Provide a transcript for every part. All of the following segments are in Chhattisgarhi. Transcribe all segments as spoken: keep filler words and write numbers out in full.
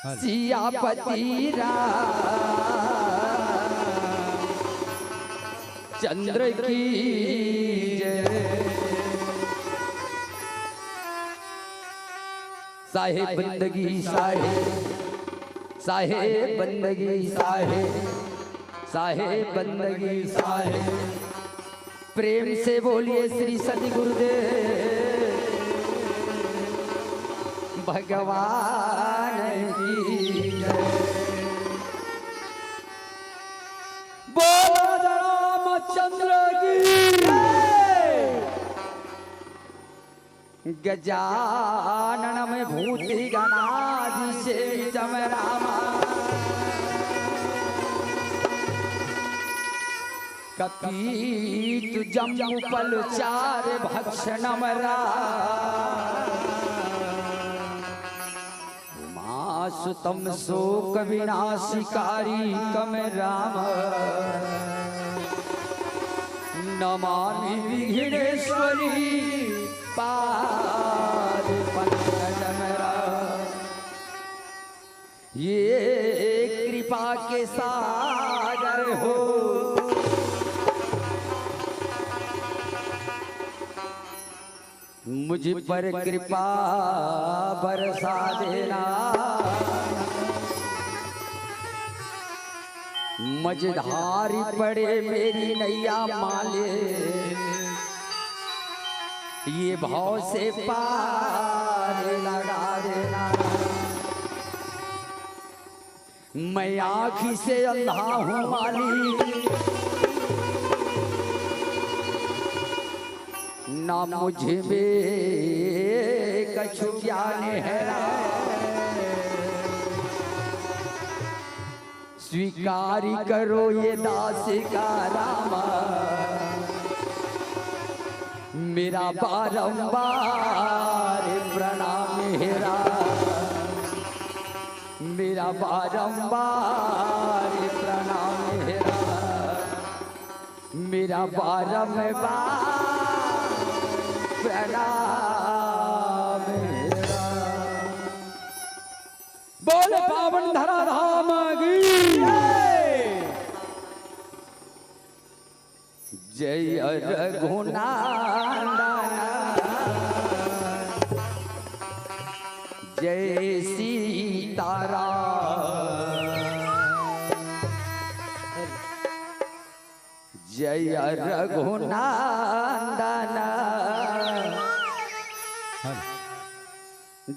सियापति रामचंद्र की जय। साहेब बंदगी साहेब, साहेब बंदगी साहेब, साहेब बंदगी साहेब। प्रेम से बोलिए श्री सतगुरुदेव भगवान की जय। बोलो रामचंद्र की जय। गजाननम भूत गणाधिसेवितम राम। कपीत जम्बुफल चारु भक्षणम राम। उमासुतम शोक विनाशकारिकम राम। नमामि विघ्नेश्वरी पाद पंकजम राम। ये कृपा के सागर हो। मुझ पर कृपा बरसा देना। मझधारी पड़े मेरी नैया मालिक, ये भव से पार लगा देना। मैं आँखी से अंधा हूँ मालिक, ना मुझ में कछु ज्ञान है। स्वीकार करो ये दास का राम, मेरा बारंबार प्रणाम है राम। मेरा बारंबार प्रणाम है राम, मेरा बारंबार प्रणाम है राम। बोल पावन धरा धाम की जय। जय रघुनंदन जय सीताराम। जय रघुनंदन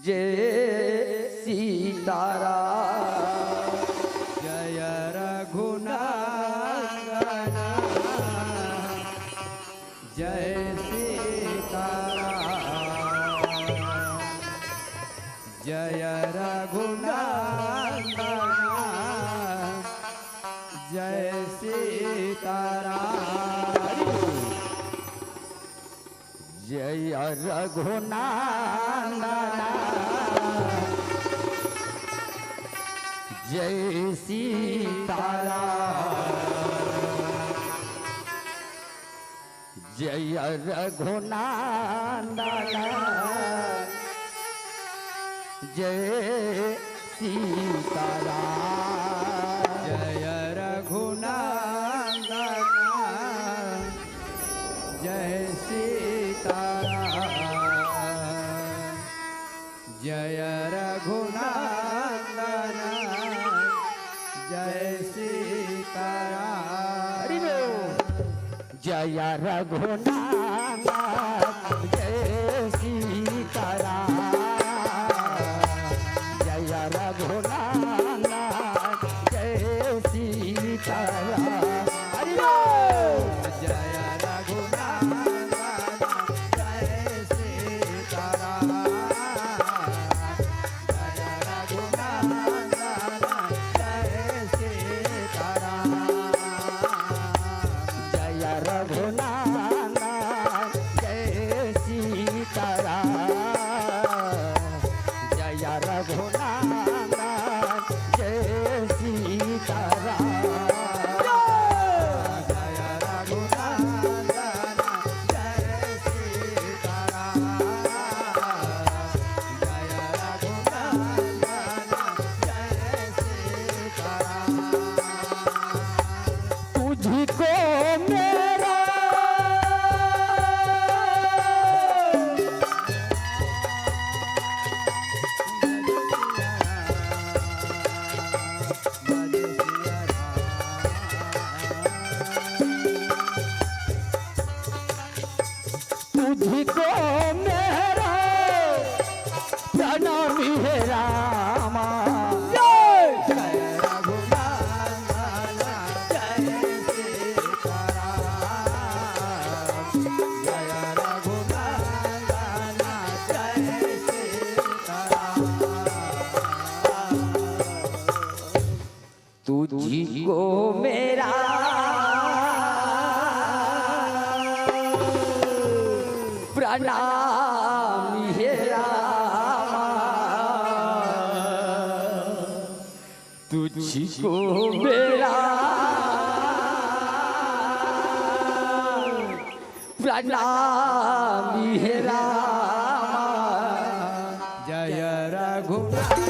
जय सीताराम। जय रघुनंदन जय सीताराम। जय रघुनंदन जय सीताराम। जय रघुनंदन जय सीताराम। जय रघुनंदन जय सीताराम। जय रघुनंदन जय सीताराम। जय रघुनंदन जय सीताराम। हरि बोल। जय रघुनंदन जय सीताराम। जय रघुनंदन जय सीताराम। हरि बोल। जय रघुनंदन जय सीताराम। जय रघुनंदन जय सीताराम। जय रघुनंदन जय सीताराम। जय रघुनंदन जय सीताराम। जय रघुनंदन जय सीताराम। जय रघुनंदन जय प्रणाम हे रामा, तुझको मेरा प्रणाम हे रामा। जय रघुनाथ।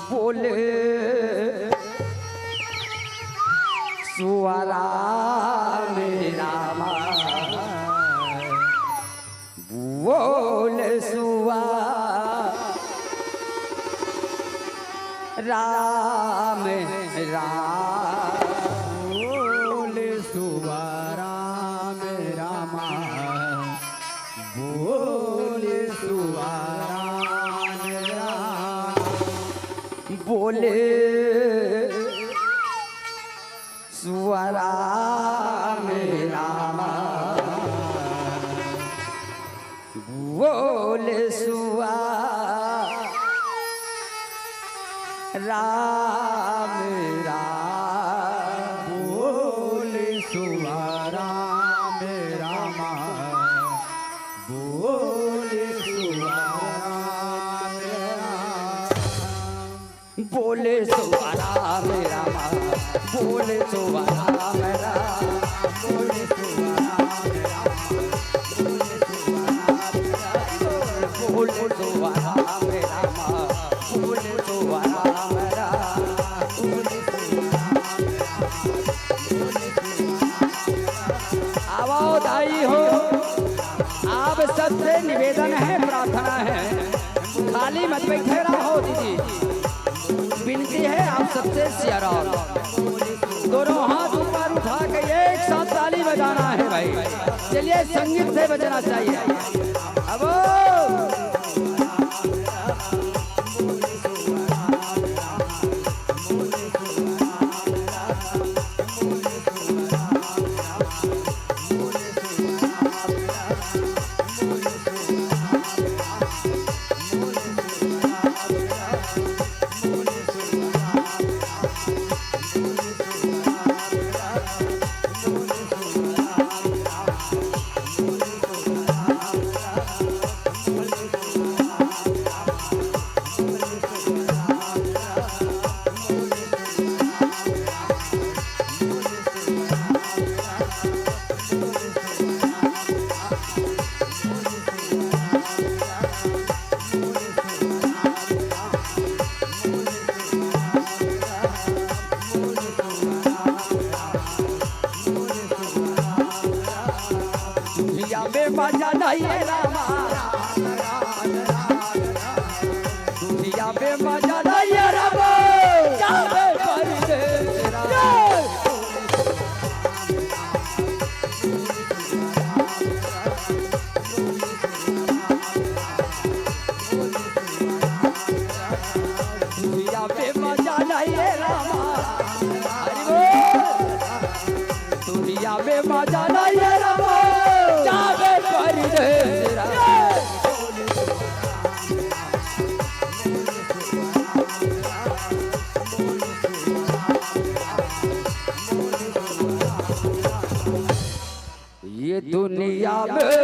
बोले सुअरा मेरा माँ, बोले सुआ राम राम। बोले सुआ राम रामा, बोले सुआ राम राम। बोले सुआ राम रामा, बोले सुआ राम राम। बोले सुआ राम रामा, बोले सुआ राम राम। बोले सुआ राम रामा, बोले सुआ राम राम, बोले सुआ राम रामा, बोले सुआ राम राम, बोले सुआ राम रामा, बोले सुआ राम राम, बोले सुआ राम राम, बोले सुआ राम राम। आवो दाई हो, आप सबसे निवेदन है, प्रार्थना है, खाली मत बैठे रहो दीदी। विनती है आप सबसे सिया राम। दोनों हाथ ऊपर उठा के एक साथ ताली बजाना है भाई। चलिए संगीत से बजना चाहिए। अब दुनिया में मजा नहीं है रामा। दुनिया में मजा नहीं है रामा। जावे परदेस रामा। दुनिया में मजा नहीं है रामा। हरि बोल। दुनिया में मजा नहीं है रामा। जावे परदेस रामा। ये दुनिया में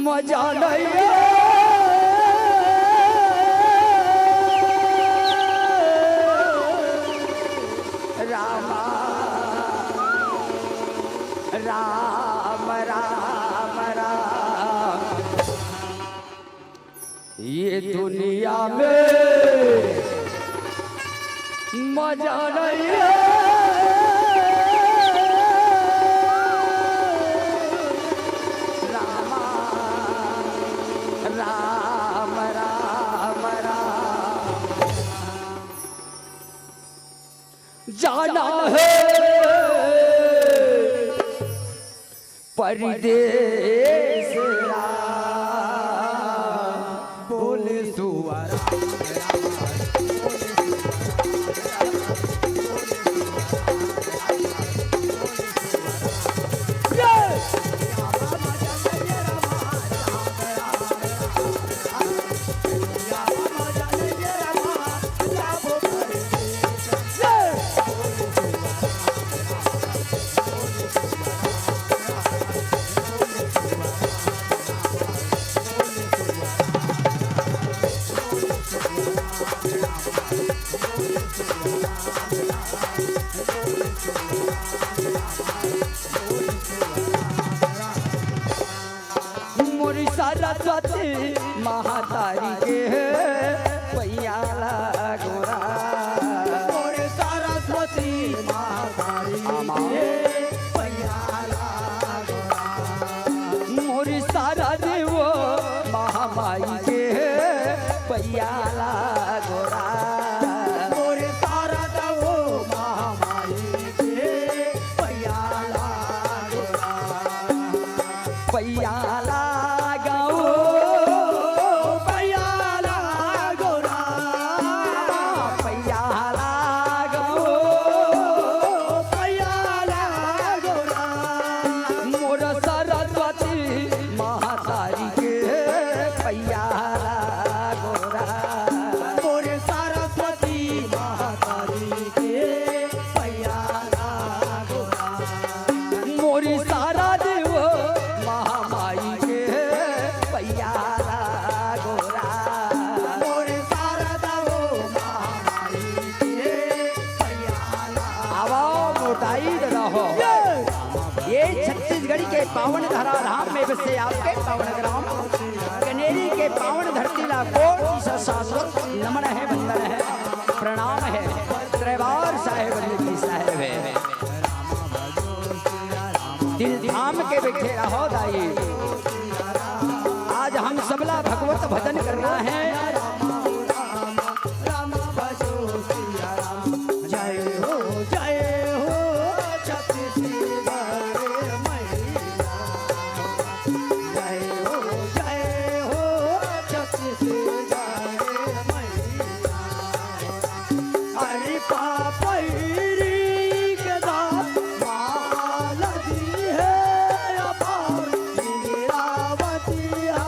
मजा नहीं है रामा, राम, राम, राम। ये दुनिया में मजा नहीं है रामा, राम, राम, राम। जाना है परदेस राम बोले सुअर। मोरी सरस्वती महतारी के पैया लागो राम। मोरी सरस्वती महतारी के पैया लागो राम। मोरी शारदा वो महामाई के पैया लागो राम। मोरी शारदा वो महामाई के पैया लागो राम। पैया लागो, पैया लागो राम, पैया लागो, पैया लागो राम। मोर सरस्वती महतारी के पैया लागो राम। मोर सरस्वती महतारी के पैया लागो राम। मोरी शारदा वो महामाई के पैया लागो राम। मोरी शारदा वो महामाई के पैया लागो। आवा मोटाई रहो। ये छत्तीसगढ़ के पावन धरा धाम में बसे आपके पावन ग्राम कनेरी के पावन धरती ला कोटि सा शाश्वत नमन है, वंदन है, प्रणाम है। दरबार साहेब जी की साहेब है। दिल थाम के बैठे रहो दाई। आज हम सबला भगवत भजन करना है। जय हो, जय हो, छत्तीसगढ़ मैया। जय हो, जय हो, छत्तीसगढ़ मैया। अरे पापैरी के दास माला दी है अपार, गिरावती है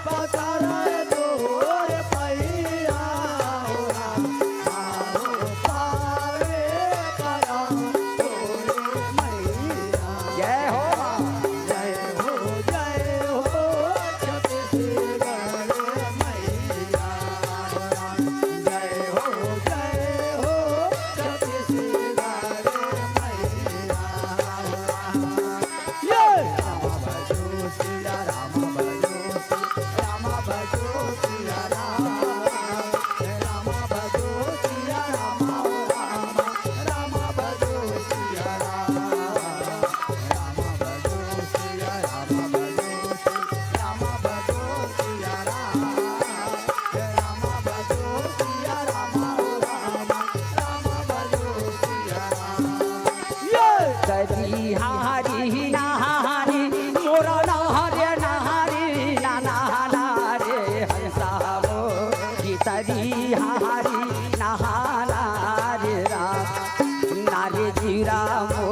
पकड़ तोर पैया हो राम, आओ पावे परान तोरे मैया। जय हो माँ। जय हो, जय हो, छत्तीसगढ़ मैया। जय हो, जय हो, छत्तीसगढ़ मैया। ये! राम भजो सिया राम भजो, राम भजो सिया राम, राम भजो सिया राम, राम, राम भजो सिया राम, राम भजो सिया राम, राम भजो सिया राम, राम भजो सिया राम, राम, राम भजो सिया राम। ये! करी हारी नहारी, मोरा नहारे नहारी, ना नहाना रे हंसा हो, कि तरी हारी नहाना रे राम, ना रे जी राम हो,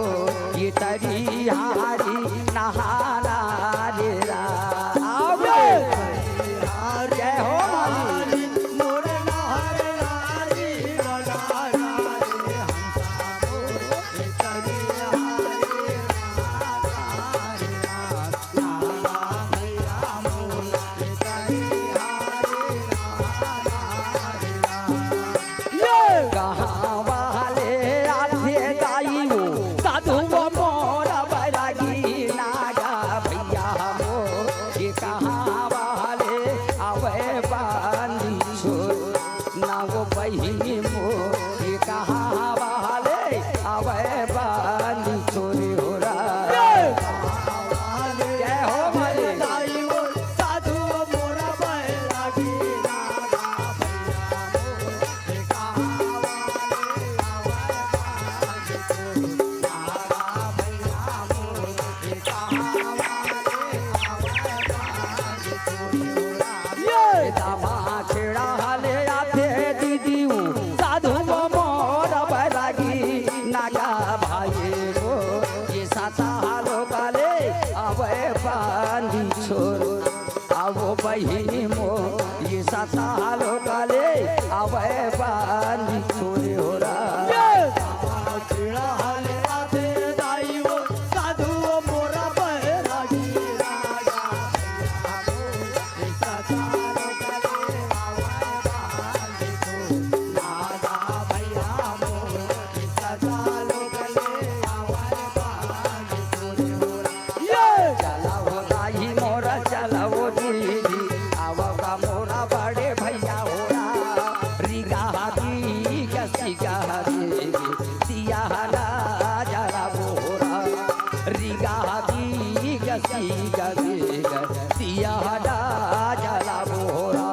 कि तरी हारी नहाना रे राम। आओ बे। जय हो मालिक। माँ खेड़ा ले आथे दीदी ऊ, साधु मोर बैरागी, नागा भाई वो, ये साता लोका ले, अबे बांधी छोर, आवो बहिनी मो, ये साता लोका ले, अबे बांधी छोर हो रहा। चला हो दाई मोरा, चला हो दीदी, आवा का मोरा बड़े भैया हो रहा। रिगा हा दी, गसी गा हा दी, दिया हा ना जला बोरा। रिगा हा दी, गसी गा दी, दिया हा ना जला बोरा।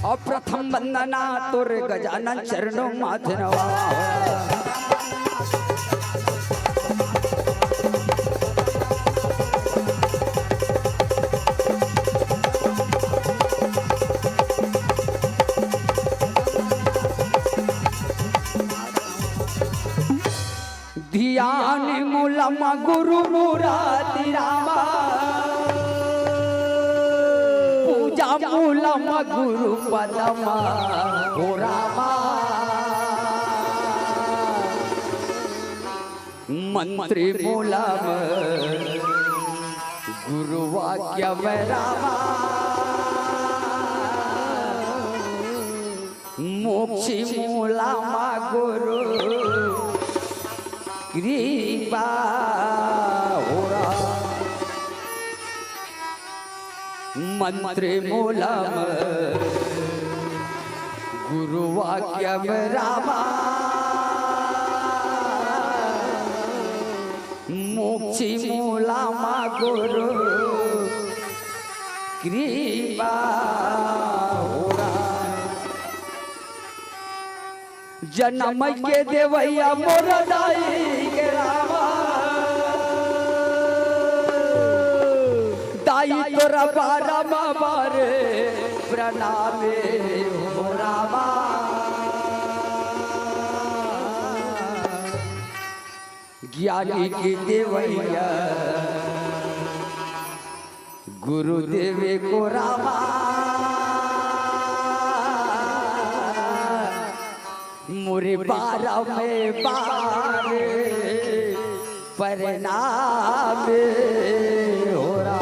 अउ प्रथम वंदना तोर गजानन चरणों माथ नवा। धियान मूलम गुरु मुरारी रामा, पूजा मूलम गुरु पदमा हो रामा, मंत्र मूलम गुरु वाक्यम रामा। मोक्ष मूलम गुरु कृपा हो रहा। मंत्र मूलम गुरु वाक्यम रामा। मोक्ष मूलम गुरु कृपा हो रहा। जनम के देवैया मोर दाई के रामा, दाई तोरा बारम बार प्रणाम हो रामा। ज्ञानी के देवैया गुरुदेव को रामा, मोरे बारम बार प्रणाम हो रामा।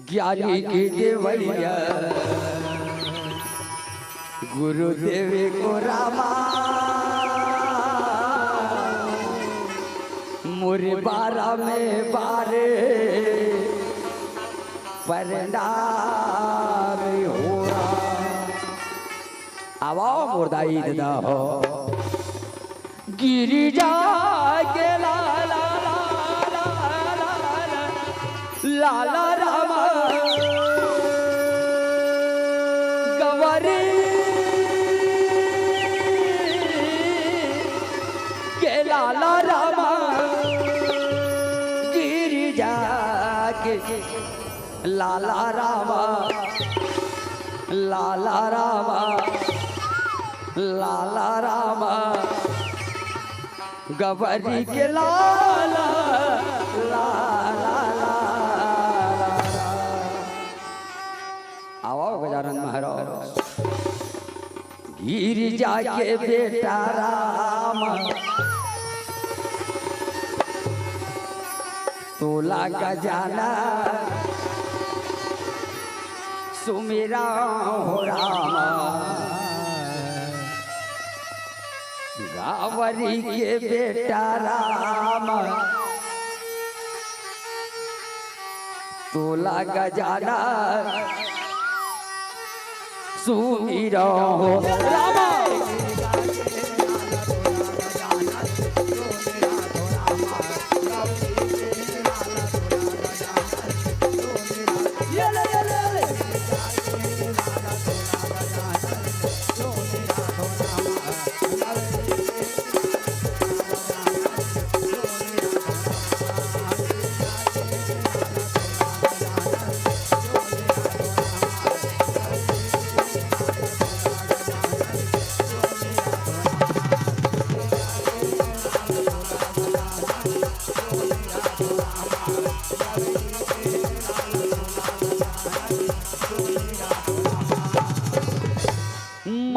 ज्ञानी के देवैया गुरुदेव को रामा, मोरे बारम बार प्रणाम हो रामा। आवा मोर दाई ददा हो। गिरिजा के लाला, लाला, लाला, लाला रामा, गवरी के लाला रामा, गिरिजा के लाला रामा, लाला रामा, लाला रामा, गवरी के लाला, लाला, लाला। आवा गजानन महाराज। गिरिजा के बेटा राम, तोला गजानन सुमिरा हो राम। गावरी के बेटा राम, तोला गजानन सुमिरा हो राम।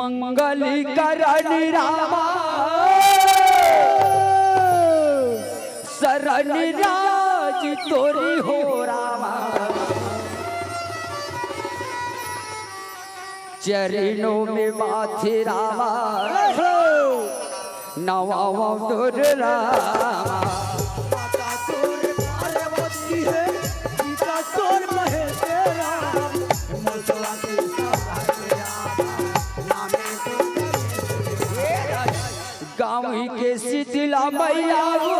मंगल करन रामा, शरण राज तोरी हो रामा। चरणों में माथे रामा, नवावों तोर रामा। माता तोर पार्वती हे, पिता तोर महेश्वर राम। गाँव के शीतला मैया वो,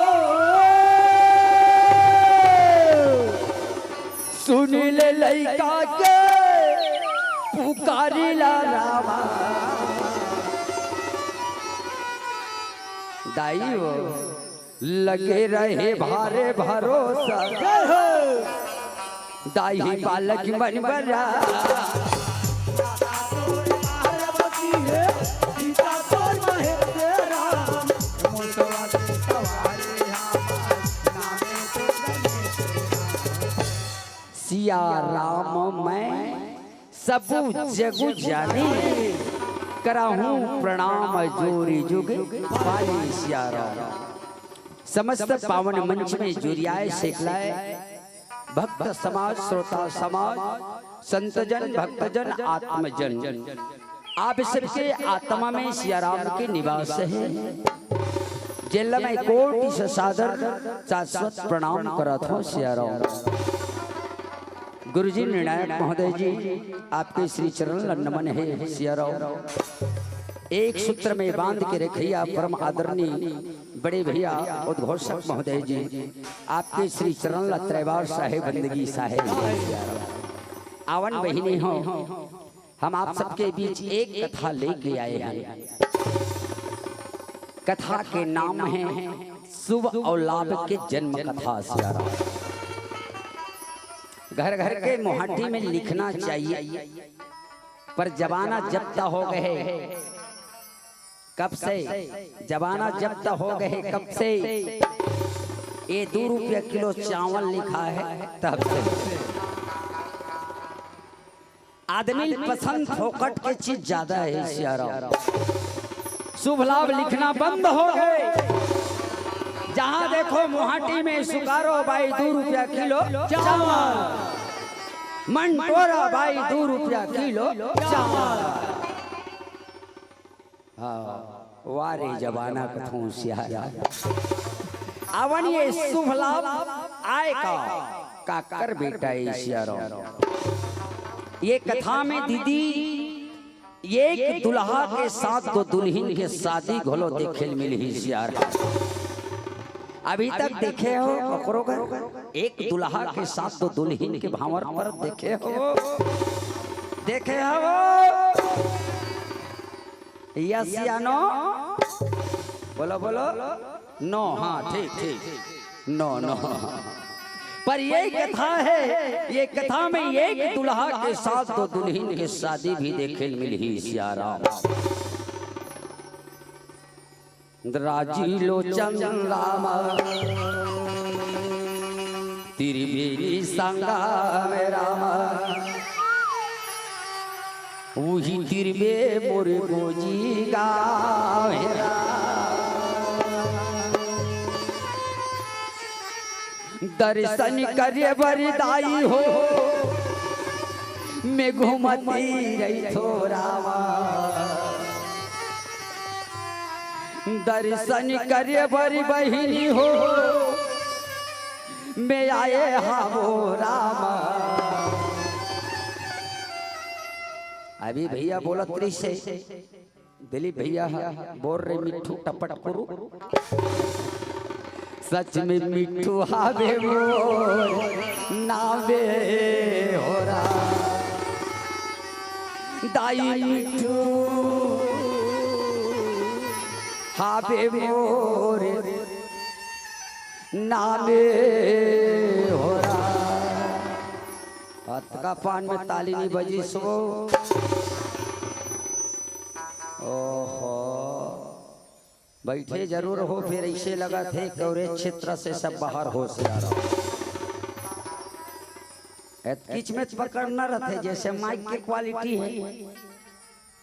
सुन ले लइका के पुकारिला रामा। दाई वो लगे रहे भारे भरोसा। जय हो। दाई बालक मन बरा। सिया राम मैं सबू जगु जानी, कराहूँ प्रणाम जोरी जुग पाली सिया राम। समस्त पावन मंच में जुरियाए सेकलाए भक्त समाज, श्रोता समाज, संतजन, भक्तजन, आत्मजन, आप सबके आत्मा में सिया राम के निवास हे। जेला मैं कोटि से सादर शाश्वत प्रणाम करत हूँ सिया राम। गुरुजी निर्णायक महोदय जी, आपके श्री चरण ला नमन हे सिया राम। एक सूत्र में बांध के रखिया परम आदरणीय बड़े भैया उद्घोषक महोदय जी, आपके श्री चरण ला त्रैवार साहेब बंदगी साहेब। आवन बहिनी हो, हम आप सबके बीच एक कथा लेके आए हैं। कथा के नाम है शुभ और लाभ के जन्म कथा सिया राम। घर घर के मुहाटी में लिखना चाहिए, पर जमाना जब्त हो गए कब से, जमाना जब्त हो गए कब से, ये दो रुपया किलो चावल लिखा है तब से। आदमी पसंद फोकट के चीज ज्यादा है सिया राम। शुभ लाभ लिखना बंद हो गए। जहां देखो मुहाटी में सुकारो बाई दो रुपया किलो चावल, मंटोरा बाई दो रुपया किलो चावल। हाँ, वारे जमाना कथों सिया राम। आवन ये शुभ लाभ आय का, काकर बेटा ए सिया राम। ये कथा में दीदी, एक दुल्हा के साथ दो दुल्हिन के शादी घलो देखे ल मिलही सिया राम। अभी तक देखे हो ओकरो घर? एक दुल्हा के साथ दो दुल्हिन के भांवर पर देखे हो? देखे हो? Yes या no? बोलो, बोलो। No, हाँ, ठीक, ठीक। No, no। पर ये कथा है, ये कथा में एक दुल्हा के साथ दो दुल्हिन के शादी भी देखे ल मिलही सिया राम। राजी लोचन राम, त्रिवेणी संगम राम, उही तिरबे मोर गोजी गाँव हे राम। दर्शन करे बर दाई हो, मैं घूमती रहिथों रामा। दर्शन करे बर बहिनी हो, मैं आए हवों रामा। अभी भैया बोलत रहिसे, दिलीप भैया ह, बोल रे मिट्ठू टपट कुरु। सच में मिट्ठू हावे मोर नावे हो राम। दाई मिट्ठू हावे मोर नावे हो राम। अतका पान में ताली नहीं बजिस वो। ओहो, बैठे जरूर हो, फेर अइसे लगत हे कवरेज क्षेत्र से सब बाहर हो सिया राम। एतकीच में पकड़ना रथे, जैसे माइक के क्वालिटी हे।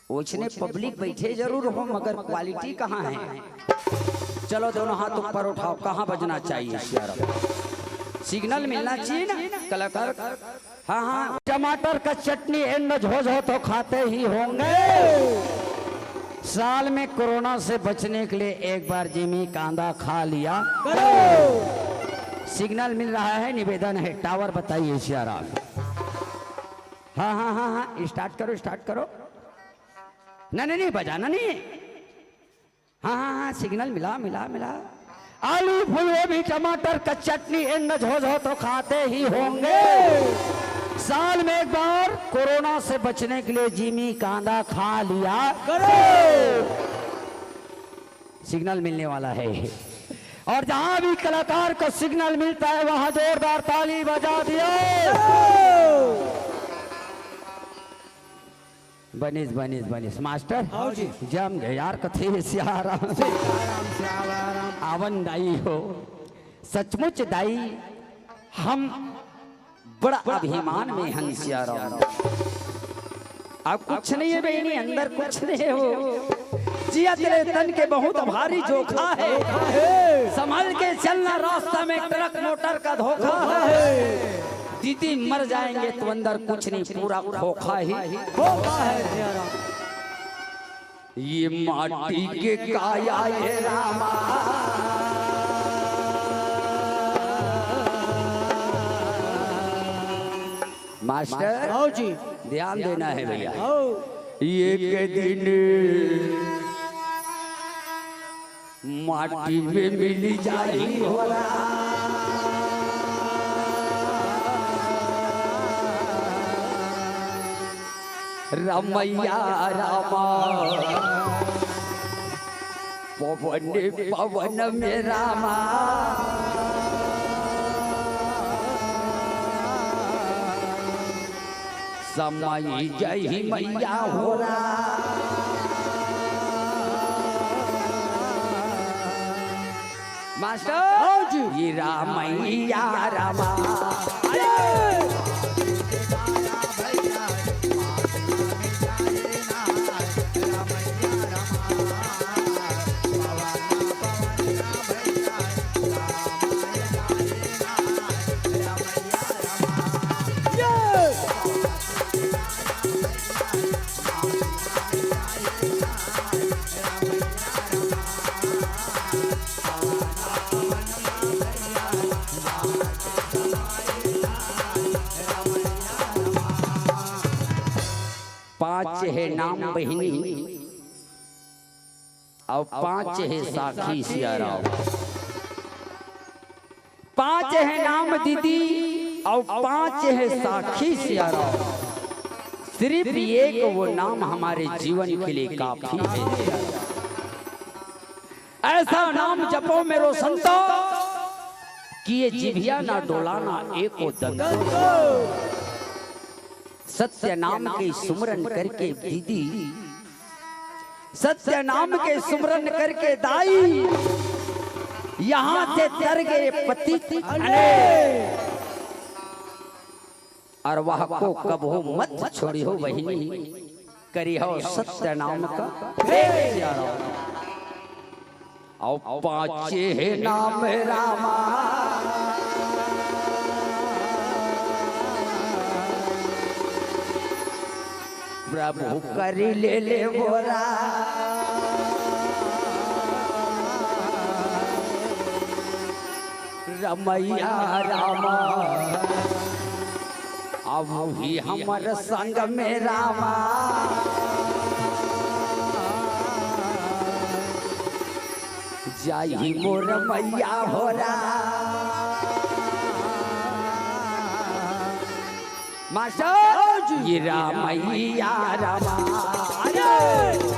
ओइसने पब्लिक बइठे जरूर हो, मगर क्वालिटी कहाँ हे? चलो, दोनों हाथ ऊपर उठाओ, कहाँ बजना चाहिए सियाराम? सिग्नल मिलना चाहिए ना कलाकार। हाँ, हाँ। टमाटर का चटनी एंड झोझो तो खाते ही होंगे। साल में कोरोना से बचने के लिए एक बार जिमी कांदा खा लिया करो। सिग्नल मिल रहा है, निवेदन है, टावर बताइए सियाराम। हाँ, हाँ, हाँ, हाँ, स्टार्ट करो, स्टार्ट करो। नहीं, नहीं, नहीं, बजाना नहीं। हाँ, हाँ, हाँ, सिग्नल मिला, मिला, मिला। आलू, फूलगोभी, टमाटर का चटनी एंड झोझो तो खाते ही होंगे। साल में एक बार कोरोना से बचने के लिए जिमी कांदा खा लिया करो। सिग्नल मिलने वाला है। और जहां भी कलाकार को सिग्नल मिलता है, वहां जोरदार ताली बजा दियो। बनिस, बनिस, बनिस। मास्टर, हाँ जी। जम गए यार, कथे सियाराम। सीताराम, सियाराम। आवन दाई हो, सचमुच दाई, हम बड़ा अभिमान में हन सियाराम। अब कुछ नहीं है बहिनी, अंदर कुछ नहीं हो। जिया तेरे तन के बहुत भारी जोखा है। संभल के चलना, रास्ता में ट्रक मोटर का धोखा है। दीदी मर जाएंगे तो अंदर कुछ नहीं, पूरा खोखा ही खोखा है। ये माटी के काया ये रामा। मास्टर, आओ जी। ध्यान देना है भैया। आओ। एक दिन माटी में मिली जाही हो रहा। रमैया रामा, पवन पवन में रामा। समाई जय ही मैया हो राम। मास्टर, हाँ जी। ये रामैया रामा। अरे! पांच हे नाम बहिनी, अउ पांच हे साखी सियाराम। पांच हे नाम दीदी, अउ पांच हे साखी सियाराम। सिर्फ एक वो नाम हमारे जीवन के लिए काफी है। ऐसा नाम जपो मेरो संतो, कि ये जिभिया ना डोलाना एको दंतो। सत्य नाम के सुमरन करके दीदी, सत्य नाम के सुमरन करके दाई, यहाँ से तर गए पतित अनेक। अउ वह को कबहू मत छोड़िहो बहिनी, करिहो सत्य नाम का प्रेम सियाराम। अउ पांचे हे नाम रामा, प्रभु करि ले ले बोरा। रमैया रामा, अब ही हमर संग में रामा, जाही मोर मैया हो राम। मास्टर, ये रामैया रामा। अरे!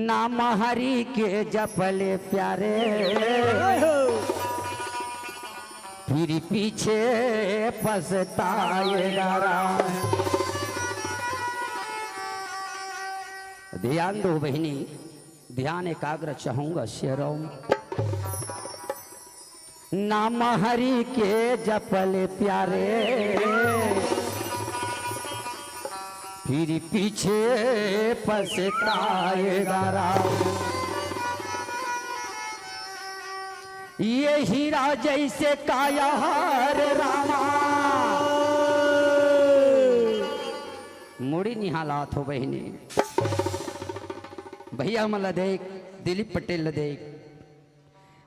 नाम हरि के जपले प्यारे, फिर पीछे पछताएगा राम। ध्यान दो बहिनी, ध्यान एकाग्र चाहूंगा शेरों। नाम हरि के जपले प्यारे, फिर पीछे पछताएगा राम। ये हीरा जैसे काया हर रामा, मुड़ी निहालात हो बहिनी। भैया मन ला देख, दिलीप पटेल ला देख,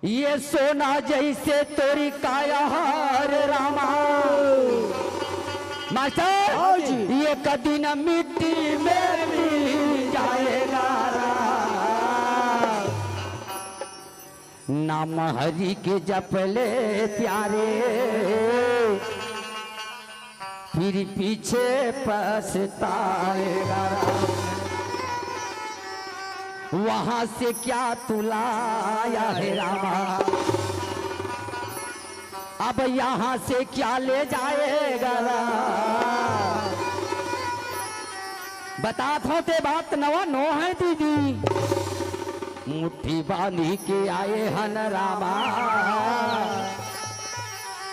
ये सोना जैसे तोरी काया हर रामा। मास्टर, हाँ जी। ये कदी न मिट्टी में मिल जाएगा राम। नाम हरि के जपले प्यारे, फिर पीछे पछताएगा राम। वहां से क्या तू लाया है रामा, अब यहां से क्या ले जाएगा राम। बतात हो ते बात नवा नो है दीदी, मुट्ठी बांधी के आए हन रामा।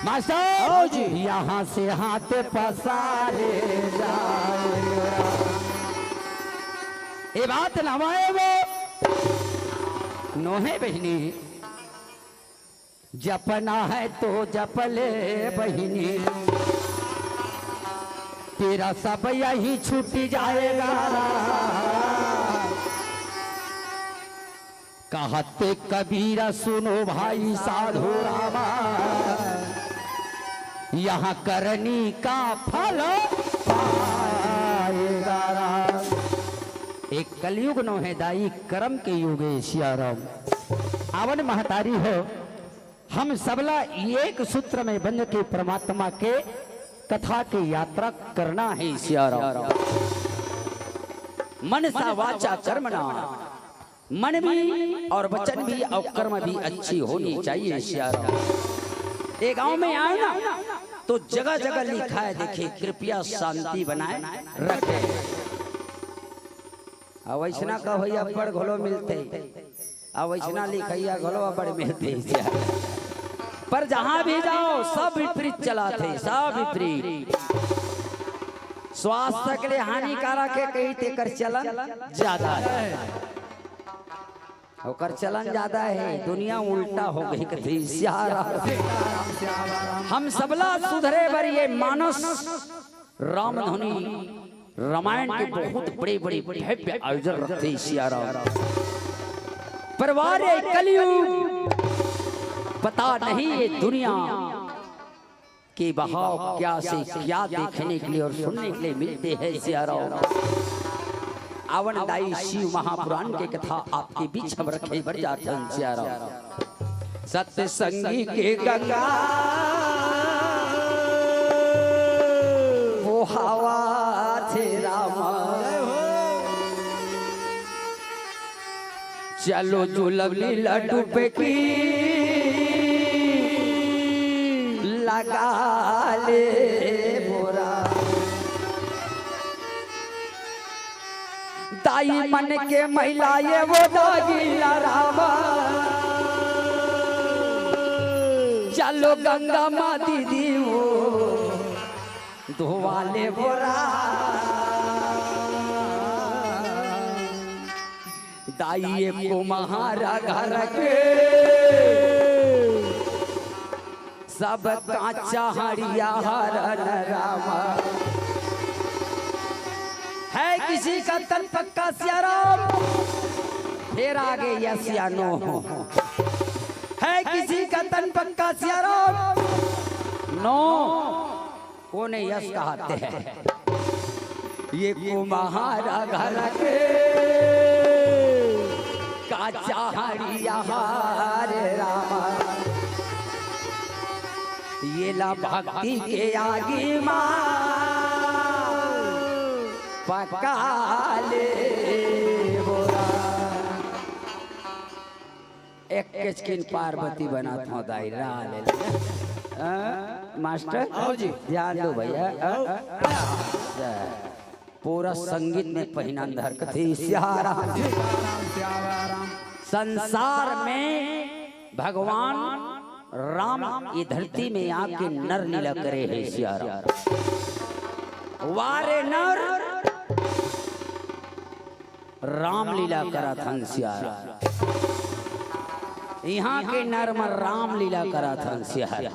मास्टर, हाँ जी। यहाँ से हाथ पसारे जाएगा। ये बात नवा है वो नोहे बहिनी, जपना है तो जप ले बहिनी, तेरा सब यही छूट जाएगा। कहते कबीर सुनो भाई साधु रामा, यहाँ करनी का फल पाएगा राम। एक कलयुग नो है दाई, कर्म के युग है सियाराम। आवन महतारी हो, हम सबला एक सूत्र में बंध के परमात्मा के कथा के यात्रा करना है सियाराम। मन सा वाचा कर्मणा, मन भी और वचन भी और कर्म भी अच्छी होनी चाहिए सियाराम। ये गांव में आए ना तो जगह जगह लिखा है, देखिए कृपया शांति बनाए रखें। अब वैसना का होई अब्बड़ घलो मिलते, अब वैसना लिखैया घलो अब्बड़ मिलते। पर जहां भी जाओ सब विपरीत चलाथे, सब विपरीत। स्वास्थ्य के लिए हानिकारक है कहीं, तेकर चलन ज्यादा है। ओकर चलन ज्यादा है, दुनिया उल्टा हो गई कथी सियाराम। हम सबला सुधरे बर ये मानस रामधुनी रामायण के बहुत बड़े बड़े भव्य आयोजन रखते सियाराम। पर वारे कलयुग, पता नहीं ये दुनिया के बहाव क्या से क्या देखने के लिए और सुनने के लिए मिलते हैं सियाराम। आवन दाई शिव महापुराण के कथा आपके बीच हम रखे बर जात हन सियाराम। सत्संगी के गंगा वो हवा थे रामा। चलो जुलबली लड्डू पे की लगा ले बोरा। दाई मन के महिला ये वो दागिला रामा। चलो गंगा माँ दीदी वो धोवा ले बोरा। दाई एको महारा घर के सब कांचा हड़िया हरन रामा। है किसी का तन पक्का सियाराम? फिर आगे यस या नो। है किसी का तन पक्का सियाराम? नो। कोने यस कहते हैं? ये कुम्हारा घर के काचा हड़िया रे रामा। ये ला भक्ति के आगी माँ पका ले बोरा। एक के चिकिन पार्वती बनात हंव दाई, रा ले ले। हाँ, मास्टर? आओ जी। ध्यान दो भैया। हाँ, हाँ। पूरा संगीत में पहिना अंधार कथे सियाराम। संसार में भगवान राम ये धरती में आके नर लीला करे हे सियाराम। वारे नर रामलीला करत हन सियाराम। इहाँ के नर मन रामलीला करत हन सियाराम।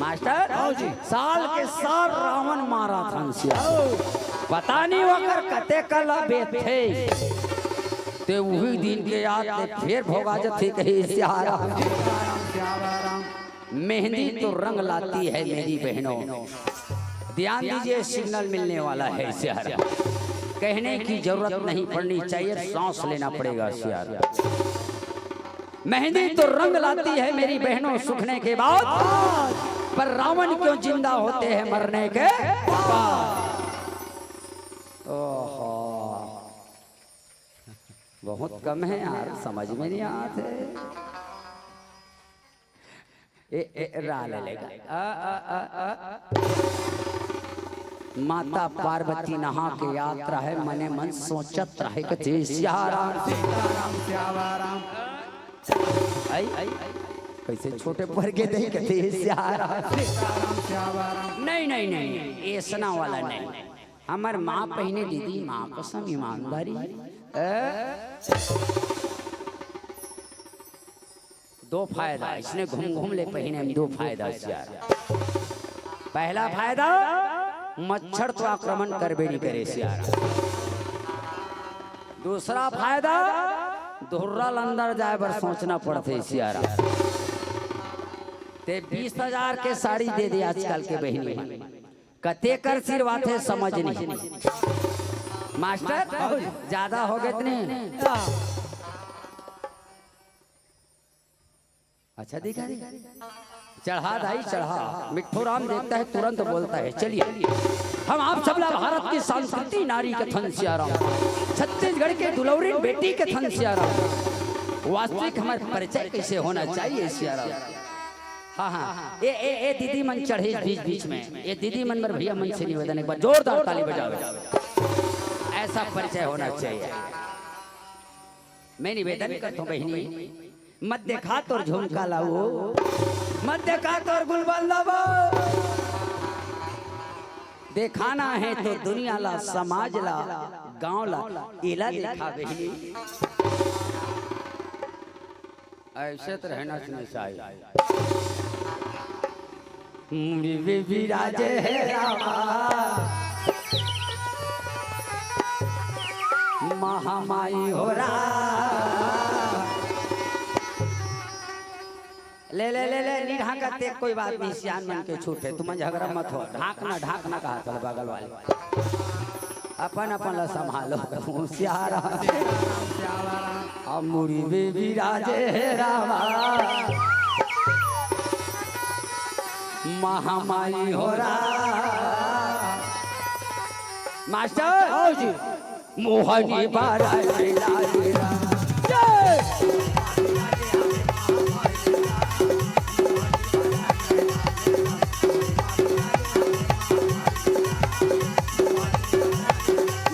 मास्टर, हाँ जी। साल के साल रावण मारत हन सियाराम। पता नहीं ओकर कते कला बेथे। ते उही दिन के याद ते फेर भोगा जथे कहे सियाराम। मेहंदी तो रंग लाती है मेरी बहनों। ध्यान दीजिए, सिग्नल मिलने वाला है सियाराम। कहने की जरूरत नहीं पड़नी चाहिए, सांस लेना पड़ेगा सियाराम। मेहंदी तो रंग लाती है मेरी बहनों सूखने के बाद, पर रावण क्यों जिंदा होते हैं मरने के बाद? ओहो, बहुत कम है यार, समझ में नहीं आते। ए, ए, रा ले लेगा। आ, आ, आ, आ। माता पार्वती नहा के याद रहे, मने मन सोचत रहे कथे सियाराम। सीताराम, श्यामाराम। आई, आई, कैसे छोटे पर के दे कथे सियाराम। सीताराम, श्यामाराम। नहीं, नहीं, नहीं, ऐसना वाला नहीं। हमर माँ पहिने दीदी, माँ कसम ईमानदारी। ए? दो फायदा, इसने घूम घूम ले पहिने में दो फायदा सियार। पहला फायदा, मच्छर तो आक्रमण करबे नहीं करे सियार। दूसरा फायदा, धुर्रा ल अंदर जाए बर सोचना पड़थे सियार। ते बीस हजार के साड़ी दे दे आजकल के बहिनी मन। कते कर सिरवाथे समझ नहीं। मास्टर, ज्यादा हो गए इतने। अच्छा, दिखा दी। चढ़ा दाई, चढ़ा। मिट्ठू राम देखता है, तुरंत बोलता है, चलिए, हम आप सबला भारत की संस्कृति नारी कथन सियाराम, छत्तीसगढ़ के दुलौरी बेटी कथन सियाराम, वास्तविक हमारा परिचय कैसे होना चाहिए सियाराम। हाँ, हाँ, ए, ए, ए दीदी मन चढ़े बीच बीच में, ए दीदी मन बर भैया मन से निवेदन, एक बार जोरदार ताली बजाओ, ऐसा परिचय होना चाहिए। मैं निवेदन करता हूँ बहिनी, मत देखा तोर झुमका ला वो, मत देखा तोर गुलबंद ला वो। देखाना है तो दुनिया ला, समाज ला, गांव ला, एला देखा बहिनी। ऐसे तो रहना चाहिए। मुड़ी में विराजे हे रामा, महामाई हो राम। ले, ले, ले, ले, नहीं ढांका ते कोई बात नहीं, सियान मन के छूट है, तुम झगड़ा मत हो, ढांकना, ढांकना कहा था बगल वाले। अपन अपन ला संभालो, होशियार। आ मुड़ी में विराजे हे रामा, महामाई हो राम। मास्टर, आओ जी। मोहनी बाराती लागे राम। जय।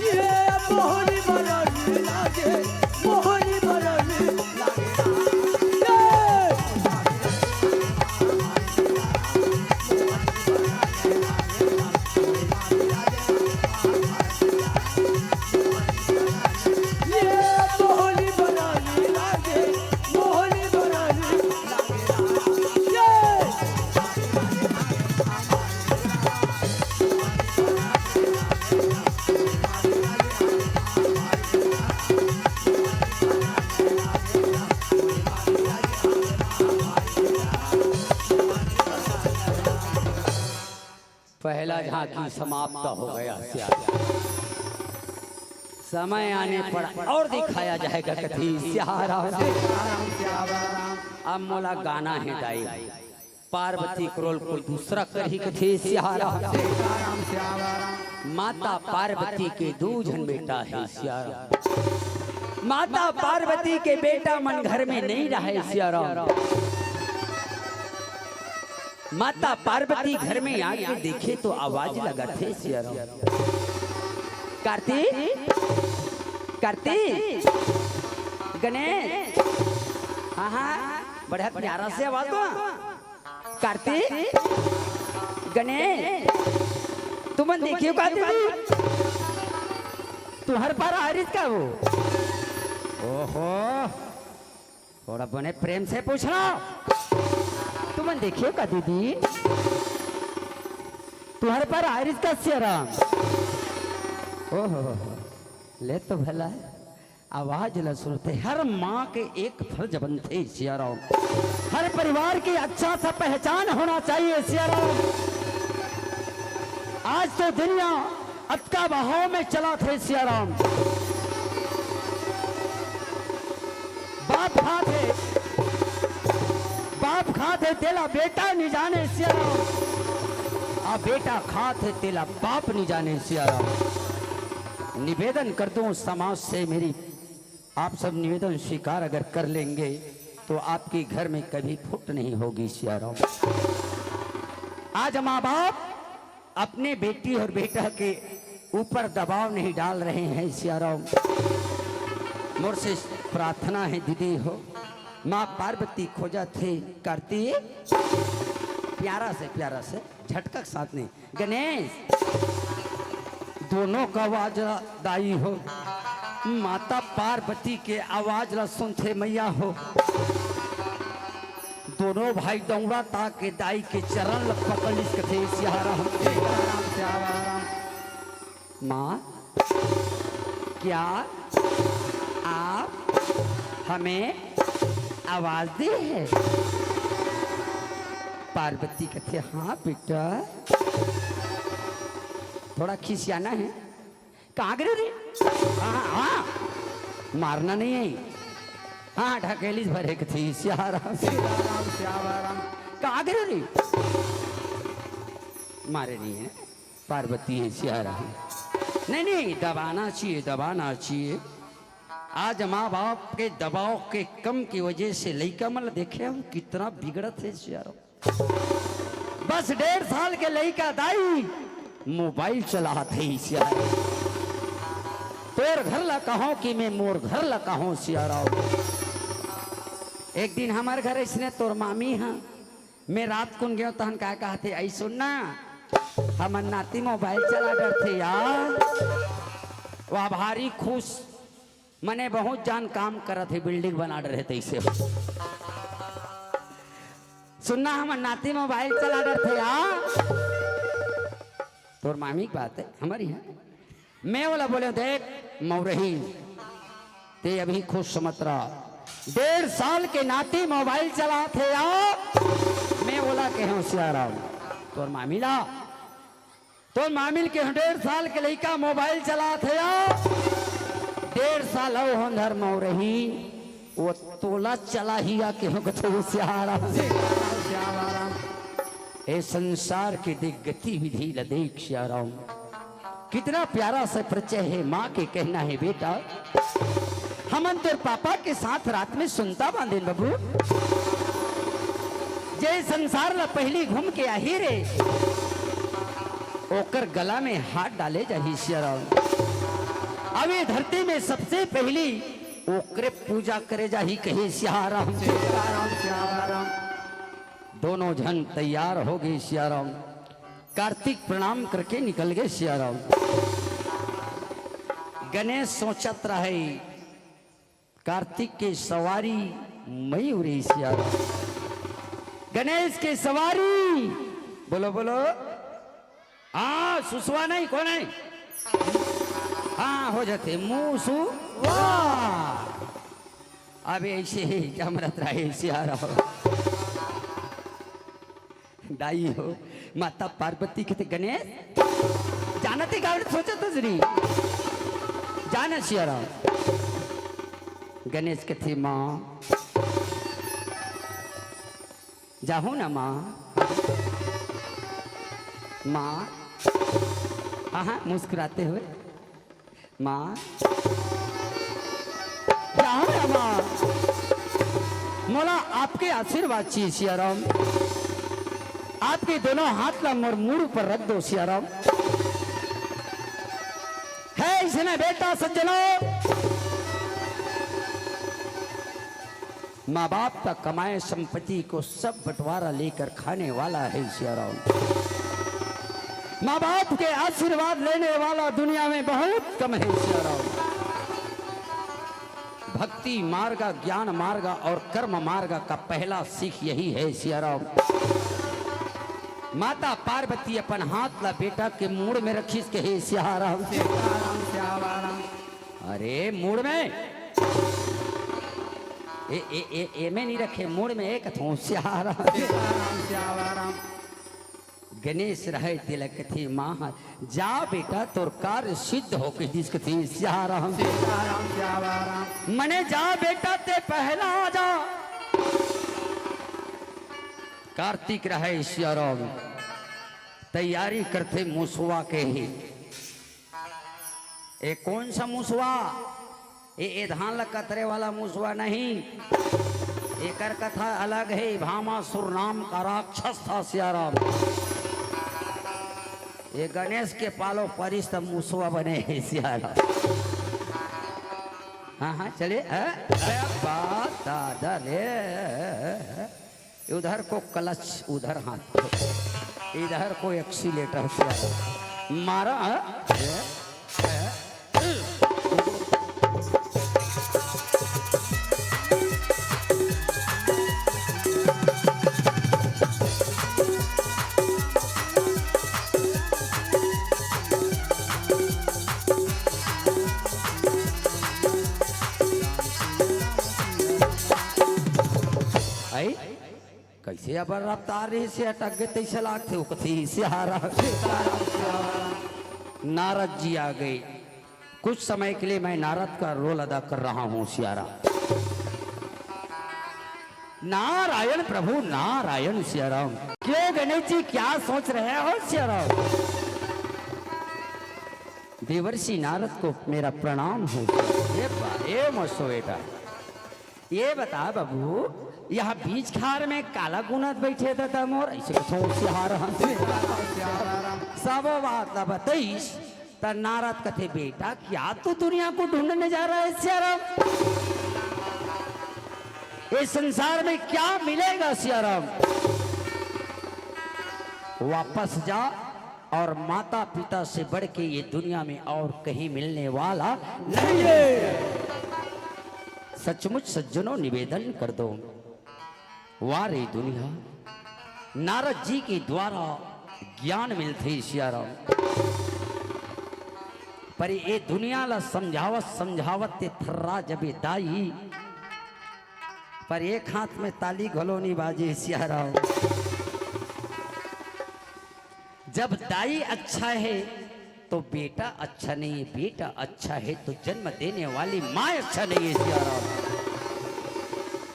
ये मोहनी बाराती लागे, मोहनी बाराती लागे। जय। पहला झांकी समाप्त हो गया। सियाराम। समय आने पर और दिखाया जाएगा कथी सियाराम। अब मोला गाना हे दाई, पार्वती के रोल कोई दूसरा करही कथी सियाराम। माता पार्वती के दू झन बेटा हे सियाराम। माता पार्वती के बेटा मन घर में नहीं रहे सियाराम। माता पार्वती घर में आके देखे तो आवाज लगत हे सियाराम। कार्तिक, कार्तिक, गणेश, हाँ हाँ, बड़ा प्यारा से आवाज दो। कार्तिक, गणेश, तुमन देखियो का दीदी? तुहर पारा आरिस का वो? ओहो, थोड़ा बने प्रेम से पूछना। तुमन देखियो का दीदी? तुहर पारा आरिस का सियाराम? ओहो, ले तो भला आवाज ल सुनते हर माँ के एक फर्ज बनथे सियाराम। हर परिवार की अच्छा सा पहचान होना चाहिए सियाराम। आज तो दुनिया अतका बहाव में चलत हे सियाराम। बाप खात हे, बाप खात हे तेला बेटा नि जाने सियाराम। आ बेटा खात हे तेला बाप नि जाने सियाराम। निवेदन कर दूं समाज से मेरी, आप सब निवेदन स्वीकार अगर कर लेंगे तो आपके घर में कभी फुट नहीं होगी सियाराम। आज माँ बाप अपने बेटी और बेटा के ऊपर दबाव नहीं डाल रहे हैं सियाराम। मोर से प्रार्थना है दीदी हो, माँ पार्वती खोजत हे। कार्तिक, प्यारा से, प्यारा से, झटका के साथ नहीं। गणेश, दोनों का आवाज ला दाई हो, माता पार्वती के आवाज ला सुनथे मैया हो। दोनों भाई दौड़ा ताके दाई के चरण ला पकड़ लिस कथे सियाराम। माँ, क्या आप हमें आवाज दे है? पार्वती कथे, हाँ बेटा। थोड़ा खिसियाना है। कहाँ गिरे रे? हाँ, हाँ, मारना नहीं है। हाँ, ढकेली भरे कथे सियाराम। सीताराम, श्यामाराम। कहाँ गिरे रे? मारे नहीं है। पार्वती हे सियाराम। नहीं, नहीं, दबाना चाहिए, दबाना चाहिए। आज माँ बाप के दबाव के कम की वजह से लइका मन ल देखे हो कितना बिगड़त हे सियाराम। बस डेढ़ साल के लइका दाई मोबाइल चलात हे सियाराम। तोर घर ला कहो कि मैं मोर घर ला कहो सियाराम। एक दिन हमर घर इसने तोर मामी हा मैं रात कुन गेंव तहन काय कहत हे, "अई सुन ना, हमर नाती मोबाइल चला डरथे यार।" वह भारी खुश, मने बहुत जान काम करत हे, बिल्डिंग बना डरथे तइसे। "सुन ना, हमर नाती मोबाइल चला डरथे यार।" तोर मामी के बात हे, हमर इहाँ। मैं ओला बोलेंव, "देख मौरही, ते अभी खुश मत रह। डेढ़ साल के नाती मोबाइल चलात हे यार।" मैं ओला कहेंव सियाराम, तोर मामी ला, तोर मामी ल कहेंव, "डेढ़ साल के लइका मोबाइल चलात हे यार, डेढ़ साल अउ होंधर मौरही, वो तोला चलाही या कहेंव कथे सियाराम।" ए संसार के देख गतिविधि ल देख सियाराम। कितना प्यारा सा परिचय हे। माँ के कहना हे, "बेटा, हमन तोर पापा के साथ रात में सुनता बांधेन बाबू, जे संसार ला पहली घूम के आही रे, ओकर गला में हाथ डाले जाही सियाराम। अब ये धरती में सबसे पहली ओकरे पूजा करे जाही," कहे सियाराम। सीताराम, श्यामाराम। दोनों झन तैयार हो गे सियाराम। कार्तिक प्रणाम करके निकल गे सियाराम। गणेश सोचत रहे, "कार्तिक के सवारी मयूरी सियाराम, गणेश के सवारी।" बोलो, बोलो। हाँ, सुसवा नहीं, कोन हे? हाँ, हो जाथे, मुसु, वाह। अबे ऐसे ही जमरत रहे सियाराम। दाई हो, माता पार्वती कथे, "गणेश, जाना ते गावत सोचत हस रे, जाना सियाराम।" गणेश कथे, "माँ, जाहूँ ना माँ, माँ।" हाँ, हाँ, मुस्कुराते हुए, "माँ, अरे अम्मा, मोला आपके आशीर्वाद चाहिए सियाराम। आपके दोनों हाथ ला मोर मूड़ ऊपर रख दो सियाराम। हे इसने बेटा सज्जनों, माँ बाप का कमाए संपत्ति को सब बंटवारा लेकर खाने वाला है सियाराम। माँ बाप के आशीर्वाद लेने वाला दुनिया में बहुत कम है सियाराम। भक्ति मार्ग, ज्ञान मार्ग और कर्म मार्ग का पहला सीख यही है सियाराम। माता पार्वती अपन हाथ ला बेटा के मूड़ में रखिस, कहे सियाराम। सीताराम श्यामाराम। अरे मूड़ में, ए, ए, ए, ए में नहीं रखे, मूड़ में एक थो सियाराम। सीताराम श्यामाराम। गणेश रहे तिलक थी माँ, जा बेटा तोर कार्य सिद्ध हो के दिस कथे सियाराम। सीताराम श्यामाराम। मने जा बेटा ते पहला आ जा। कार्तिक रहे सियाराम, तैयारी करथे मुसवा के ही। ए कौन सा मुसवा? ए, ए धान ला कतरे वाला मुसवा नहीं, एकर कथा अलग है। भामासुर नाम का राक्षस था सियाराम। ए गणेश के पालो परिस त मुसवा बने है सियाराम। हाँ हाँ चले। अरे बात दादा रे। उधर को क्लच, उधर हाथ को, इधर को एक्सीलेटर से मारा। आई? कैसे अबर रफ्तार रहिस हे, अटक गे तइसे लागथे, ओ कथे सियाराम। नारद जी आ गए। कुछ समय के लिए मैं नारद का रोल अदा कर रहा हूँ सियाराम। नारायण प्रभु नारायण सियाराम। क्यों गणेश जी, क्या सोच रहे हो सियाराम? देवर्षि नारद को मेरा प्रणाम हो। ये बा-, ये मसो बेटा। ये बता बाबू, यहाँ बीच खार में काला गुनत बैठे था तम और ऐसे कुछ होशियार हंस। सब बात ला बतईस, त नारद कथे, "बेटा, क्या तू दुनिया को ढूंढने जा रहा है, सियाराम? इस संसार में क्या मिलेगा, सियाराम? वापस जा।" और माता पिता से बढ़ के ये दुनिया में और कहीं मिलने वाला नहीं है। सचमुच सज्जनों, निवेदन कर दो, वाह रे दुनिया, नारद जी के द्वारा ज्ञान मिलथे सियाराम, पर ये दुनिया ला समझावत समझावत ते थर्रा जबे दाई, पर एक हाथ में ताली घलो नहीं बाजे सियाराम। जब दाई अच्छा है तो बेटा अच्छा नहीं है, बेटा अच्छा है तो जन्म देने वाली माँ अच्छा नहीं है सियाराम।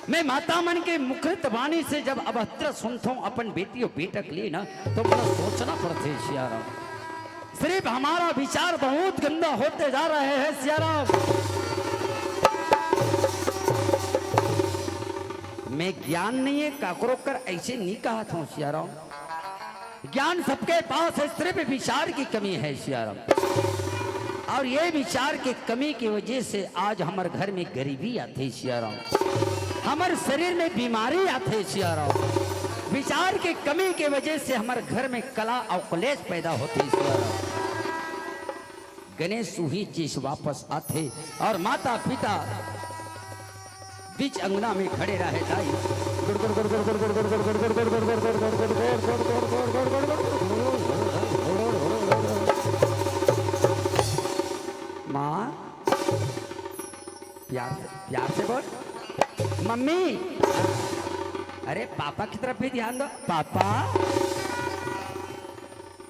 मैं माता मन के मुखरित वाणी से जब अभद्र सुनता हूँ अपन बेटी और बेटा के लिए ना, तो बड़ा सोचना पड़ता है सियाराम। सिर्फ हमारा विचार बहुत गंदा होते जा रहे हैं सियाराम। मैं ज्ञान नहीं है काकरो कर ऐसे नहीं कहा था सियाराम। ज्ञान सबके पास है, सिर्फ विचार की कमी है सियाराम। और ये विचार की कमी की वजह से आज हमारे घर में गरीबी आती है सियाराम, हमारे शरीर में बीमारी आती है सियाराम। विचार की कमी की वजह से हमारे घर में कला और कलेश पैदा होती है सियाराम। गणेश उही चीज वापस आथे और माता पिता बीच अंगना में खड़े रहे दाई। माँ, प्यार से, प्यार से बोल, मम्मी। अरे पापा की तरफ भी ध्यान दो, पापा।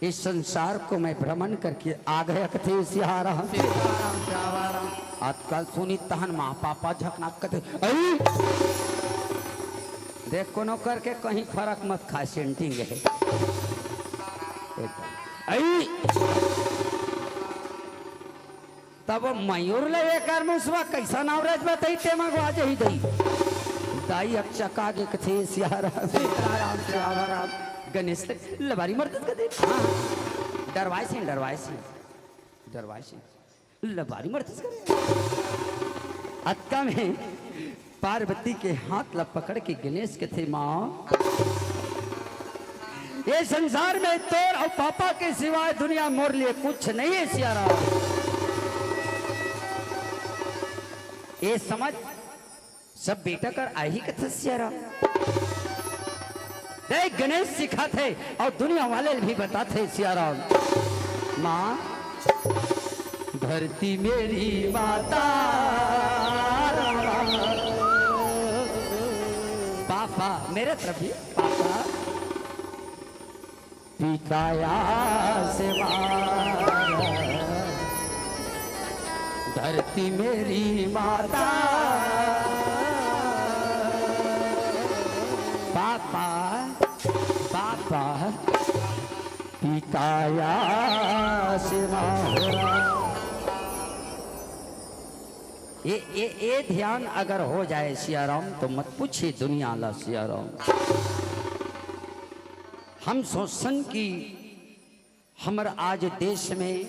इस संसार को मैं भ्रमण करके आ गया कथे सियाराम। आजकल सुनी तहन माँ पापा झकना कथे, "अई!" देख कोनो करके कहीं फरक मत खा, सेंटिंग है। अई! तब मयूर ले एकर मुसवा कैसा नाव रच बताई, ते मगवा जही दई। दाई अब चका के कथे सियाराम। सीताराम, सियाराम। गणेश ले लबारी मरतस कथे। हाँ, डरवाए से, डरवाए से, डरवाए से। लबारी मरतस करे। अतका में पार्वती के हाथ ला पकड़ के गणेश कथे, माँ, ये संसार में तोर अउ पापा के सिवाय दुनिया मोर लिए कुछ नहीं है सियाराम। ये समझ, सब बेटा कर आही कथे सियाराम। देख गणेश सिखाथे अउ दुनिया वाले भी बताथे सियाराम। माँ, धरती मेरी माता, पापा मेरे तरफ भी पापा, पिताया से मारा, धरती मेरी माता, पापा, पापा, पिताया से मारा। ये, ये, ये ध्यान अगर हो जाए सियाराम, तो मत पूछिए दुनिया ला सियाराम। हम सोचन कि हमर आज देश में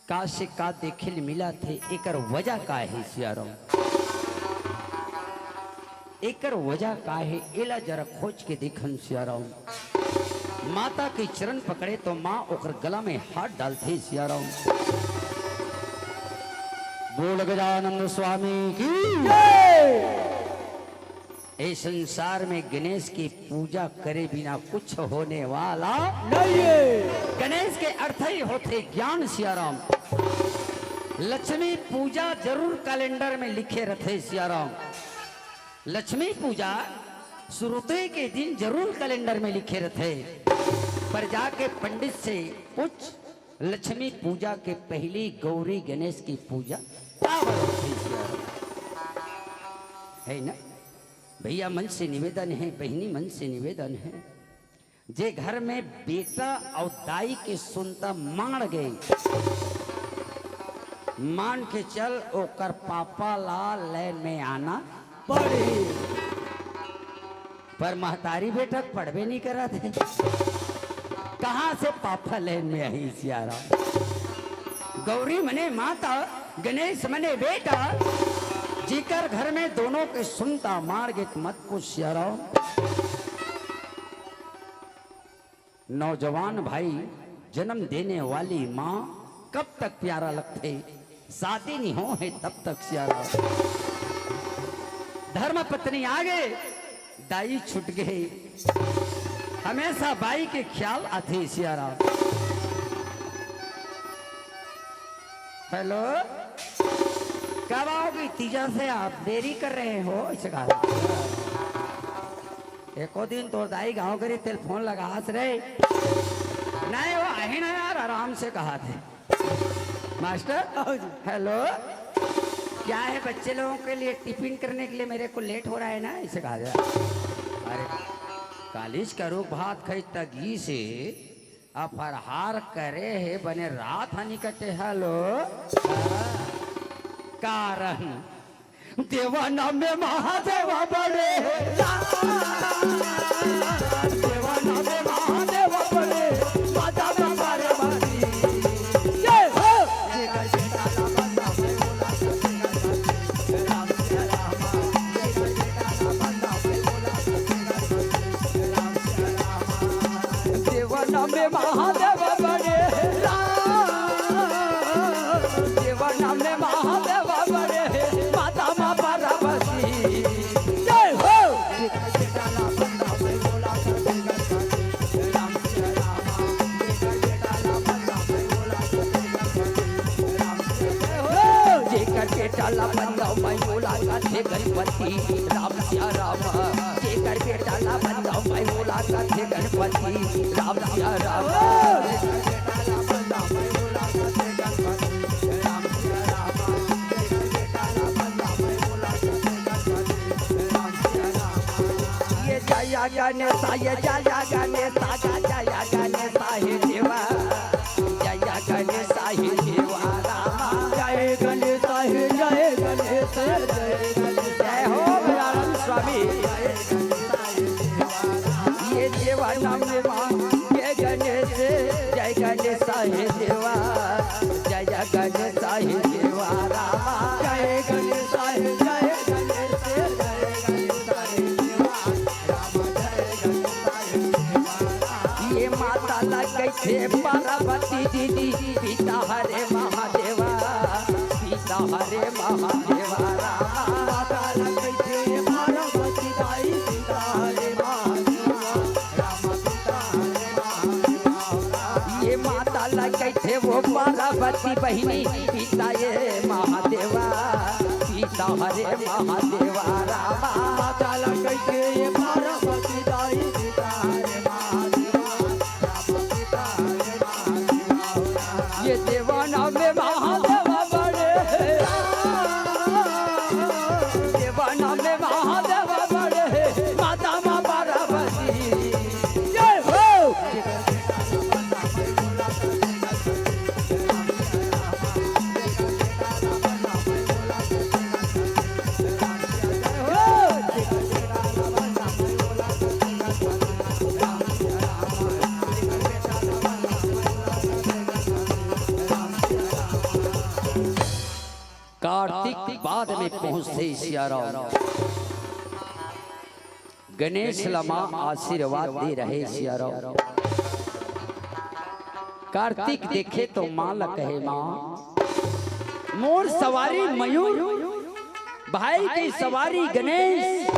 का से का देखे ल मिलत हे, एकर वजह का हे सियाराम? एकर वजह का हे, एला जरा खोज के देखन सियाराम। माता के चरण पकड़े तो माँ ओकर गला में हाथ डालथे सियाराम। बोल गजानंद स्वामी की। ए संसार में गणेश की पूजा करे बिना कुछ होने वाला नहीं है। गणेश के अर्थ ही होथे ज्ञान सियाराम। लक्ष्मी पूजा जरूर कैलेंडर में लिखे रथे सियाराम। लक्ष्मी पूजा सुरते के दिन जरूर कैलेंडर में लिखे रथे, पर जाके पंडित से पूछ, लक्ष्मी पूजा के पहली गौरी गणेश की पूजा काबर होथे सियाराम? है ना? भैया मन से निवेदन है, बहिनी मन से निवेदन है, जे घर में बेटा अउ दाई के सुनता माड़ गे, मान के चल ओकर पापा ला लाइन में आना पड़ही। पर महतारी बेटा पढ़बे नहीं करत हे, कहाँ से पापा लाइन में आही सियाराम? गौरी मने माता, गणेश मने बेटा, जेकर घर में दोनों के सुनता माड़ गे त मत पूछ सियाराम। नौजवान भाई, जन्म देने वाली माँ कब तक प्यारा लगथे? शादी नहीं हो है तब तक सियाराम। धर्म पत्नी आगे, दाई छूट गे, हमेशा बाई के ख्याल आथे सियाराम। हेलो, कब आओगी? तीजा से आप देरी कर रहे हो, ऐसे कहा। एको दिन तोर दाई गाँव करी तेल फोन लगास रे। नहीं, वो आही ना यार, आराम से कहाथे। मास्टर, आओ जी। हेलो, क्या है, बच्चे लोगों के लिए टिफिन करने के लिए मेरे को लेट हो रहा है ना, ऐसे कहा जाए। अरे, कालीज का रोग भात खाई तगी से अब फरहार करे हे बने रात हनी कटे। हेलो, हाँ। कारण देवाना में महादेवा बड़े, देवाना में महादेवा बड़े, माता में पार्वती। जय हो। देवाना में महादेवा बड़े राम, देवाना में महादेवा बड़े, माता माँ पार्वती। जय हो। जेकर बेटा ला बंदा मैं बोला कथे गणपति राम सिया राम। जेकर बेटा ला बंदा मैं बोला कथे गणपति राम सिया राम। ये जया गणेशा, ये जया गणेशा, जया गणेशा हे देवा। जया गणेशा हे देवा रामा। हे पार्वती दीदी, पिता हरे महादेवा, पिता हरे महादेवा रामा। माता ला कहिथे पार्वती दाई, पिता हरे महादेवा रामा, पिता हरे महादेवा रामा। ये माता ला कहिथे वो पार्वती बहिनी, पिता ये महादेवा, पिता हरे महादेवा रामा। माता ला कहिथे ये पार्वती दाई, पिता हरे महादेवा। ये देवाना में महादेव बड़े, देवाना में महादेव बड़े, माता माँ पार्वती। जय हो। कार्तिक बाद में पहुंचते सियाराम, गणेश ला माँ आशीर्वाद दे रहे सियाराम। कार्तिक देखे तो माँ ला कहे, माँ, मोर सवारी मयूर, भाई के सवारी गणेश,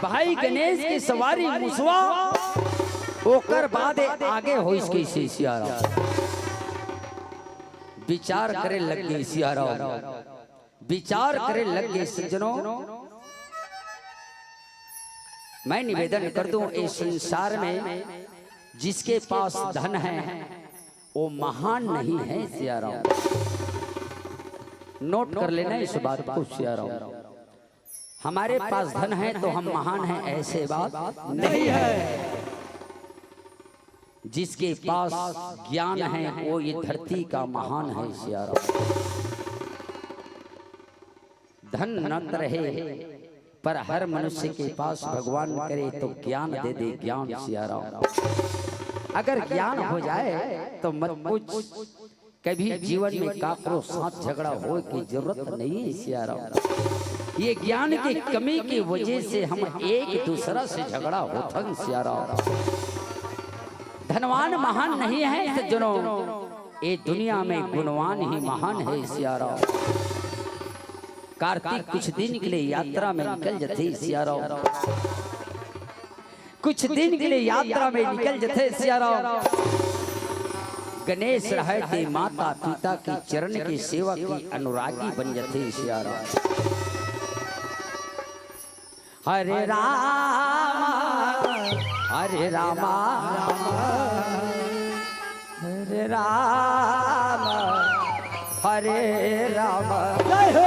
भाई गणेश के सवारी मुसवा, ओकर बाद आगे होइस कइसे सियाराम। विचार करे लग गे सियाराम, विचार करे लग गे सज्जनों। मैं निवेदन कर दूं, इस संसार में जिसके पास धन है वो महान नहीं है सियाराम। नोट कर लेना इस बात को सियाराम। हमारे पास धन है तो हम महान हैं, ऐसे बात नहीं है। जिसके पास ज्ञान है वो ये धरती का महान है सियाराम। धन न त रहे, पर हर मनुष्य के पास भगवान करे तो ज्ञान दे दे, ज्ञान सियाराम। अगर ज्ञान हो जाए तो मत पूछ, कभी जीवन में काकरो साथ झगड़ा होए की जरूरत नहीं है सियाराम। ये ज्ञान की कमी की वजह से हम एक दूसरा से झगड़ा होथन सियाराम। धनवान महान नहीं है सज्जनों, ये दुनिया में गुणवान ही महान है सियाराम। कार्तिक कुछ दिन के लिए यात्रा में निकल जथे सियाराम। कुछ दिन के लिए यात्रा में निकल जथे सियाराम। गणेश रहय ते माता पिता के चरण के सेवा के अनुरागी बन जथे सियाराम। हरे राम, हरे राम, हरे राम, हरे राम। जय हो।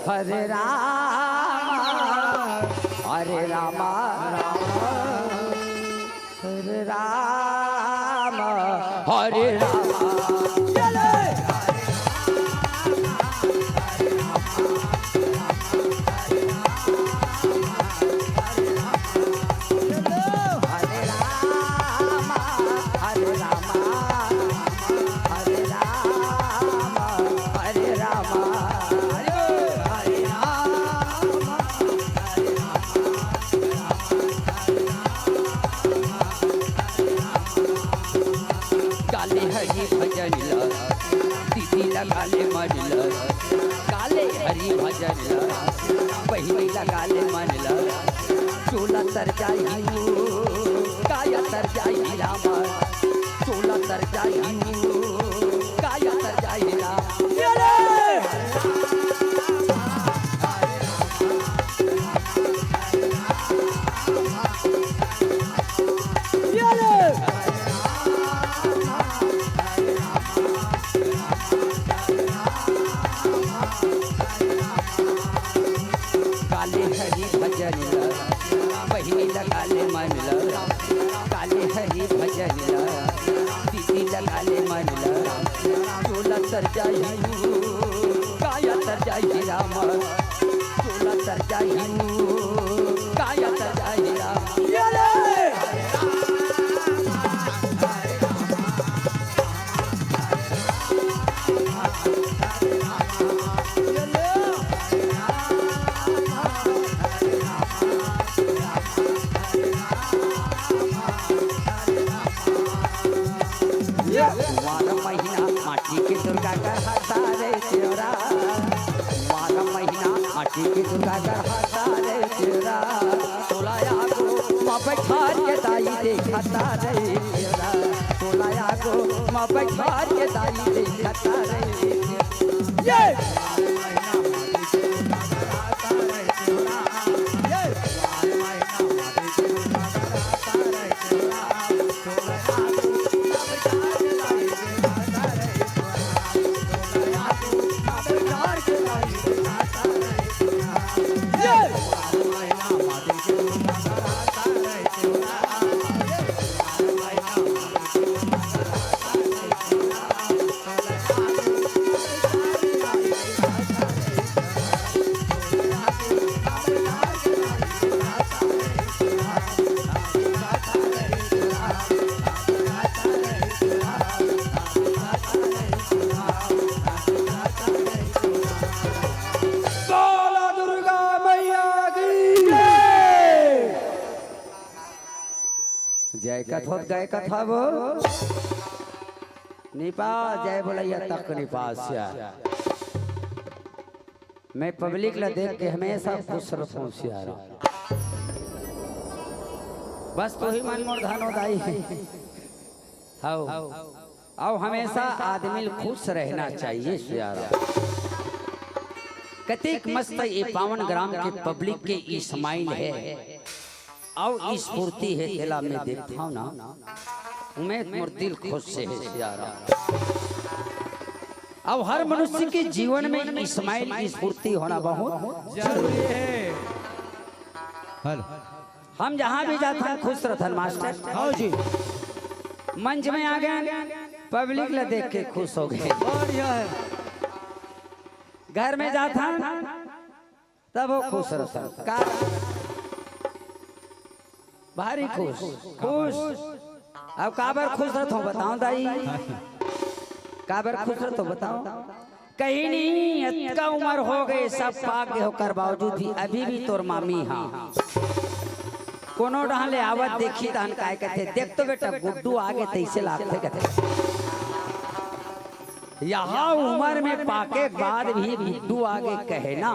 हरे राम, हरे राम, हरे राम, हरे राम। काले हरि भजन ला, दीदी लगा ले मन ला। काले हरि भजन ला, बहिनी लगा ले मन ला। चोला तर जाई, काया तर जाई रामा, चोला तर जाई, काया तर जाई रामा। काले हरि भजन ला, बहिनी लगा ले मन ला। काले हरि भजन ला, दीदी लगा ले मन ला। चोला तर जाई, काया तर जाई रामा, चोला तर जाई, काया तर जाई रामा। तोला आगू म बैठार के दाई देखता रे, तोला आगू म बैठार के दाई देखता रे। ये बोलो दुर्गा मैया की जय। जय कथोत गए कथा वो निपा जय बोलैया तक निपास्या। मैं पब्लिक ला देख के हमेशा खुश रहूं सियारा। बस तू ही मन मोर धनो दाई है। हाउ। अउ हमेशा आदमी ल खुश रहना चाहिए सियारा। कतेक मस्त ये पावन ग्राम के पब्लिक के ई स्माइल है, अउ ई स्फूर्ति है, तेला मैं देखथव ना, मैं मोर दिल खुश से है सियारा। अउ हर मनुष्य के जीवन में ई स्माइल, ई स्फूर्ति होना बहुत जरूरी है। हेलो। हम जहाँ भी जाथन खुश रहथन मास्टर। हाँ जी। मंच में आ गए, पब्लिक ला देख के खुश हो गए। बढ़िया है। घर में जाथन तब वो खुश रहथन। का भारी खुश, खुश। अब काबर खुश रहथो बताओ दाई, काबर खुश रहथो बताओ। कहीं नहीं, अतका उम्र हो गए, सब पाक गए होकर बावजूद भी अभी भी तोर मामी हाँ। कोनो डहान ले आवत देखी तहन काय कथे, "देख तो बेटा, गुड्डू आगे तैसे लागथे," कथे। यहाँ उम्र में पाके के बाद भी गुड्डू आगे कहे ना,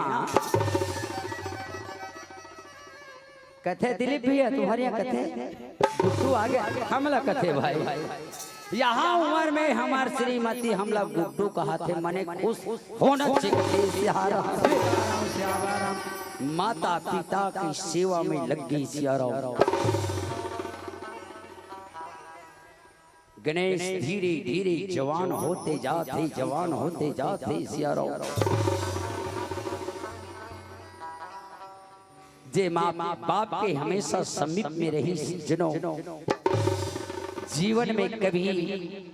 कथे दिलीप भैया, तुम्हारे यहाँ कथे गुड्डू आगे, हमला कथे भाई। यहाँ उम्र में हमार श्रीमती हमला गुड्डू कहाथे, मने खुश होना चाहिए सियारा। माता पिता की सेवा में लग गई सियारा। गणेश धीरे धीरे जवान होते जाथे, जवान होते जाथे सियारा। जे माँ बाप के हमेशा समीप में रही, जनो जीवन में कभी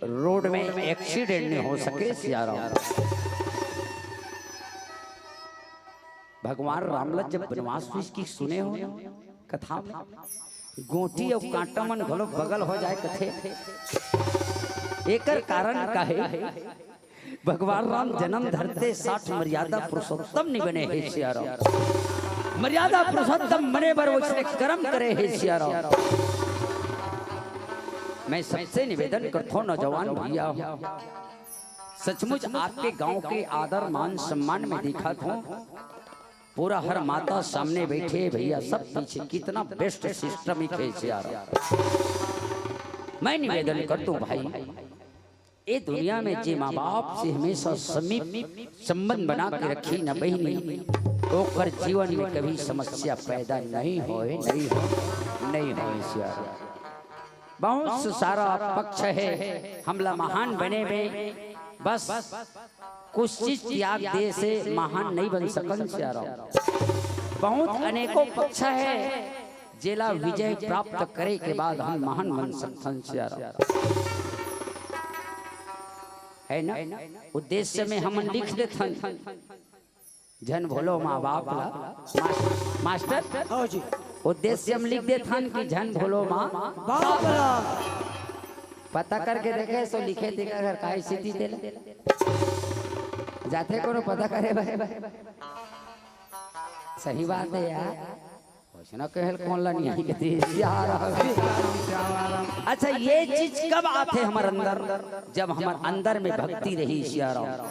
रोड में एक्सीडेंट नहीं हो सके सियारा। भगवान राम ला जब बनवास हुई की सुने हो कथा में, गोटी अउ कांटा मन घलो बगल हो जाए कथे। एकर कारण का हे? भगवान राम जन्म धरते साठ मर्यादा पुरुषोत्तम नहीं बने हे सियाराम। मर्यादा पुरुषोत्तम बने बर उसने कर्म करे हे सियाराम। मैं सबसे निवेदन करथो नौजवान भैया, सचमुच आपके गांव के आदर मान सम्मान में दिखा थो। पूरा हर माता सामने बैठे भैया, सब पीछे, कितना बेस्ट सिस्टम ही खेल सियाराम। मैं निवेदन करथो भाई, ए दुनिया में जे माँ बाप से हमेशा समीप संबंध बना के रखी न बहिनी, ओकर जीवन में कभी समस्या पैदा नहीं होए, नहीं होए, नहीं होए सियाराम। बहुत सारा पक्ष हे हमला महान बने में, बस कुछ चीज त्याग दे से महान नहीं बन सकन सियाराम। बहुत अनेकों पक्ष हे जेला विजय प्राप्त करे के बाद हम महान बन सकथन सियाराम। है ना? उद्देश्य में हम लिख देथन, झन भूलो माँ बाप ला। मास-, मास्टर, हाँ जी। उद्देश्य में लिख देथन कि झन भूलो माँ बाप ला। पता करके देखे सो लिखे थे अगर काहे स्थिति तेला जाथे कोनो पता करे भाई। सही बात है यार। वैसना कहल कौन ला नहीं आई कथे यार। अच्छा, ये चीज कब आथे हमर अंदर? जब हमर अंदर में भक्ति रही सियाराम,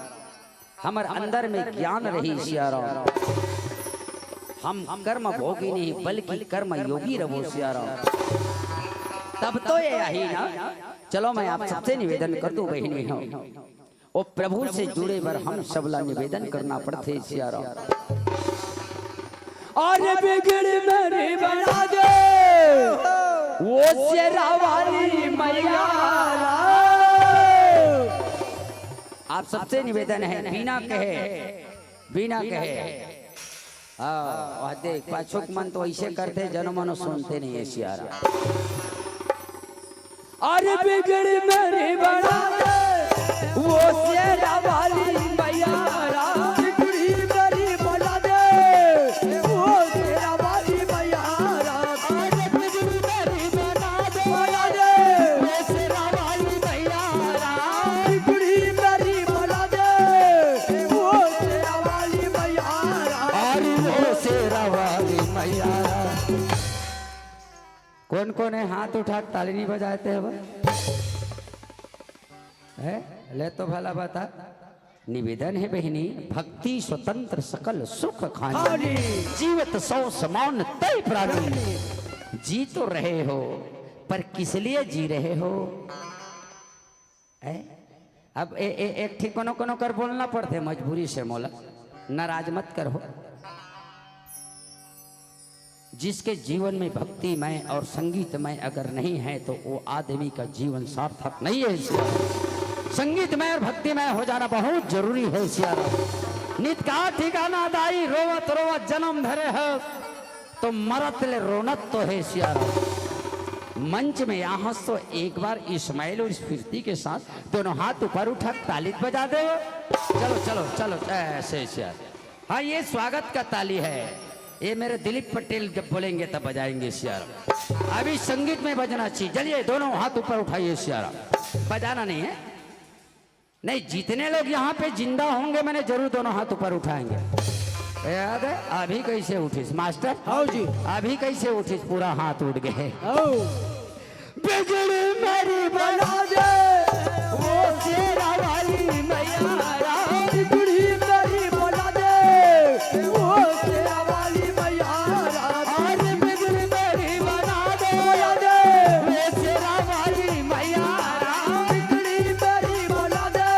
हमर अंदर में ज्ञान रही सियाराम। हम कर्म भोगी नहीं, बल्कि कर्म योगी रहो सियाराम। तब तो ये आही ना। चलो, मैं आप सबसे निवेदन कर दूं बहिनी हो, ओ प्रभु से जुड़े बर हम सबला निवेदन करना पड़थे सियाराम। अरे बिगड़ी मेरी बना दे, ओ शेरा वाली मैया राम। आप सबसे निवेदन है, बिना कहे, बिना कहे। हाँ, वह देख, पाछुक मन तो ऐसे करते, जनो मनो सुनते नहीं है सियाराम। अरे बिगड़ी मेरी बना दे, ओ शेरा वाली मैया राम। बिगड़ी मेरी बना दे, ओ शेरा वाली मैया राम। अरे बिगड़ी मेरी बना दे, बना दे, ओ शेरा वाली मैया राम। बिगड़ी मेरी बना दे, ओ शेरा वाली मैया राम। अरे ओ शेरा वाली मैया राम। कौन कौन है, हाथ उठा के ताली नहीं बजाते हो? है? ले तो भला बता। निवेदन है बहिनी, भक्ति स्वतंत्र सकल सुख खानी। खानी। जीवत सौ समान तय प्राणी। जी तो रहे हो, पर किस लिए जी रहे हो? है? अब ए, ए, एक ठीक कोनो कोनो कर बोलना पड़थे मजबूरी से मोला, नाराज मत करहो। जिसके जीवन में भक्तिमय और संगीतमय अगर नहीं है, तो वो आदमी का जीवन सार्थक नहीं है। इसलिए संगीतमय और भक्तिमय हो जाना बहुत जरूरी है सियाराम। नित का ठिकाना दाई, रोवत रोवत जन्म धरे है, तो मरत ले रोनत तो है सियाराम। मंच में यहाँ तो एक बार इस्माइल और स्फूर्ति के साथ दोनों हाथ ऊपर उठा के ताली बजा दे। चलो, चलो, चलो, ऐसे सियाराम। हाँ, ये स्वागत का ताली है, ये मेरे दिलीप पटेल जब बोलेंगे तब बजाएंगे सियाराम। अभी संगीत में बजना चाहिए। चलिए, दोनों हाथ ऊपर उठाइए सियाराम। बजाना नहीं है, नहीं, जितने लोग यहाँ पे जिंदा होंगे, मैंने जरूर दोनों हाथ ऊपर उठाएंगे। याद है, अभी कैसे उठिस मास्टर? हाँ जी। अभी कैसे उठिस, पूरा हाथ उठ गए। हाँ। बिगड़ी मेरी बना दे, ओ शेरा वाली मैया राम। बिगड़ी मेरी बना दे, ओ शेरा वाली मैया राम। अरे बिगड़ी मेरी बना दे, बना दे, ओ शेरा वाली मैया राम। बिगड़ी मेरी बना दे,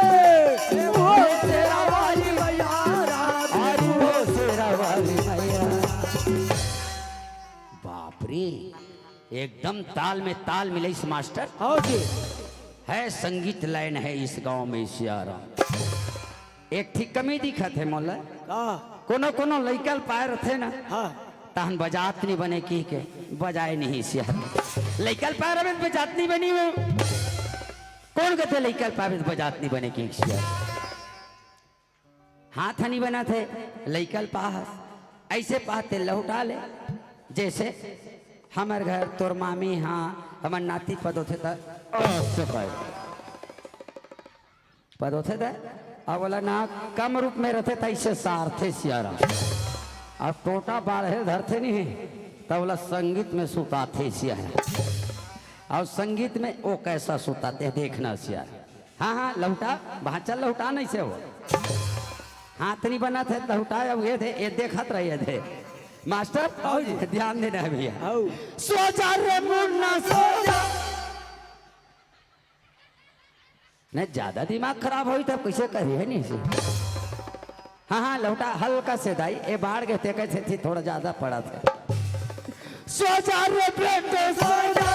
ओ शेरा वाली मैया राम। अरे ओ शेरा वाली मैया। बाप रे, एकदम ताल में ताल मिलाइस मास्टर। हाँ जी। है संगीत लाइन है इस गांव में सियाराम। एक ठीक कमी दिखत है मोला। का? कोनो कोनो लइका ल पाए रथे ना, हाँ। तहन बजात नहीं बने की के, बजाए नहीं सियाराम। लइका ल पाए रहे बजात नहीं बनी हो। कौन कहते लइका ल पाए बजात नहीं बने की सियाराम? हाथ हनी बना थे, लइका ल पाहस, ऐसे पाते लहुटा ले, जैसे हमर घर तोर मामी हाँ, हमर नाती पद होथे त, ऐसे पाए। पद होथे त, अब वाला ना कम रूप में रहथे त ऐसे सारथे सियाराम। अब टोटा बाढ़े धरथे नहीं, तब वाला संगीत में सुताथे सियाराम। और संगीत में वो कैसा सुताते हैं, देखना सियाराम। हाँ, हाँ, लहुटा, भांचा लहुटा नहीं से हो। हाथ नहीं बना थे, लहुटा, अब ये थे, ये देखत रहिए थे। मास्टर, आओ जी। ध्यान देना है भैया। आओ। सो जा रे मुन्ना, सो जा। नहीं, ज्यादा दिमाग खराब होई तब कैसे करी है नहीं से। हाँ, हाँ, लहुटा हल्का से दाई, ए बाढ़ के ते कैसे थी, थोड़ा ज्यादा पड़ा था। सो जा रे बेटे, सो जा,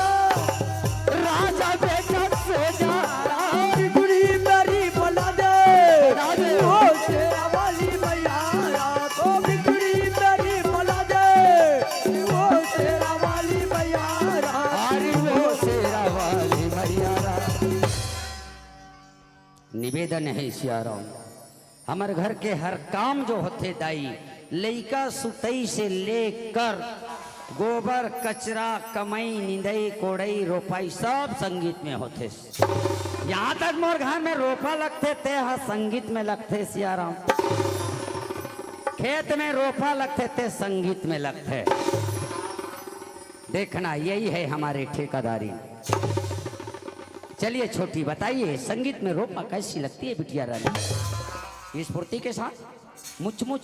राजा बेटा, सो जा। बिगड़ी मेरी बना दे, बना दे। ओ शेरा वाली मैया राम, ओ बिगड़ी मेरी बना दे, ओ शेरा वाली मैया राम। अरे ओ शेरा वाली मैया राम। निवेदन है सियाराम, हमर घर के हर काम जो होथे दाई, लइका सुतई से लेकर गोबर, कचरा, कमई, निंदई, कोड़ई, रोपाई सब संगीत में होथे। यहाँ तक मोर घर में रोपा लगथे, ते ह संगीत में लगथे सियाराम। खेत में रोपा लगथे, ते संगीत में लगथे। देखना, यही है हमारी ठेकेदारी। चलिए छोटी, बताइए, संगीत में रोपा कैसी लगती है बिटिया रानी? स्फूर्ति के साथ मुच मुच।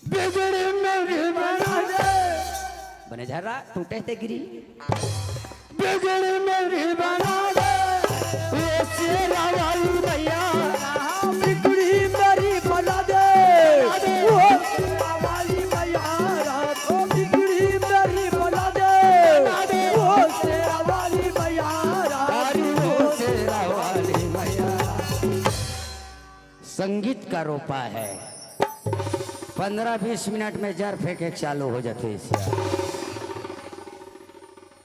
बिगड़ी मेरी बना झर्रा टूटे ते गिरी। बिगड़ी मेरी बना दे, ओ शेरा वाली मैया, बिगड़ी मेरी बना दे, ओ शेरा वाली मैया, ओ बिगड़ी मेरी बना दे, ओ शेरा वाली मैया, ओ शेरा वाली मैया। संगीत का रोपा है, पंद्रह बीस मिनट में जर फेंके चालू हो जाते हैं।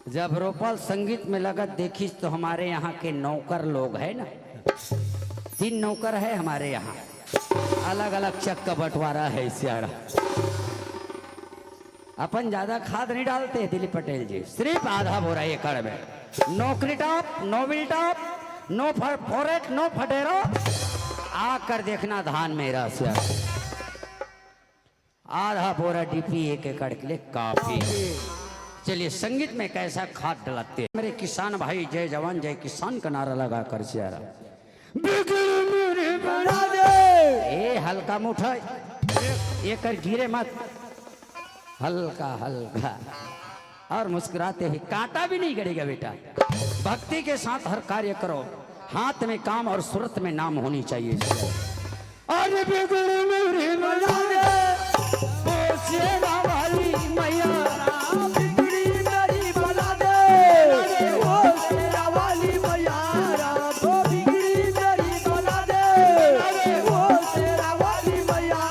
जब रोपल संगीत में लगत देखिस तो हमारे यहाँ के नौकर लोग है ना, तीन नौकर है हमारे यहाँ, अलग अलग चक का बंटवारा है सियारा। अपन ज्यादा खाद नहीं डालते दिलीप पटेल जी, सिर्फ आधा बोरा एकड़ में। No Crittop, no Viltop, no Fo-, Foret, no Fotero। आकर देखना धान मेरा सियारा। आधा बोरा डीपी एक एकड़ के लिए काफी। चलिए, संगीत में कैसा खाद डलाते हैं मेरे किसान भाई। जय जवान जय किसान का नारा लगा कर सियारा। बिगड़ी मेरी बना दे। ए हल्का मुठा, एकर गिरे मत, हल्का हल्का, और मुस्कुराते हुए, कांटा भी नहीं गड़ेगा बेटा। भक्ति के साथ हर कार्य करो, हाथ में काम और सूरत में नाम होनी चाहिए। अरे बिगड़ी मेरी बना दे, ओ शेरा वाली मैया, बिगड़ी मेरी बना दे, ओ शेरा वाली मैया, ओ बिगड़ी मेरी बना दे, ओ शेरा वाली मैया,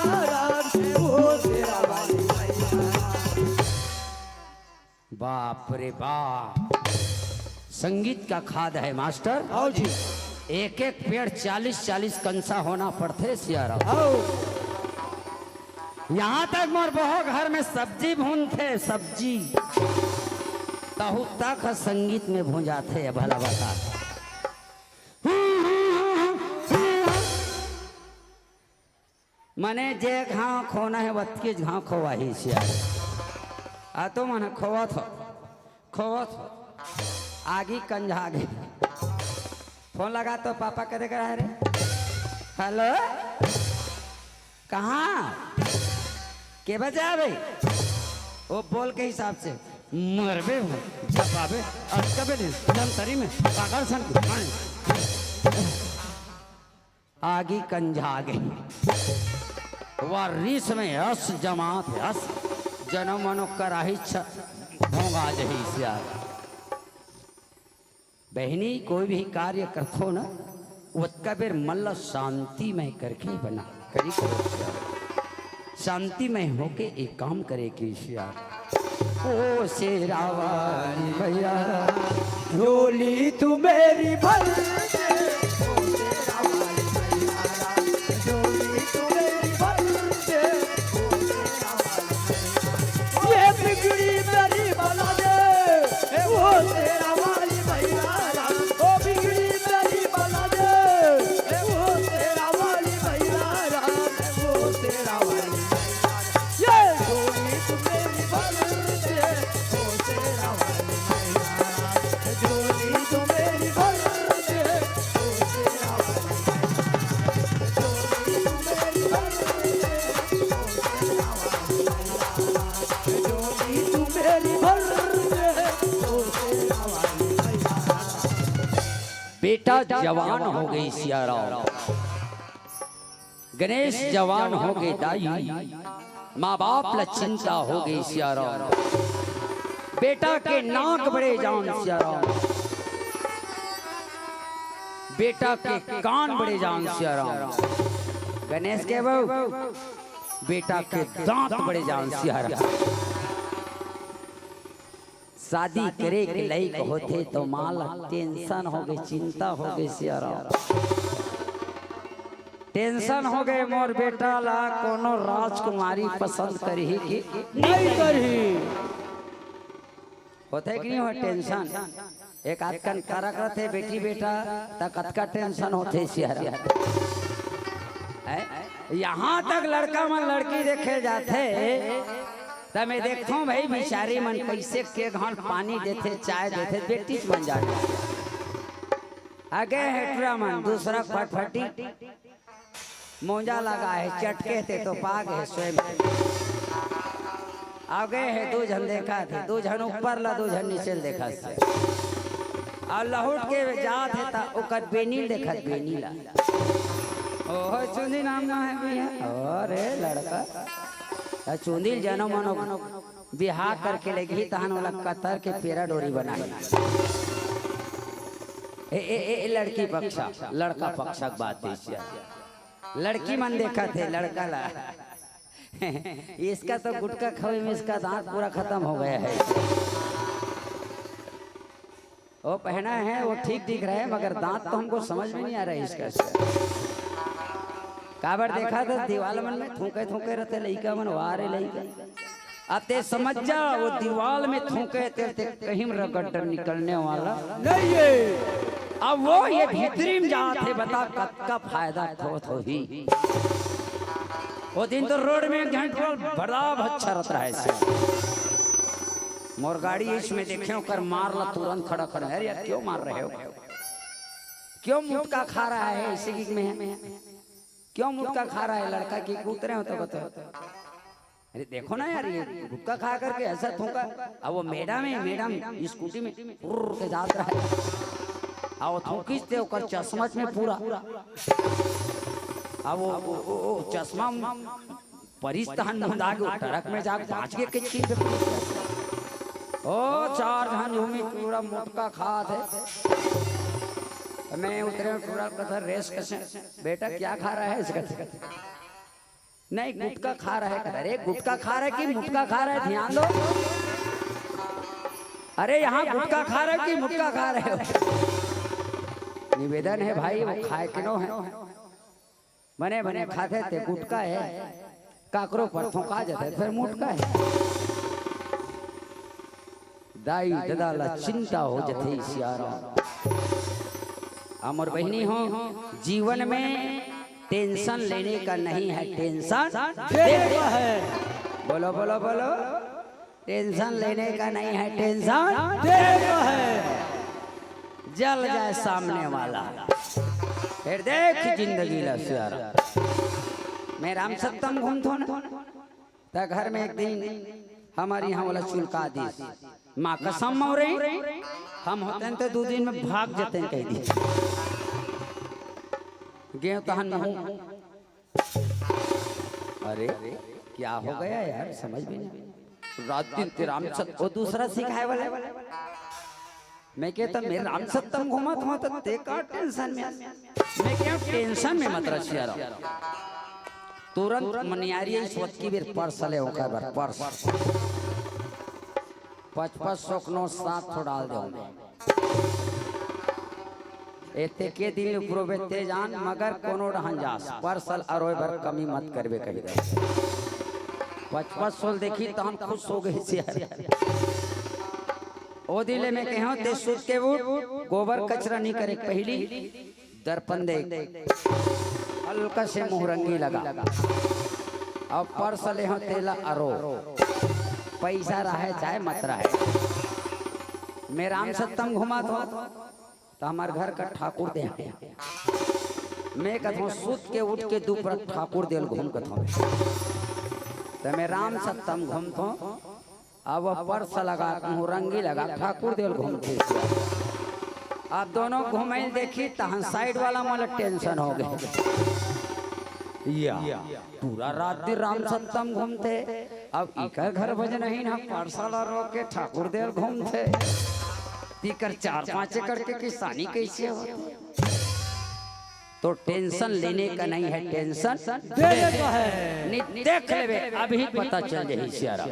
ओ शेरा वाली मैया। बाप रे बाप, संगीत का खाद है मास्टर। आओ जी। एक एक पेड़ चालीस चालीस कंसा होना पड़थे सियारा। आओ। यहाँ तक मोर बहो घर में सब्जी भूनथे, सब्जी। तहु तक ह संगीत में भूंजाथे, भला बता। मने जे घांव खोना हे, वतकीच घांव खोवाही सियार। आ तो मन खोवत हो, खोवत हो। आगी कंझा गे। फोन लगा तो पापा कदे करा हे रे। हेलो? कहाँ? के बजे आबे? वो बोल के हिसाब से। मरबे हो, झपाबे, अटकबे नहीं, धमतरी में, पागल सन। आगी कंझा गे। वा रीस में अस जमात हे, अस। जनम मनो कराही छ-, भोंगा जही सियार। बहिनी, कोई भी कार्य करथो ना, ओतका बेर मन ला शांतिमय करके बना, करी करो सियार। शांतिमय होके एक काम करे के सियार। ओ शेरा वाली मैया, झोली तू मेरी भर दे। ओ शेरा वाली मैया, झोली तू मेरी भर दे। ओ शेरा वाली मैया, ये बिगड़ी मेरी बना दे। ओ शेरा वाली मैया, ओ बिगड़ी मेरी बना दे। ओ शेरा वाली मैया, ओ शेरा वाली मैया। ये झोली तू मेरी भर दे, ओ शेरा वाली मैया। झोली तू मेरी भर दे, ओ शेरा वाली मैया। झोली तू मेरी भर दे, ओ शेरा वाली मैया। झोली तू मेरी भर दे, ओ शेरा वाली मैया। बेटा जवान हो गई सियाराम। गणेश जवान हो गए दाई, माँ बाप ला चिंता हो गई सियाराम। बेटा के नाक बड़े जान सियाराम, बेटा के कान बड़े जान सियाराम। गणेश के बहू, बेटा के दांत बड़े जान सियाराम। शादी करे के लइक होथे तो माँ ला टेंशन हो गई, चिंता हो गई सियाराम। टेंशन हो गए, मोर बेटा ला कोनो राजकुमारी पसंद करही कि नहीं करही। होथे कि नहीं हो टेंशन? एक आध कन करक रथे बेटी बेटा, त कतका टेंशन होथे सियारा। हैं? यहाँ तक लड़का मन लड़की देखे जाथे, त मैं देखथों भाई बिचारी मन कैसे के घान पानी देथे, चाय देथे, बेटी मन जाथे। आगे हेटरा मन दूसरा फटफटी मोजा लगा हे, चटके ते तो पाग हे स्वयं। आगे हे, दू झन देखत हे, दू झन ऊपर ला, दू झन नीचे ल देखत हे। अउ लहुट के जात हे त ओकर बेनी ल देखत, बेनी ला। ओहो, चुंदी नाम ना हे भैया। अरे लड़का, त चुंदी ल जनो मनो बिहाव करके लेगही, तहन ओला कतर के पेरा डोरी बनाही। ए, ए, ए, ए, लड़की पक्ष, लड़का पक्ष के बात हे। लड़की मन देखत हे लड़का ला। इसका तो गुटखा खावे में इसका दांत पूरा खत्म हो गया है। वो पहना है, वो ठीक दिख रहा है, मगर दांत तो हमको समझ में नहीं आ रहा है इसका। काबर देखा था दीवाल मन में थूके थूके रहते लइका मन, वाह रे लइका। अब ते समझ जा, वो दीवाल में थूके ते, ते कहीं रगड़ निकलने वाला नहीं है। अब वो ये भीतरी में जात हे, बता कतका फायदा होत होही। वो दिन तो रोड में एक झन टूरा बड़ा भच्छरत रहे से। मोर गाड़ी इसमें देखे, ओकर मार ला तुरंत खड़ा कर, "अरे यार, क्यों मार रहे हो? क्यों मुटका खा रहा है इसी में? क्यों मुटका खा रहा है लड़का?" कि उतरे हो तो बताओ। अरे देखो ना यार, ये गुटखा खा करके ऐसा थूका। अब वो मैडम है, मैडम स्कूटी में फुर्र के जात रहे। अब वो थूकिस ते ओकर चश्मा में पूरा। अब वो, वो, वो, वो चश्मा परिस तहन मुंदा के ट्रक में जाके बांच के किचकिच पे। ओ चार झन झूमी पूरा मोटका खात हे। मैं उतरे टूरा कथंव रेस कसे, "बेटा क्या खा रहा है?" इसका नहीं, गुटखा खा रहा है। अरे, गुटखा खा रहा है कि मुटका खा रहा है, ध्यान दो। अरे, यहाँ गुटखा खा रहे हो कि मुटका खा रहे हो? निवेदन है भाई, वो खाए के नो है। बने बने खाथे ते गुटखा है, काकरो पर थोंका जाथे, फिर मुटका है। दाई ददा ला चिंता हो जथे सियाराम। अमर बहिनी हो, जीवन में टेंशन लेने का नहीं है, टेंशन देने का है। बोलो, बोलो, बोलो, टेंशन लेने का नहीं है, टेंशन देने का है। जल जाए सामने वाला, फिर देख जिंदगी ला सियाराम। मैं राम सत्तम घूमथों ना, त घर में एक दिन हमर इहाँ वाला चुलका दिस, "माँ कसम मौरे, हम होतेन त दू दिन में भाग जतेन," कहि दिस। गेंव तहन महूँ, अरे क्या हो गया यार, समझ में नहीं। रात दिन ते राम सत-, वो दूसरा सिखाए वाला। मैं कहता, "मैं राम सत्तम घूमत हों त ते का टेंशन में?" मैं कहूँ, "टेंशन में मत रह सियाराम।" तुरंत मनियारी आई, सोच की बेर पर्स ले ओकर बर, पर्स। पचपच सौ के नोट सात ठो डाल दे ओमे। एते के दिन उपरो बेते जान, मगर कोनो डहन जास, पर्स ल अरोय बर कमी मत करबे कहि दे। पचपच सौ ल देखी तहन खुश हो गई सियार। ओ दिन ले मैं कहेंव, ते सुत के उठ, गोबर कचरा नहीं करे, पहिली दर्पण देख, हल्का से मुहरंगी लगा, अउ पर्स ले हो तेला अरो, पैसा रहे चाहे मत रहे। मैं राम सत्तम घुमात हों, त हमर घर का ठाकुर दे हे। मैं कथों, सुत के उठ के दू परत ठाकुर दे ल घूम कथों। त मैं राम सत्तम घूमथों, अब पर्स लगा, मुहरंगी लगा, ठाकुर दे ल घूमथे। अब दोनों घूमइल देखी, तहन साइड वाला मोला टेंशन हो गए। या, पूरा रात दिन राम सत्तम घूमथे, अब इकर घर भजन ही ना, पर्स ला रोक के ठाकुर दे ल घूमथे। इकर चार पाँच एकड़ के किसानी कैसे होथे? तो टेंशन लेने का नहीं है, टेंशन देने का है। नहीं, देख लेबे, अभी पता चल जाही सियाराम।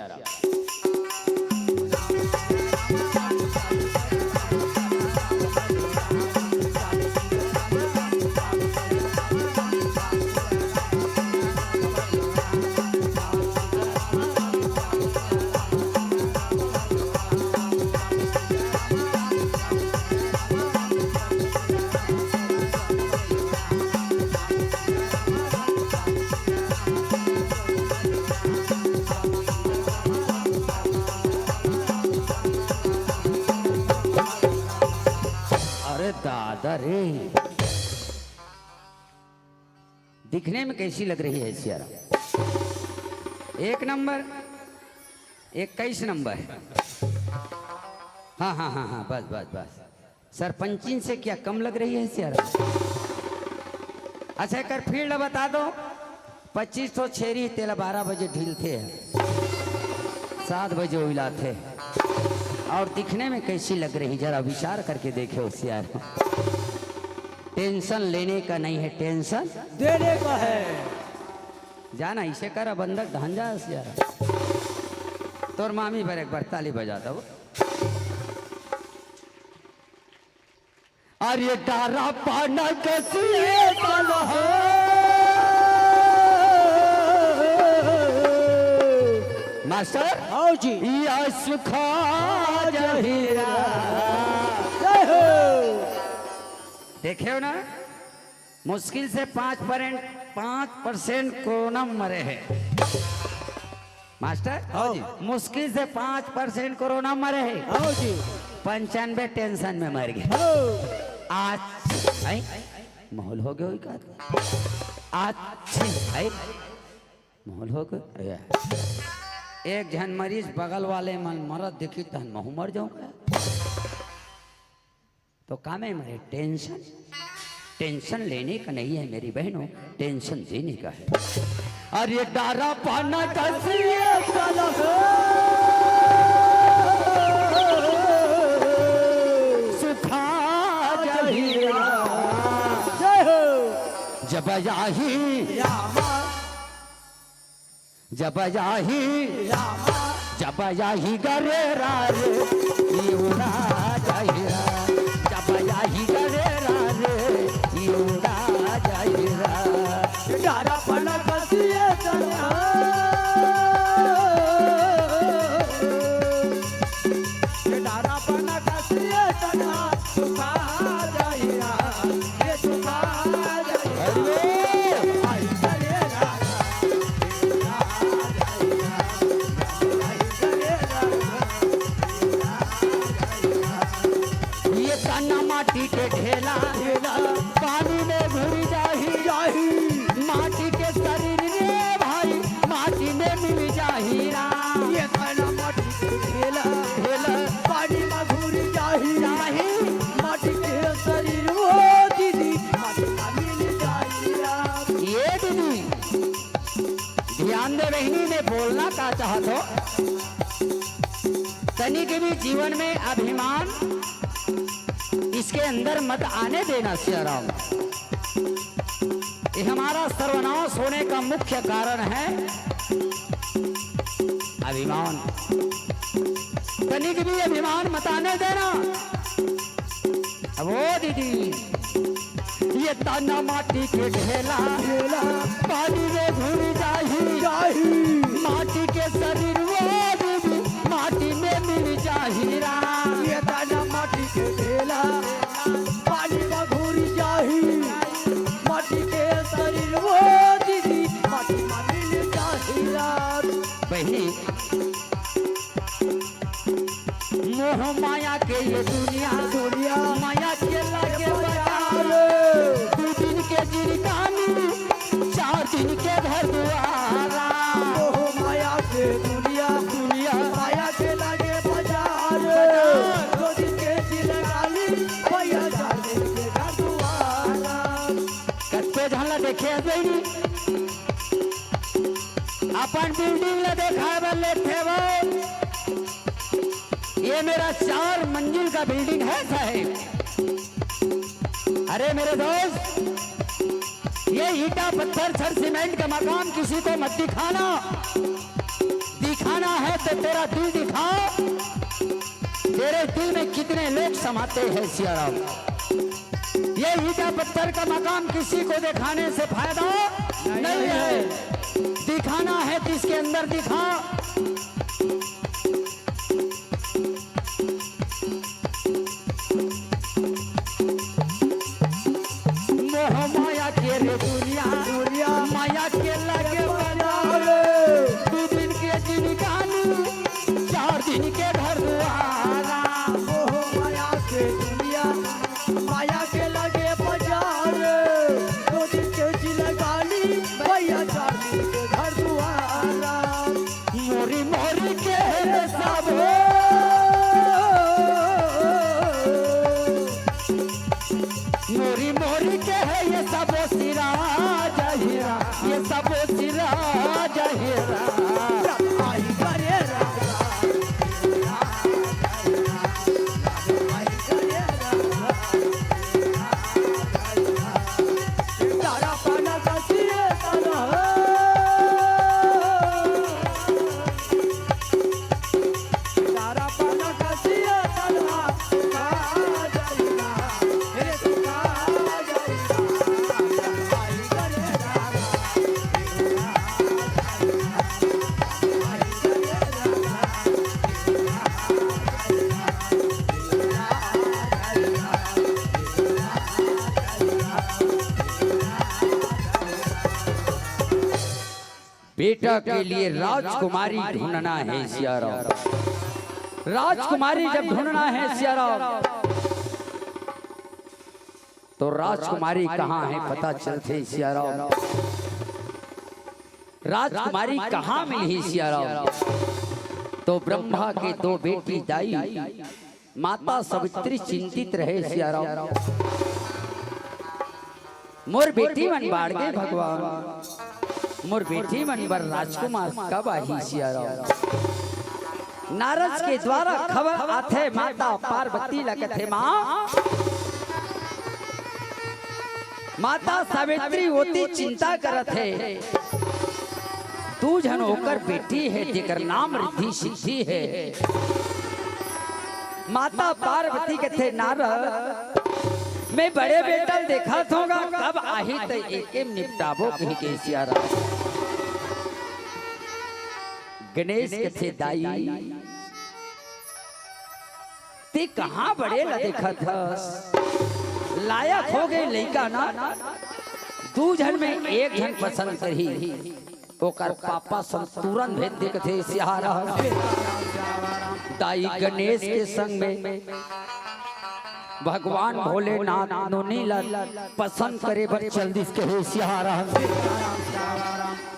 अरे दादा रे, दिखने में कैसी लग रही है सियाराम? एक नंबर। इक्कीस नंबर। हाँ, हाँ, हाँ, हाँ, बस, बस, बस। सरपंचिन से क्या कम लग रही है सियारा? अच्छा, एकर field बता दो। पच्चीस ठो छेरी, तेला बारह बजे ढीलथे, सात बजे उइलाथे। और दिखने में कैसी लग रही, जरा विचार करके देखे हो सियारा। Tension लेने का नहीं है, tension देने का है। जाना इसे कर, अब अंदर ढांजा है सियारा। तोर मामी बर एक बार ताली बजा दो। अरे डारा पाना कसिए वाला हो। मास्टर। आओ जी। या सुखा जहीरा। जय हो। देखे हो ना, मुश्किल से पाँच परसेंट, पाँच परसेंट कोरोना में मरे हैं। मास्टर, आओ जी। मुश्किल से पाँच परसेंट कोरोना मरे हैं। आओ जी। पंचानबे tension में मर गए। आओ। आज, हैं? माहौल हो गया, वही कहा था। आज, हैं? माहौल हो गया। एक झन मरीज बगल वाले मन मरत देखी, तहन महू मर जाऊंगा। तो काम है हमारे tension। Tension लेने का नहीं है मेरी बहनों, tension देने का है। अरे डारा पाना कसिए वाला हो। सुखा जहीरा। जय हो। जब आही जब जाही, जब जाही गरेरा रे, इउड़ा जाहिरा। जब जाही गरेरा रे, इउड़ा जाहिरा। डारा पना कसिए तन्हा। डारा पना कसिए तन्हा। सुखा जाहिरा, ये सुखा जाहिरा। अरे! आई जाहिरा। ये तन माटी के ढेला, पानी में घुर जाही, माटी के शरीर रे भाई, माटी में मिल जाही राम। ये तन माटी के ढेला, ढेला, पानी में घुर जाही, माटी के शरीर वो दीदी, माटी में मिल जाही राम। ये दीदी, ध्यान दे बहिनी, मैं बोलना का चाहत हो, तनिक भी जीवन में अभिमान इसके अंदर मत आने देना सियाराम। ये हमारा सर्वनाश होने का मुख्य कारण है अभिमान। तनिक भी अभिमान मत आने देना। अब ओ दीदी, ये तन माटी के ढेला, ढेला, पानी में घुर जाही, जाही। माटी के शरीर वो दीदी, माटी में मिल जाही राम। ये तन माटी के ढेला, पानी में घुर जाही, माटी के शरीर वो दीदी, माटी में मिल जाही राम। बहिनी, मोह माया के ये दुनिया, दुनिया, माया के लागे बाजार। दू दिन के जिनगानी, चार दिन के घर दुआरा। मोह माया के दुनिया, दुनिया, माया के लागे बाजार। दू दिन के जिनगानी, भैया चार दिन के घर दुआरा। कतको झन ला देखे हस बहिनी, अपन building ला देखाए बर लेथे वो। ये मेरा चार मंजिल का building है साहेब। अरे मेरे दोस्त, ये ईंटा, पत्थर, छड़, सीमेंट का मकान किसी को मत दिखाना। दिखाना है तो तेरा दिल दिखा। तेरे दिल में कितने लोग समाते हैं सियाराम। ये ईंटा पत्थर का मकान किसी को दिखाने से फायदा नहीं है। दिखाना है तो इसके अंदर दिखा। मोह माया के रे दुनिया, दुनिया, माया के लागे बाजार। दू दिन के जिनगानी, चार दिन के घर दुआरा। मोह माया के दुनिया, माया के लागे बाजार। दू दिन के जिनगानी, भैया चार दिन के घर दुआरा। मोरी मोरी के के लिए राजकुमारी ढूंढना है सिया राम। राजकुमारी जब ढूंढना है सिया राम, तो राजकुमारी कहाँ है पता चलथे सिया राम। राजकुमारी कहाँ मिलही सिया राम। तो ब्रह्मा के दो बेटी दाई माता सावित्री चिंतित रहे सिया राम। मोर बेटी मन बाढ़ गे भगवान, मोर बेटी मन बर राजकुमार कब आही सिया राम। नारद के द्वारा खबर आथे माता पार्वती ल कथे माँ, माता सावित्री ओती चिंता करत हे, दू झन ओकर बेटी हे जेकर नाम रिद्धि सिद्धि हे। माता पार्वती कथे नारद, मैं बड़े बेटा ल देखत हों गा, कब आही त एके म निपटाबो कहि के सिया राम। गणेश कथे दाई, ते कहाँ बड़े ल देखत हस? लायक हो गे लइका ना, दू झन में एक झन पसंद करही। ओकर पापा संतुरन भेज दे कथे सिया राम। दाई गणेश के संग में भगवान भोलेनाथ नोनी ला पसंद करे बर चल दिस कहे सिया राम।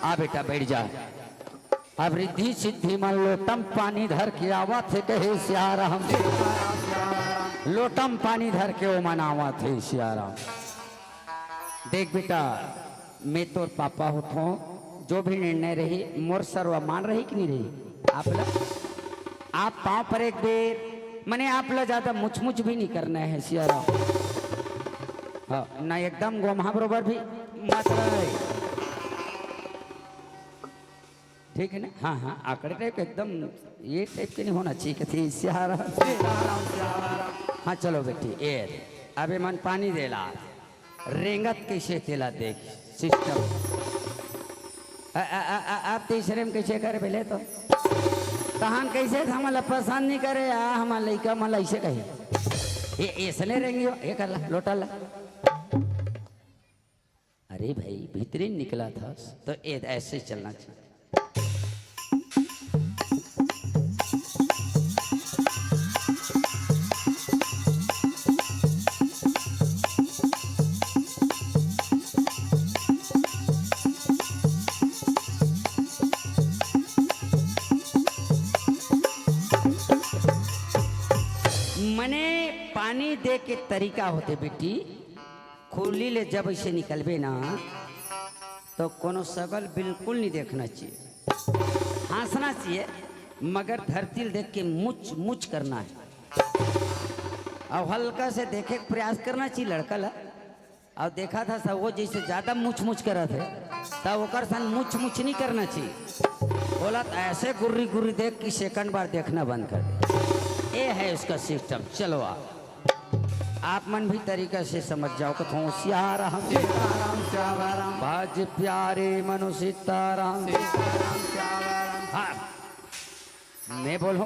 आ बेटा बैठ जा। अब रिद्धि सिद्धि मन लोटम पानी धर के आवत हे कहे सिया राम। लोटम पानी धर के ओमन आवत हे सिया राम। देख बेटा, मैं तोर पापा होथों, जो भी निर्णय रही मोर सर्वमान रही कि नहीं रही? आप ल-, आप पाँव पर एक बेर, मने आप ला ज्यादा मुचमुच भी नहीं करना है सिया राम। हाँ, ना एकदम गोम्हा बरोबर भी मत रहे। ठीक है ना? हाँ, हाँ, आंकड़े टाइप एकदम ये टाइप के नहीं होना चाहिए कथे सिया राम। हाँ, चलो बेटी, ए, अब एमन पानी देला, रेंगत कइसे तेला देख, सिस्टम। अ, अ, अ, अ, अब तीसरे में कइसे करे पहले तो? तहन कइसे हमन ला पसंद नहीं करे, आ, हमर लइका मन ला अइसे कही। ए, अइसने रेंगियो, ए कर ला, लोटा ला। अरे भाई, भीतरी निकला था, तो ए, ऐसे चलना चाहिए। मने पानी दे के तरीका होथे बेटी, खुरली ले जब अइसे निकलबे ना, तो कोनो सकल बिल्कुल नहीं देखना चाहिए, हाँसना चाहिए, मगर धरती ल देख के मुच मुच करना है। अउ हल्का से देखे के प्रयास करना चाहिए लड़का ला। अउ देखा था सब वो जइसे ज्यादा मुच मुच करत हे, तब ओकर सन मुच मुच नहीं करना चाहिए। बोला तो ऐसे गुर्री गुर्री देख कि सेकंड बार देखना बंद कर दे। ये है उसका सिस्टम। चलो आप, आप मन भी तरीका से समझ जाओ। कथों सिया राम, सीताराम, श्यामा राम। भज प्यारे मनु सीताराम। सीताराम, श्यामा राम। हाँ, मैं बोलूं,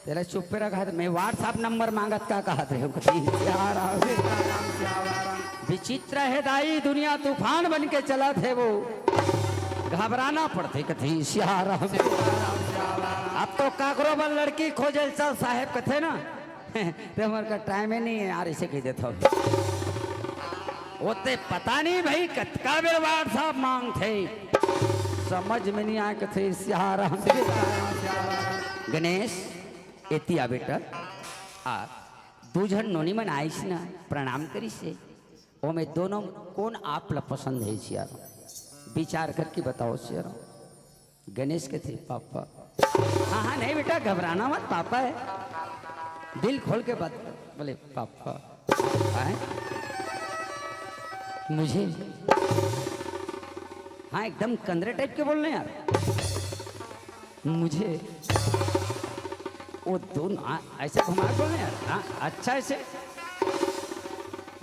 तेला चुप्पे रखा था। मैं WhatsApp नंबर मांगत का कहत रहे हो, कथी सिया राम। सीताराम, श्यामा राम। विचित्र है दाई, दुनिया तूफान बन के चलत हे वो, घबराना पड़थे कथी सिया राम। सीताराम, श्यामा राम। अब तो काकरो बर लड़की खोजे ल चल साहेब कथे ना, ते हमर का टाइम ही नहीं है यार, इसे कह देता हूँ। ओते पता नहीं भाई कतका बेर WhatsApp मांगथे, समझ में नहीं आए कथे सिया राम। गणेश, एती आ बेटा, आ, दू झन नोनी मन आइस ना, प्रणाम करिस हे। ओमे दोनों कोन आप ला पसंद है सिया राम? विचार करके बताओ सिया राम। गणेश कथे पापा। हाँ, हाँ, नहीं बेटा, घबराना मत, पापा है। दिल खोल के बात कर। बोले, पापा, हैं? मुझे? हाँ, एकदम कंदरे टाइप के बोल रहे हैं यार। मुझे वो दोनों, हाँ, ऐसे घुमा के बोल रहे हैं यार। हाँ, अच्छा, ऐसे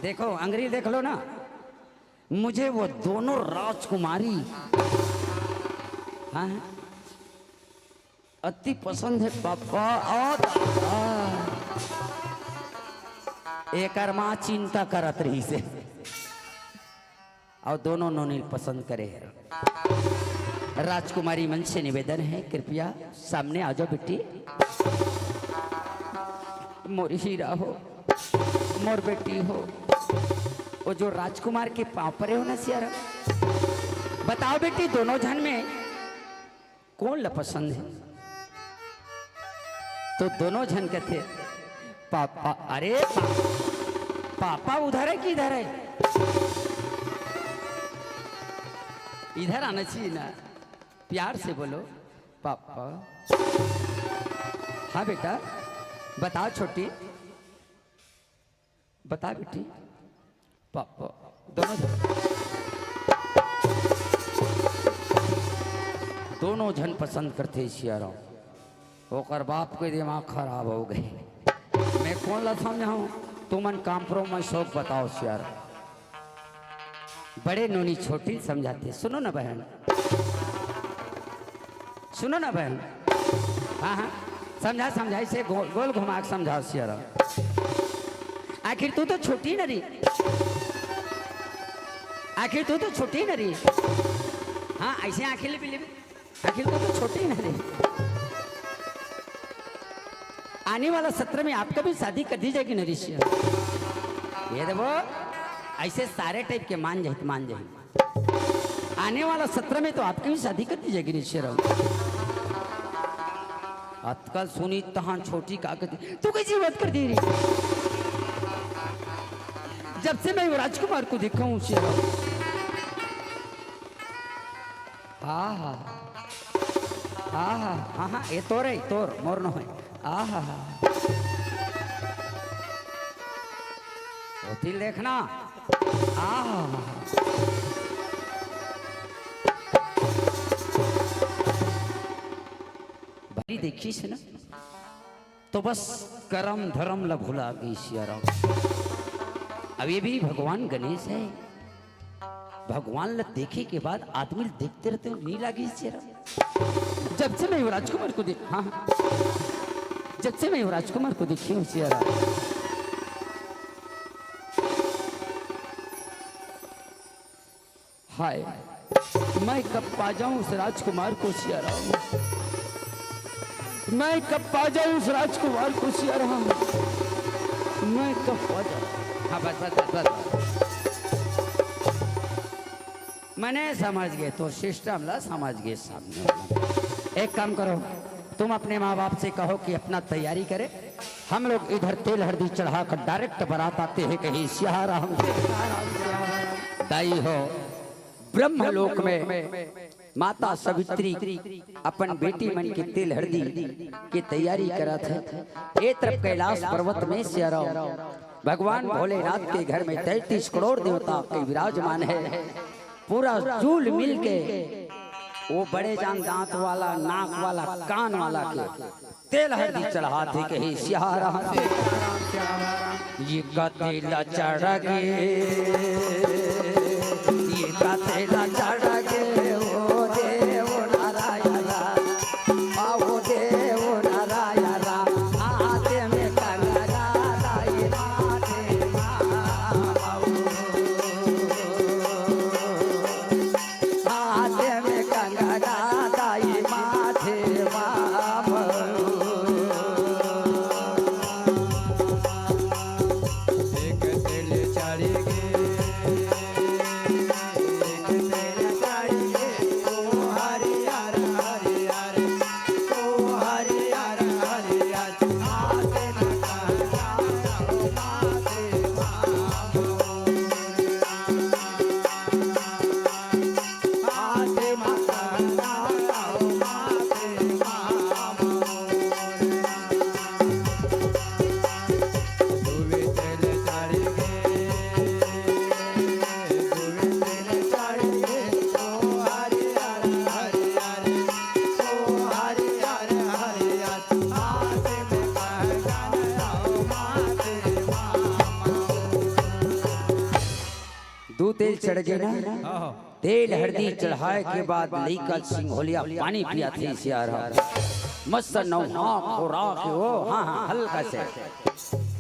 देखो, अंगरी देख लो ना। मुझे वो दोनों राजकुमारी, हाँ, अति पसंद है पापा। और एकर माँ चिंता करत रहिस हे, और दोनों नोनी पसंद करे हे। राजकुमारी मन से निवेदन है, कृपया सामने आ जाओ बेटी। मोर हीरा हो, मोर बेटी हो, वो जो राजकुमार के पाँव परे हो ना सियाराम, बताओ बेटी, दोनों झन में कौन ला पसंद है? तो दोनों झन कहते, "पापा।" अरे पा-, पापा उधर है कि इधर है? इधर आना चाहिए ना, प्यार से बोलो, "पापा।" हाँ बेटा, बताओ छोटी, बता बेटी, पापा, दोनों झन, दोनों झन पसंद करथे सियाराम। ओकर बाप के दिमाग खराब हो गए। मैं कौन ला समझाऊं? तुमन compromise होके बताओ सियाराम। बड़े नोनी छोटी समझाथे, सुनो ना बहन, सुनो ना बहन। हाँ, हाँ, समझा, समझा, इसे गोल, गोल घुमा के समझाओ सियाराम। आखिर तू तो छोटी ना रही, आखिर तू तो छोटी ना रही। हाँ, ऐसे आंखें लिपी लिपी, आखिर तू तो छोटी ना रही। आने वाला सत्र में आपका भी शादी कर दी जाएगी ना ऋषि। ये देखो, ऐसे सारे type के मान जाहित, मान जाहित। आने वाला सत्र में तो आपकी भी शादी कर दी जाएगी ऋषि राम। आजकल सुनी तहां छोटी का कहती, तू कैसी बात कर दी रही? जब से मैं वो राजकुमार को देखा हूँ शेर। आहा, आहा, हाँ, हाँ, ये तोर है, तोर, मोर नो है। आहा, होती देखना। आहा, भली देखी से ना, तो बस करम धरम ला भुला गई सियाराम। अब ये भी भगवान गणेश है, भगवान ला देखे के बाद आदमी ला देखते रहते हो, नहीं लागी सियाराम। जब से मैं वो राजकुमार को देख, हाँ, हाँ। जब से मैं वो राजकुमार को देखी हूँ सियाराम। हाय, मैं कब पा जाऊं उस राजकुमार को सियाराम। मैं कब पा जाऊं उस राजकुमार को सियाराम। मैं कब पा जाऊं। हाँ, बस, बस, बस, बस। मने समझ गए, तो system ला समझ गए सामने वाला। एक काम करो, तुम अपने माँ बाप से कहो कि अपना तैयारी करे, हम लोग इधर तेल हल्दी चढ़ाकर direct बारात आते हैं कहीं सियाराम। दाई हो, ब्रह्मलोक में माता सावित्री अपन बेटी मन के तेल हल्दी के तैयारी करत है। ए तरफ कैलाश पर्वत में सियाराम भगवान भोलेनाथ के घर में तैंतीस करोड़ देवता के विराजमान है। पूरा जूल मिल के वो बड़े जान दांत वाला, नाक वाला, कान वाला के तेल हल्दी चढ़ाथे कहे सियाराम। ये का तेल चढ़ गे, ये का तेल चढ़ गे, ओ देव नारायण, आ ओ देव नारायण, हाथ में कंगना दाई माथे मा, हाथ में कंगना दाई माथे मा। दू तेल चढ़ गे ना, तेल हल्दी चढ़ाए के बाद लइका सिंघोलिया पानी पियाथे सियाराम। मस्त नौहा खोरा के वो, हाँ, हाँ, हल्का से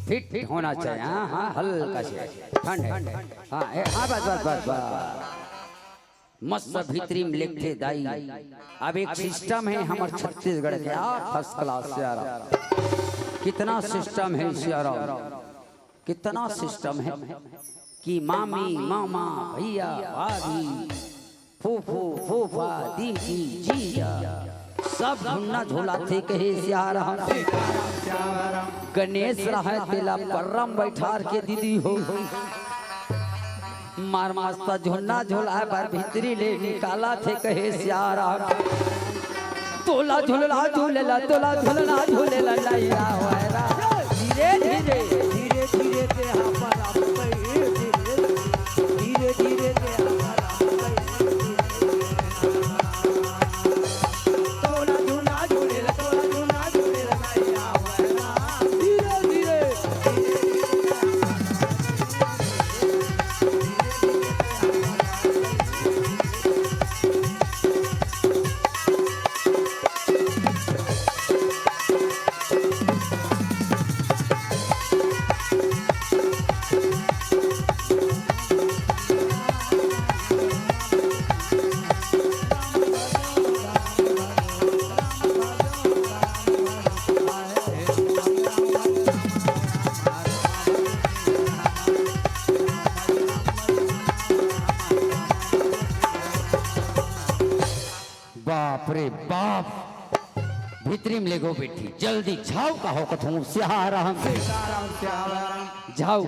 fit होना चाहिए, हाँ, हाँ, हल्का से ठंड है। हाँ, ए, हाँ, बस, बस, बस, बस। मस्त भीतरी में लिखथे दाई। अब एक सिस्टम है हमर छत्तीसगढ़ के, आ, फर्स्ट क्लास सियाराम। कितना सिस्टम है सियाराम, कितना सिस्टम है कि मामी, मामा, भैया, भाभी, फूफू, फूफा, दीदी, जीजा, सब झुन्ना झुलाथे कहे सियाराम। गणेश रहय तेला पर्रा म बइठार के दीदी हो। मार मस्त झुन्ना झुलाय बर भीतरी ले निकालथे कहे सियाराम। तोला झुलना झुलेला, तोला झुलना झुलेला, नइ आवय रा। धीरे धीरे, धीरे धीरे ते हा पराम कई, धीरे धीरे ते हा पराम कई। तोला झुलना झुलेला, तोला झुलना झुलेला, नइ आवय रा। धीरे धीरे, धीरे धीरे। बाप रे बाप, भीतरी में लेगो बेटी, जल्दी झाव का हो कथों सियाराम। झाव।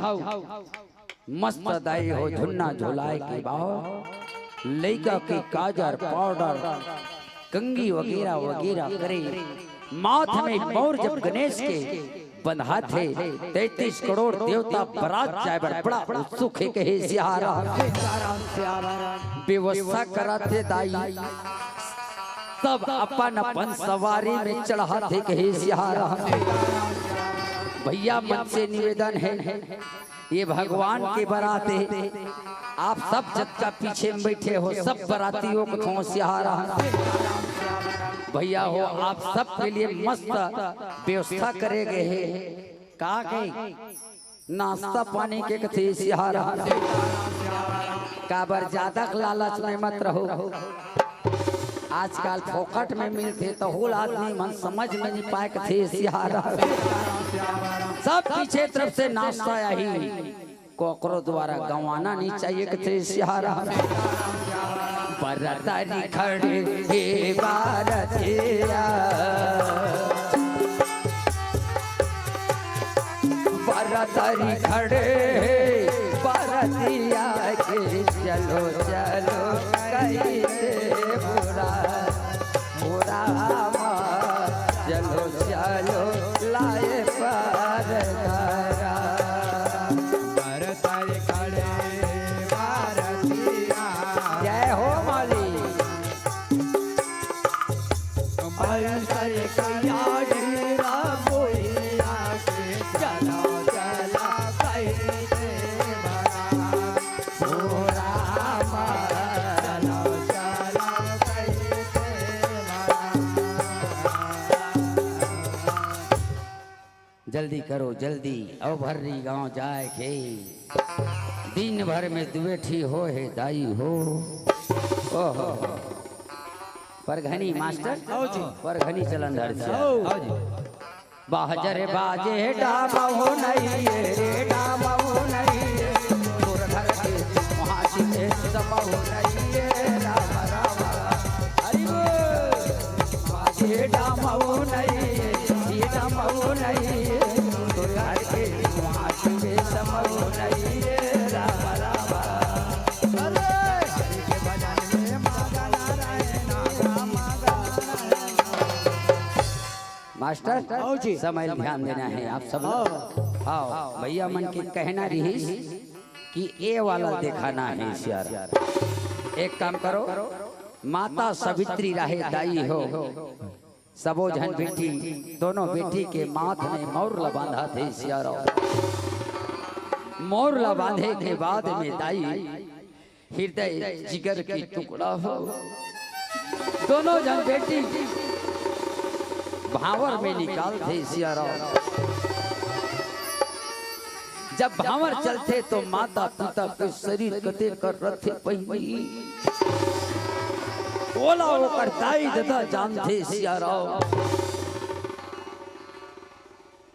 मस्त दाई हो झुन्ना झुलाय के बाव, लइका के काजर पाउडर, कंघी वगैरह वगैरह करे, माथ में मौर जब गणेश के बंधाथे, तैंतीस करोड़ देवता बरात जाय बर बड़ा उत्सुक हे कहे सियाराम। व्यवस्था कराथे दाई, सब अपन अपन सवारी में चढ़ाथे कहे सियाराम। भैया मन से निवेदन है, ये भगवान के बरात हे, आप सब जतका पीछे में बइठे हो, सब बरातियों को थों सियाराम। भैया हो, आप सब के लिए मस्त व्यवस्था करे गए हे। का कही, नाश्ता पानी के कथे सियाराम। काबर जादा के लालच में मत रहो। आजकल फोकट में मिलथे त होल आदमी मन समझ में नइ पाय कथे सियाराम। सब पीछे तरफ से नाश्ता आही, कोकरो द्वारा गंवाना नइ चाहिए कथे सियाराम। बरतारी खड़े हे बारतिया, बरतारी खड़े हे बरतिया के, चलो चलो कहिथे बुरा, बुरा मा, चलो चलो लाए पर धरा। बरतारी खड़े बारतिया। जय हो माली। जल्दी करो, जल्दी, अउ भर्री गांव जाय के। दिन भर में दुए ठी हो हे दाई हो। ओहो। परघनी मास्टर, आओ जी। परघनी चलन धर से। आओ। आओ जी। बाजरे बाजे डामहु नहीं है, रे डामहु नहीं है। तोर घर के वहाँ की समहु नहीं है, राम राम। हरि बोल। ये डामऊ नहीं, ये डामऊ नहीं, तो घर के वहाँ के समऊ नहीं, ये राम राम। अरे, हरि के भजन में मगन रहना, मगन रहना। मास्टर, आओ जी। समय ध्यान देना है आप सब लोग। आओ। आओ, भैया मन के कहना रहीस कि ए वाला दिखाना है सियार। एक काम करो, माता सावित्री राहे दाई हो, सबो झन बेटी, दोनों बेटी के माथ में मौर ल बांधत हे सियाराम। मौर ल बांधे के बाद में दाई हृदय जिगर के टुकड़ा हो, दोनों झन बेटी भांवर में निकालथे सियाराम। जब भांवर चलथे तो माता पिता के शरीर कते कर रथे पहिली, ओला ओकर दाई ददा जानथे सियाराम।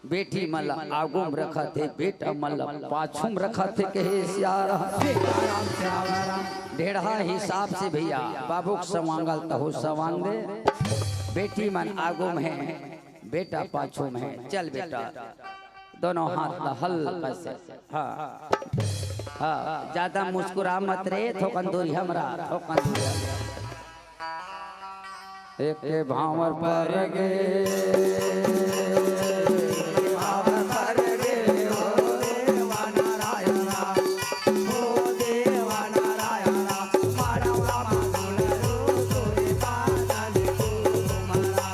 बेटी मन ला आगू म रखथे, बेटा मन ला पाछू म रखथे, कहे सियाराम। ढेढ़हा हिसाब से भैया, बाबू के सवांगल तहू सवांग दे। बेटी मन आगू म हे, बेटा पाछू म हे। चल बेटा, दोनों हाथ ला हल्का से। हाँ, हाँ, ज्यादा मुस्कुरा मत रे, थोकन दूरी हमरा, थोकन दूरी। एक के भांवर पर गे, भांवर पर गे, ओ देवा नारायण, ओ देवा नारायण, मानवा माधुर रो तोरे पादन को मला।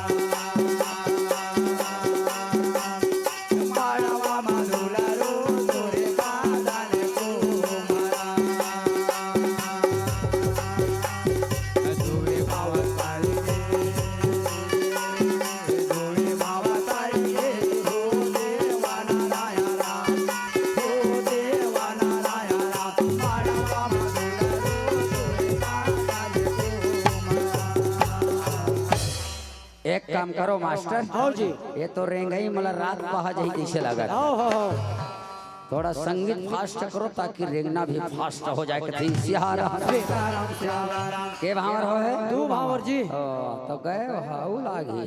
एक काम करो मास्टर। हाँ जी। ये तो रेंगई मला रात पहा जाही कइसे लागत। हाँ, हाँ, हाँ। थोड़ा संगीत फास्ट करो ताकि रेंगना भी फास्ट हो जाए। कथी सियाराम। सीताराम, सीताराम। के भांवर हो हे? दू भांवर जी। ओ, तो गए हाउ लागी।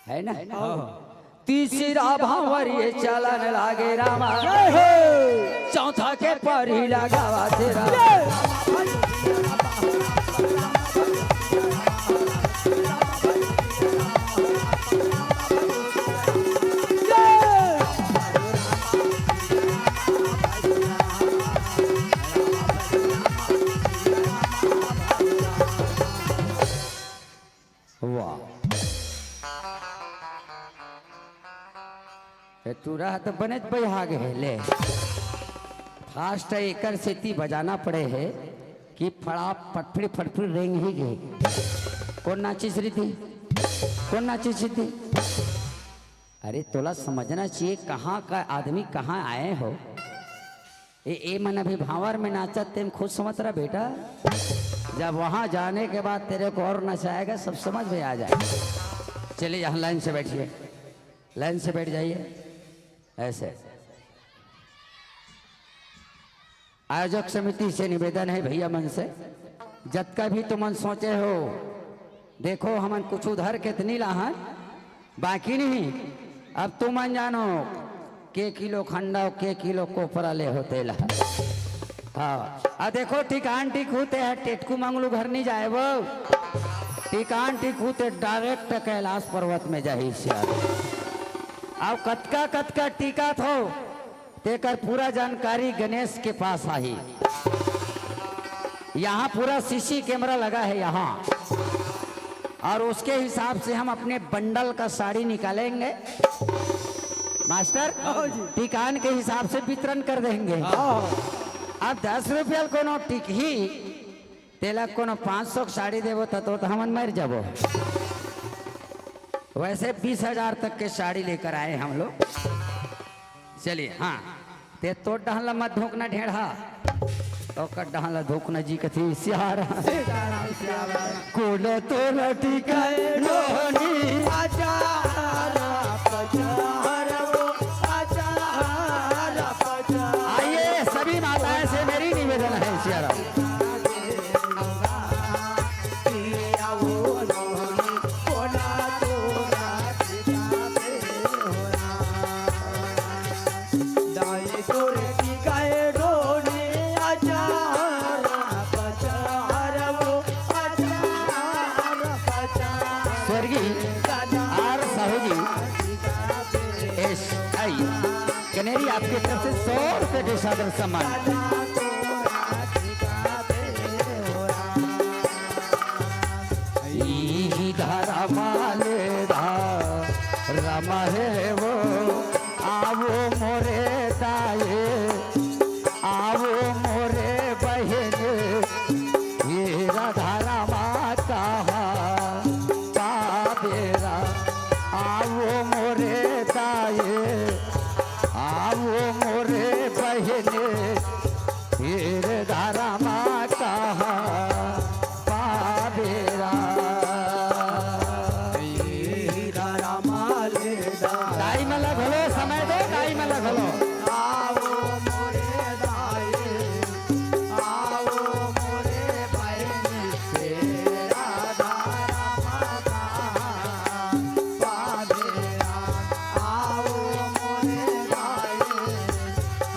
है ना? हाँ। तीसरा भांवर ये चलन लागे रामा। जय हो। चौथा के परी लगावा तेरा। जय। वाह। ए, तू रह तो बने बइहा गे हे, ले। फास्ट एकर सेती बजाना पड़े हे कि फड़ा फटफड़ी फटफड़ी रेंग ही गे। कोन नाचिस रिद्धि? कोन नाचिस रिद्धि? अरे, तोला समझना चाहिए, कहाँ का आदमी, कहाँ आए हो। ए, ए मन अभी भांवर में नाचत, तेम खुद समझ रहा बेटा। जब वहां जाने के बाद तेरे को और नचाएगा, सब समझ में आ जाएगा। चलिए, यहाँ लाइन से बैठिए, लाइन से बैठ जाइए। ऐसे आयोजक समिति से निवेदन है भैया मन से, जतका भी तुमन सोचे हो, देखो हमन कुछ उधर के त नी लाहन, बाकी नहीं। अब तुमन जानो के किलो खंडा अउ के किलो कोपरा ले हो तेला। हाँ, अब देखो ठिकान टिकहू ते ह टेटकू मंगलू घर नी जाए वो, ठिकान टिकहू ते डायरेक्ट कैलाश पर्वत में जाही सियार। अब कतका कतका टिकत हो, तेकर पूरा जानकारी गणेश के पास आही। यहाँ पूरा सीसी कैमरा लगा है यहाँ, और उसके हिसाब से हम अपने बंडल का साड़ी निकालेंगे मास्टर, हाँ जी। टिकान के हिसाब से वितरण कर देंगे। हाँ। अब दस रुपया कोनो टिकही, तेला कोनो पाँच सौ के साड़ी देबो त, तो, तो हमन मर जाबो। वैसे बीस हजार तक के साड़ी लेकर आए हम लोग। चलिए, हाँ, ते तोर डहन ला मत धोकना ढेढ़ा, ओकर डहन ला धोकना जी कथी सियार। कोन तोर टिकाए नोनी। आइए, सभी माताएं से मेरी निवेदन है सियाराम। स्वर्गीय आर साहू जी, एस आई कनेरी, आपके तरफ से सौ रुपए के सादर सम्मान। ई धरम ले धरम हे वो, आवो मोरे दाए, आवो मोरे बहिन, ये राधा रामा कहा पाबेरा, आवो मोरे दाए, आवो मोरे आओ मोरे दाई, आओ मोरे बहिनी, तेरा धरम का पादेरा। आओ मोरे दाई,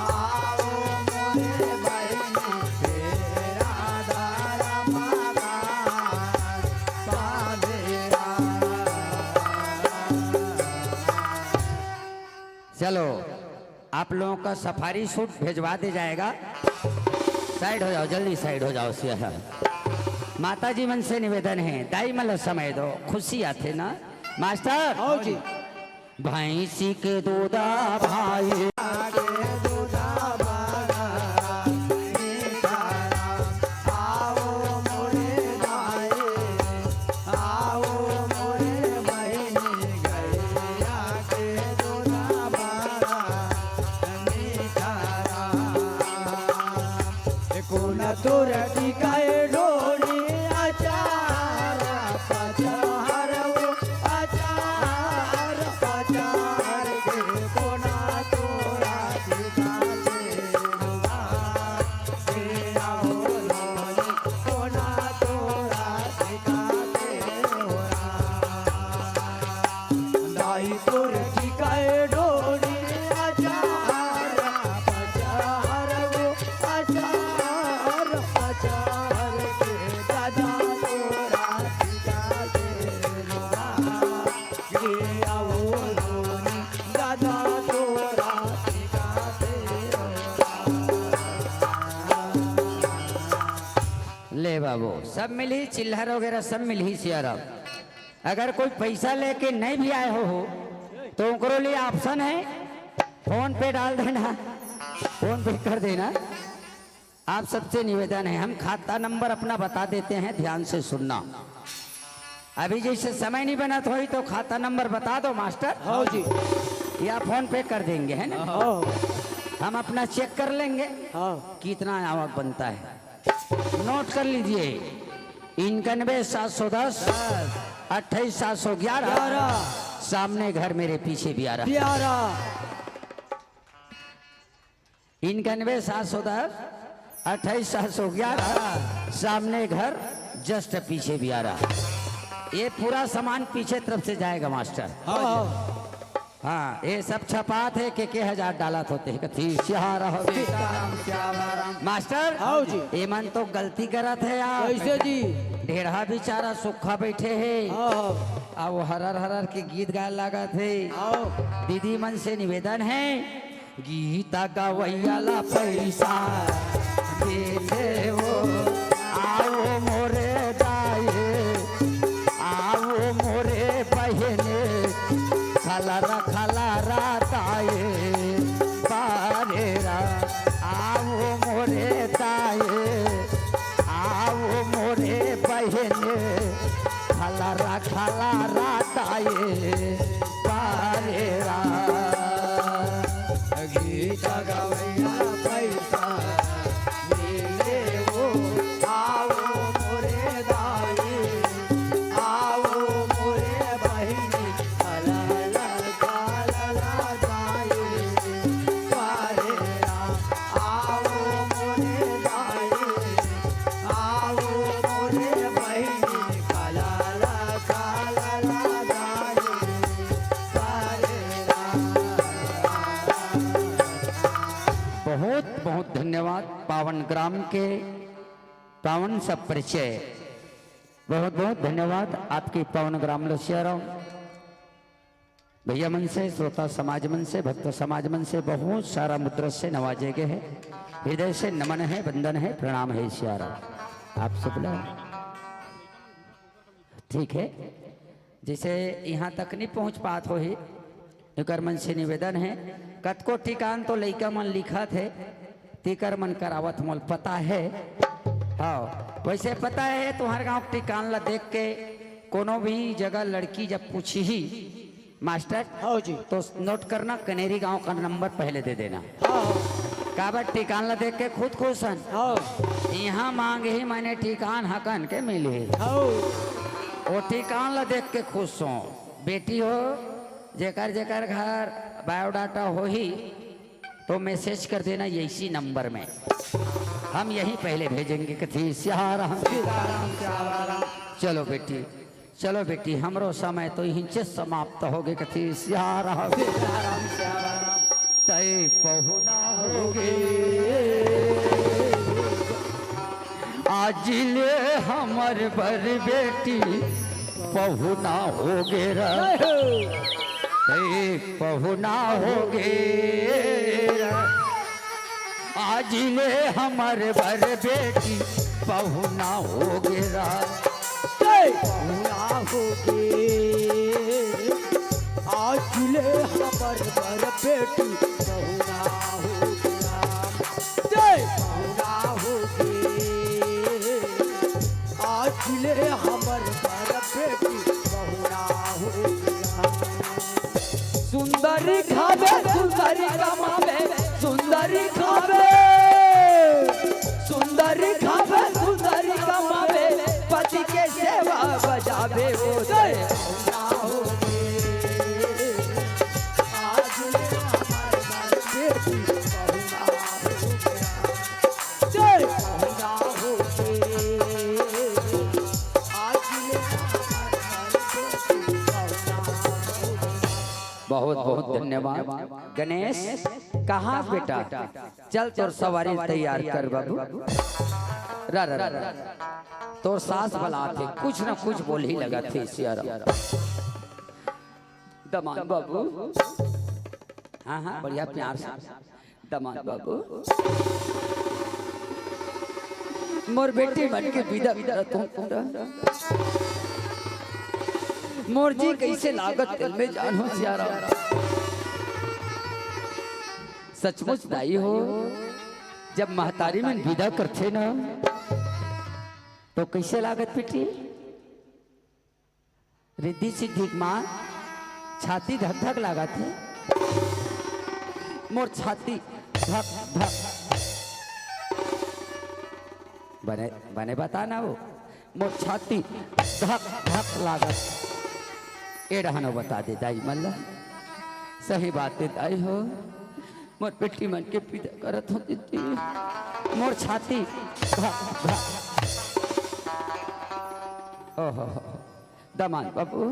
आओ मोरे बहिनी, तेरा धरम का पादेरा। चलो, आप लोगों का सफारी सूट भिजवा दे जाएगा। साइड हो जाओ, जल्दी साइड हो जाओ। सिया, माता जी मन से निवेदन है, दाई मन ला समय दो, खुशी आथे ना। मास्टर, आओ जी। भैंसी के दूधा भाई, आओ मोरे दाई, आओ मोरे बहिनी, गैया के दूधा बड़ा मीठा रहा। कोन तोर टिकाए डोरी अचार पचार वो, अचार पचार के कोन तोरा टिकाए डोरा। ले बाबू, सब मिलही, चिल्लर वगैरह सब मिलही सियाराम। अगर कोई पैसा लेके नहीं भी आए हो, हो तो उनकरो लिए ऑप्शन है, फोन पे डाल देना, फोन पे कर देना। आप सबसे निवेदन है, हम खाता नंबर अपना बता देते हैं, ध्यान से सुनना। अभी जैसे समय नहीं बना तो, तो खाता नंबर बता दो मास्टर। हाँ जी। या फोन पे कर देंगे, है ना? हाँ। हम अपना चेक कर लेंगे, हाँ। कितना आवक बनता है। नोट कर लीजिए, इक्यानवे सात सौ दस, अट्ठाईस सात सौ ग्यारह। ग्यारह। सामने घर मेरे पीछे भी आ रहा। भी आ रहा। इक्यानवे सात सौ दस, अट्ठाईस सात सौ ग्यारह, सामने घर जस्ट पीछे भी आ रहा। ये पूरा सामान पीछे तरफ से जाएगा मास्टर। हाँ। हाँ, ये सब छपात है, के के हजार डालत होते हैं, कथी सियाराम, सीताराम, श्यामाराम। मास्टर, आओ जी। ये मन तो गलती करत है यार। कैसे जी? ढेढ़ा बेचारा सूखा बैठे है। हाँ। अब हरर हरर के गीत गाए लागत है। आओ। दीदी मन से निवेदन है, गीत गवैया ला पैसा देथे वो, आओ मोरे दाई, आओ मोरे बहिनी, खलर खलर ताई, बारेरा, आओ मोरे दाई, आओ मोरे बहिनी, खलर खलर ताई, बारेरा। गीत गवैया पैसा मिले वो, आओ मोरे दाई, आओ मोरे बहिनी, अलल कालल दाई, बारेरा, आओ मोरे दाई, आओ मोरे बहिनी, अलल कालल दाई, बारेरा। बहुत बहुत धन्यवाद पावन ग्राम के पावन सब परिचय। बहुत बहुत धन्यवाद आपके पावन ग्राम लो सियाराम। भैया मन से, श्रोता समाज मन से, भक्त समाज मन से बहुत सारा मुद्रा से नवाजे गए हैं। हृदय से नमन है, वंदन है, प्रणाम है सियाराम। आप सब लोग ठीक है, जैसे यहाँ तक नहीं पहुँच पात होही, एकर मन से निवेदन है, कतको ठिकान तो लइका मन लिखत है, तेकर मन करावत मोल पता है। हाँ, वैसे पता है, तुम्हारे गाँव के ठिकान ला देख के कोनो भी जगह लड़की जब पूछही, मास्टर, हाँ जी। तो नोट करना, कनेरी गांव का नंबर पहले दे देना। हाँ, हाँ। काबर ठिकान ला देख के खुद खुश हन। हाँ। यहाँ मांगही मैंने ठिकान हकन के मिलही। हाँ। वो ठिकान ला देख के खुश हो। बेटी हो, जेकर जेकर घर बायोडाटा होही, तो मैसेज कर देना इसी नंबर में, हम यहीं पहले भेजेंगे। कथे सियाराम। सीताराम, सियाराम। चलो बेटी, चलो बेटी, हमरो समय तो इहिंचे समाप्त होगे। कथे सियाराम। सीताराम, सियाराम। तय पहुना होगे। आज ले हमर बर बेटी पहुना होगे रा। जय हो। ए पहुना होगे रा। आज ले हमर बर बेटी पहुना होगे रा। जय। पहुना होगे। आज ले हमर बर बेटी पहुना होगे रा। जय। पहुना होगे। आज ले हमर बर बेटी पहुना होगे रा। सुंदरी खावे, सुंदरी कमावे, सुंदरी खावे, सुंदरी खावे, सुंदरी कमावे, पति के सेवा बजावे वो। जय। आज ले हमर बर बेटी पहुना होगे रा। जय। बहुत बहुत धन्यवाद। गणेश, कहाँ बेटा? चल तोर सवारी तैयार कर बाबू। रा, रा, रा, रा। तोर सास बलात हे, कुछ ना कुछ बोलही लगथे सियाराम। दमांद बाबू। हाँ, हाँ, बढ़िया प्यार से। दमांद बाबू, मोर बेटी मन के विदा करत हों। मोर जी कइसे लागत तेला मैं जानों सियाराम। सचमुच दाई हो, जब महतारी मन विदा करथे ना, तो कइसे लागत बेटी? रिद्धि सिद्धि के माँ छाती धक धक लागत हे। मोर छाती धक धक। बने, बने बता ना वो। मोर छाती धक धक लागत। ए डहन बता दे दाई मन ला। सही बात हे दाई हो। मोर बेटी मन के विदा करत हों दीदी। मोर छाती धक धक। ओहो। दमांद बाबू,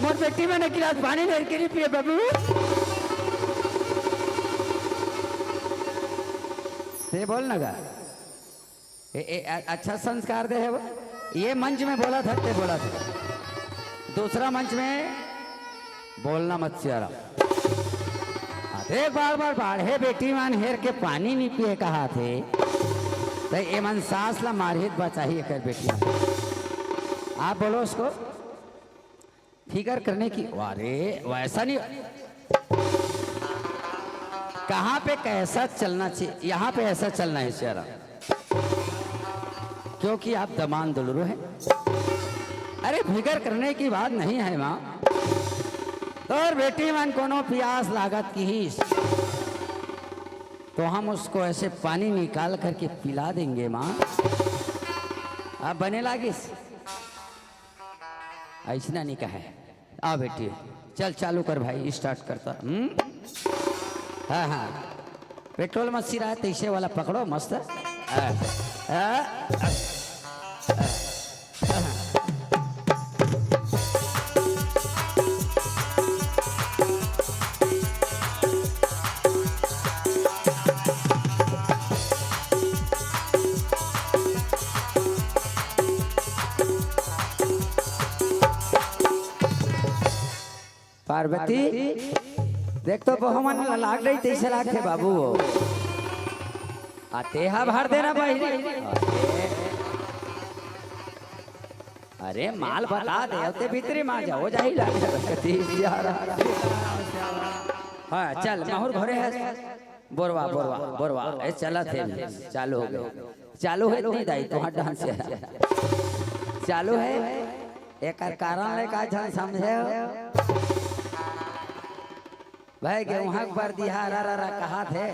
मोर बेटी मन एक गिलास पानी लेके नहीं पिए बाबू। ते बोल ना गा। ए, ए, अ-, अच्छा संस्कार दे हे वो। ये मंच में बोला था, ते बोला था। दूसरा मंच में बोलना मत सियाराम। हाँ, देख बार बार बाढ़े बेटी मन हेर के पानी नहीं पिए कहाथे। तो एमन सास ला मारही त बचाही एकर बेटी मन। आप बोलो उसको। फिकर करने की, अरे वैसा नहीं। कहाँ पे कैसा चलना चाहिए, यहाँ पे ऐसा चलना है सियाराम। क्योंकि आप दमांद दुलरू हैं। अरे फिकर करने की बात नहीं है माँ। तोर बेटी मन कोनो पियास लागत किहिस तो हम उसको ऐसे पानी निकाल करके पिला देंगे माँ। अब बने लागिस। अइसना नहीं कहे। आ बेटी, चल चालू कर भाई, स्टार्ट करता। हम्म? हाँ, हाँ। पेट्रोल मत सिरा, तैसे वाला पकड़ो, मस्त। हाँ, हाँ, हाँ। पार्वती, देख तो बहुमन ला लाग रही, तैसे लागथे बाबू वो। आ तेहा भर देना बहिनी। अरे माल बता दे, ते भीतरी मा जाओ, जाही लाग रही। हाँ, चल, माहुर घरे है। बोरवा, बोरवा, बोरवा। ए, चलत हे, चालू हो गए। चालू हे नहीं दाई, तुहार डांस हे। चालू हे, एकर कारण ले का झन समझे हो? भाई, गेहूं के बर दिहा रा रा रा कहाथे।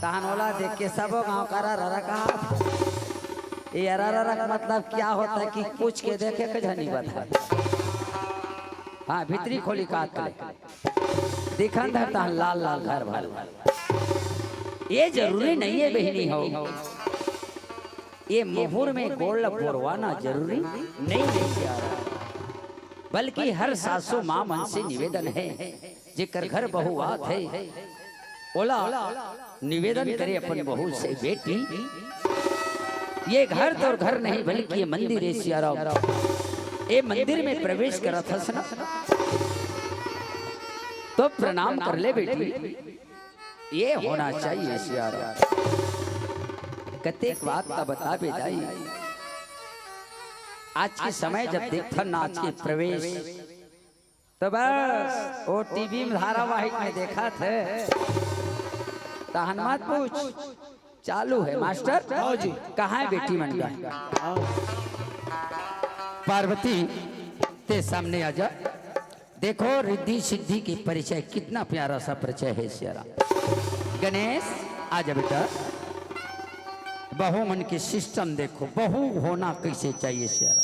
तहन ओला देख के सबो गांव का रा रा रा कहाथे। ये रा रा रा का मतलब क्या होता है कि पूछ के देखे के झनी बता। हाँ, भीतरी खोली काट ले। दिखन धरता लाल लाल घर भर। ये जरूरी नहीं है बहिनी हो, ये मुहूर में गोड़ ल बोरवाना जरूरी नहीं है सियारा, बल्कि हर सासू माँ मन से निवेदन है, जेकर घर बहू आत है, ओला निवेदन करे अपन बहू से, "बेटी, ये घर तोर घर नहीं, बल्कि ये मंदिर है सियाराम। ये मंदिर में प्रवेश करत हस ना, तो प्रणाम कर ले बेटी।" ये होना चाहिए सियाराम। कतेक बात त बताबे दाई। आज के समय जब देखथन ना, आज के प्रवेश, तो बस वो टीवी में धारावाहिक में देखत हे, तहन मत पूछ, चालू है मास्टर। हाँ जी। कहाँ है बेटी मन का? पार्वती, ते सामने आ जा। देखो, रिद्धि सिद्धि के परिचय, कितना प्यारा सा परिचय है सियाराम। गणेश, आ जा बेटा। बहू मन के सिस्टम देखो, बहू होना कैसे चाहिए सियाराम।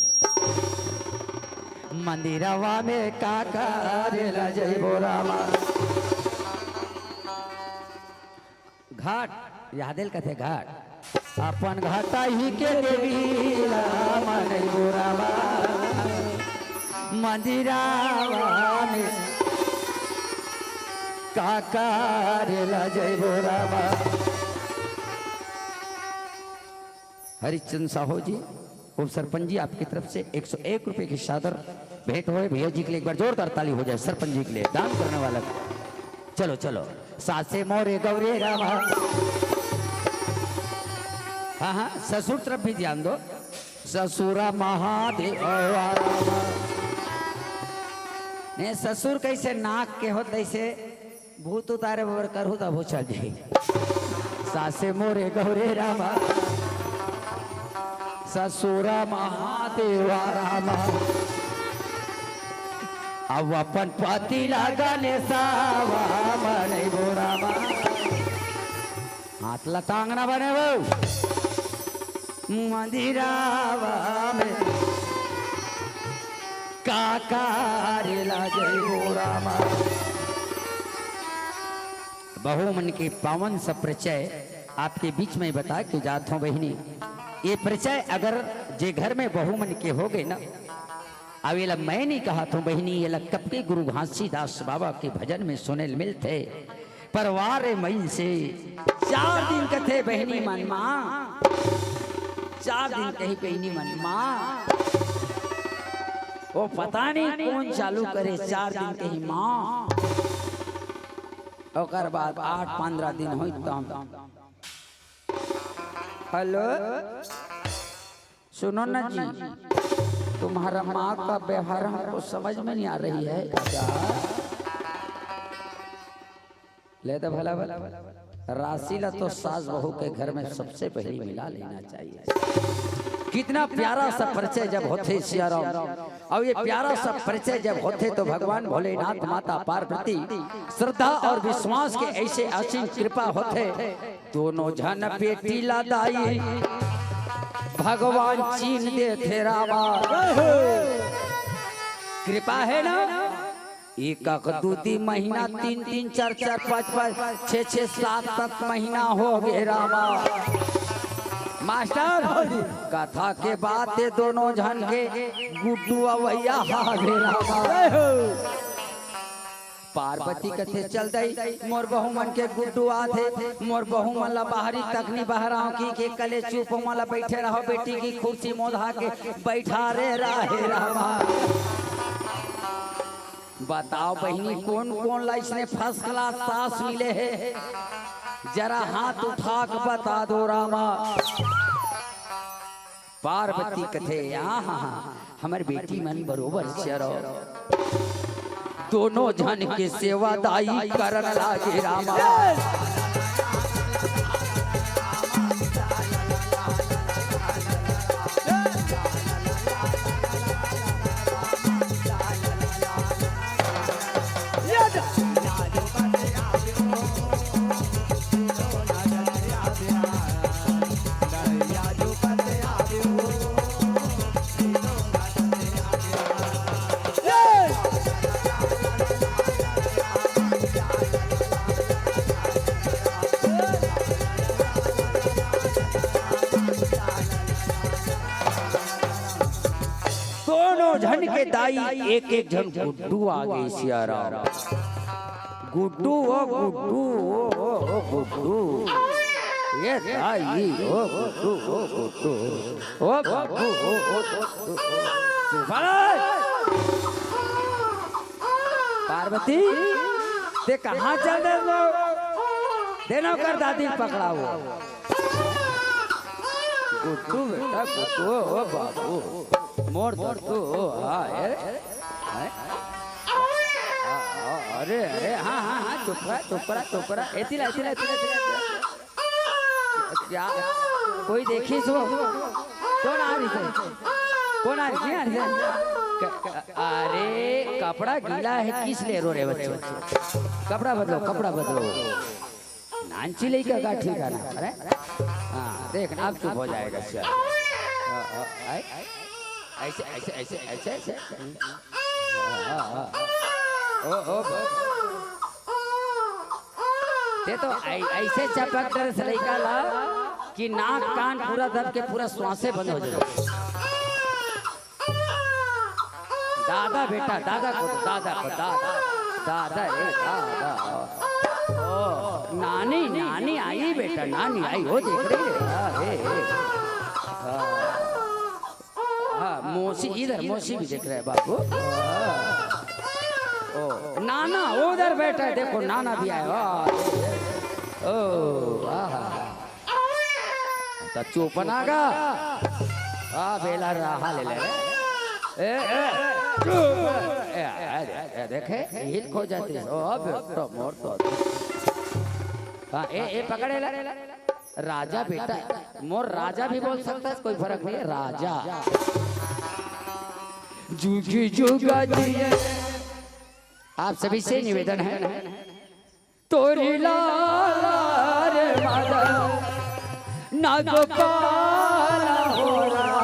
मंदिरवा में का करेला जइबो रामा। घाट, यादेल कथे घाट। अपन घाटा ही के देवी ला मनई बोरावा। मंदिरावा में का करेला जइबो रामा। हरिचंद साहू जी, उप सरपंच जी, आपकी तरफ से एक सौ एक रुपए की चादर भेंट होए। भैया जी के लिए एक बार जोरदार ताली हो जाए, सरपंच जी के लिए, दान करने वाला। चलो, चलो। सासे मोरे गौरे रामा। हाँ, हाँ, ससुर तरफ भी ध्यान दो। ससुरा महादेव रामा। ने ससुर कैसे नाक के हो, तैसे भूत उतारे बर करहू त भूत चल जाही। सासे मोरे गौरे रामा, ससुरा महादेवा रामा। अब अपन पति ला गणेशावा मनइबो रामा। हाथ ला टांगना बने वो। मंदिरावा में का करेला जइबो रामा। बहू मन के पावन सा परिचय आपके बीच में बता के जात हूँ बहिनी। ये परिचय अगर जे घर में बहू मन के हो गए ना, अब एला मैं नहीं कहा थों बहिनी, एला कब के गुरु घासीदास बाबा के भजन में सुने ल मिलथे। परवार मई से चार दिन कथे बहिनी मन मा, चार दिन कही बहिनी मन मा। वो पता नहीं कौन चालू करे, चार दिन कही माँ, ओकर बाद आठ पंद्रह दिन होई तब। हेलो, सुनो ना जी, तुम्हारा माँ का व्यवहार हमको समझ में नहीं आ रही है। क्या? ले तो भला भला राशि ला तो सास बहू के घर में सबसे पहले मिला लेना चाहिए। कितना प्यारा सा परिचय जब होथे सियाराम, और ये प्यारा सा परिचय जब होथे तो भगवान भोलेनाथ, माता पार्वती, श्रद्धा और विश्वास के ऐसे असीम कृपा होथे। दोनों झन बेटी ला दाई भगवान चीन देथे रामा। कृपा है ना, एक एक दू दू महीना, तीन तीन, चार चार, पाँच पाँच, छः छः, सात सात महीना हो गए रामा। मास्टर, कथा के बात है, दोनों झन के गुड्डू अवैया हा गए रामा। पार्वती कथे, "चल दई, मोर बहू मन के गुड्डू आथे, मोर बहू मन ला बाहरी तकनी बहराव की के कले चुप मन ला बैठे रहो, बेटी की कुर्सी मोधा के बैठा रे राहे रामा।" बताओ बहिनी, कोन कोन ला इसने फर्स्ट क्लास सास मिले हे? जरा हाथ उठा के बता दो रामा। पार्वती कथे, "आहा, हमर बेटी मन बरोबर चरो।" दोनों झन के सेवा दाई करन लागे रामा। झन के दाई, एक एक झन गुड्डू आ गे सियाराम। गुड्डू ओ गुड्डू, ओ, ओ, ओ गुड्डू। ये दाई ओ गुड्डू, ओ गुड्डू। ओ बाबू ओ, ओ गुड्डू। पार्वती, ते कहाँ चल दे? देना कर दादी पकड़ा हुआ। गुड्डू बेटा, गुड्डू, ओ बाबू, मोर दद्दू, ओ, हाँ, ए, हैं? हाँ, हाँ, अरे, अरे, हाँ, हाँ, हाँ, चुप रह, चुप रह, चुप रह। ए, तिला, तिला, तिला, तिला, तिला। क्या? कोई देखिस वो? कोन आ रहिस हे? कोन आ रहिस हे? नहीं आ रहिस हे? क-, अरे, कपड़ा गीला हे, किस ले रो रहे बच्चे? कपड़ा बदलो, कपड़ा बदलो। नानची लइका का ठिकाना, अरे? हाँ, देख ना, अब चुप हो जाएगा, चल। हाँ, हाँ, आए? ऐसे, ऐसे, ऐसे, ऐसे, ऐसे। हाँ, हाँ, हाँ। ओ, ओ, ओ। ते तो ऐ-, ऐसे चपक डरे से लइका ला कि नाक कान पूरा दब के पूरा श्वासे बंद हो जाए। दादा बेटा, दादा को, दादा को, दादा, दादा, ए, दादा। ओ, नानी, नानी आई बेटा, नानी आई, वो देख रही है। हाँ, हे, हे। हाँ। हाँ, मौसी, इधर मौसी भी देख रहे हैं बाबू। हाँ। ओ, नाना उधर बैठा है, देखो नाना भी आया। हाँ। ओ, आहा। त चुप ना गा। आ, बेला रहा ले ले। ए, ए, चुप। ए, ए, ए, देखे, हिल खो जाती है। ओ, अब तो मोर तो। हाँ, ए, ए, पकड़े ला। राजा बेटा, मोर राजा भी बोल सकता है, कोई फर्क नहीं है, राजा। जुगी जुगा जिए। आप सभी से निवेदन है, तोरी लाल रे माधव, नागपाल हो राम।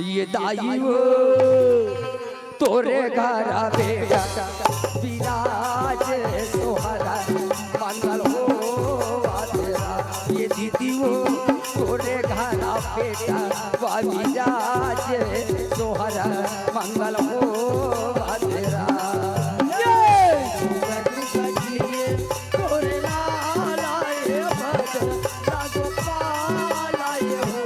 ये दाई वो तोरे घर बेटा विराज सोहरा मंगल हो तेरा। ये दीदी वो तोरे घर बेटा विराज सोहरा मंगल हो तेरा। ये तोरे लाला ये भजन रागोपाल ये हो।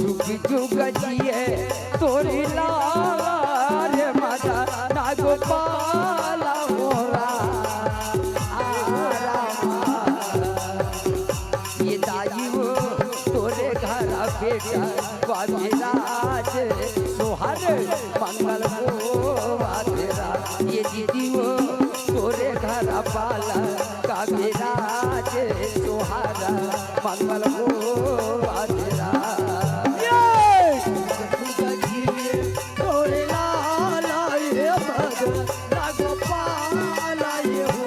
जुग जुग जिए तोरी लाल मदन गोपाल हो राम। ये दाई वो तोरे घर बेटा विराज सोहर मंगल हो तेरा। ये दीदी वो तोरे घर पाल का विराज सोहर मंगल हो तेरा। ये तोरे लाल ये भगत गोपाल ये हो।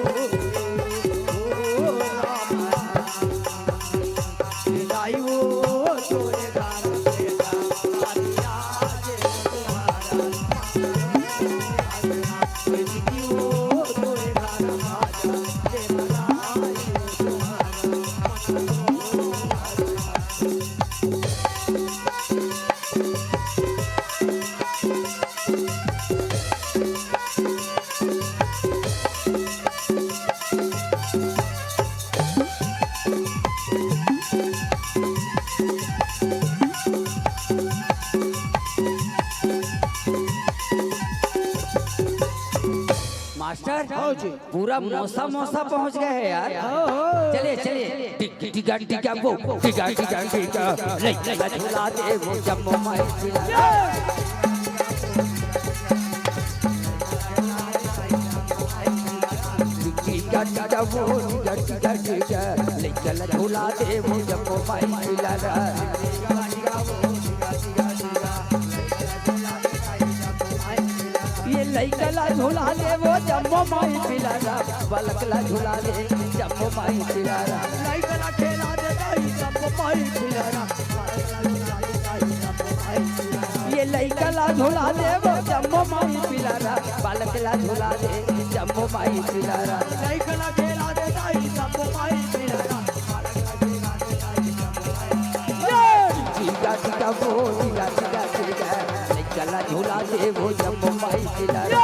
मास्टर, हाँ जी। पूरा मौसा मौसा पहुंच गए हैं यार। हाँ, हाँ। चलिए, चलिए। टिक टिक टिका टिका वो, टिका टिका टिका, ले ले झूला दे वो जम्मो माई। टिका टिका वो, टिका टिका टिका, ले ले झूला दे वो जम्मो माई। ये लइका ला झूला दे वो जम्मो माई पिलारा, बालक ला झूला दे जम्मो माई पिलारा। लइका ला खेला दे दाई जम्मो माई पिलारा, बालक ला झूला दे दाई जम्मो माई पिलारा। ये लइका ला झूला दे वो जम्मो माई पिलारा, बालक ला झूला दे जम्मो माई पिलारा। लइका ला खेला दे दाई जम्मो माई पिलारा, बालक ला झूला दे दाई जम्मो माई पिलारा। ये टीका टीका वो टीका टीका टीका, लइका ला झूला दे वो जम्मो माई पिलारा।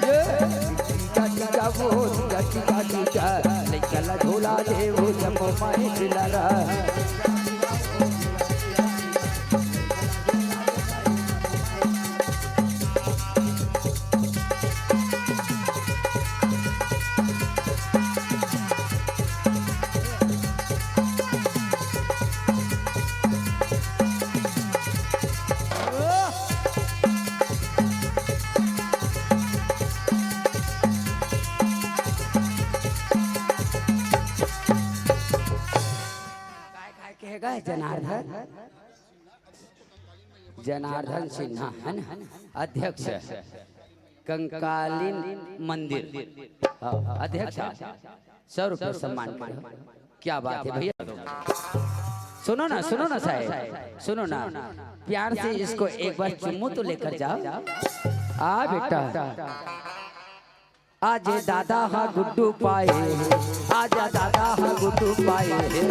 ये टीका टीका वो टीका टीका टीका, लइका ला झूला दे वो जम्मो माई पिलारा। काय काय कहेगा जनार्दन? जनार्दन सिन्हा है ना, अध्यक्ष कंकालीन मंदिर, हाँ, अध्यक्ष, सौ रुपये सम्मान करो। क्या बात है भैया, सुनो ना, सुनो ना साहब, सुनो ना, प्यार से इसको एक बार चुम्मू तो लेकर जाओ। आ बेटा, आज दादा हा गुड्डू पाए, आज दादा हा गुड्डू पाए हे।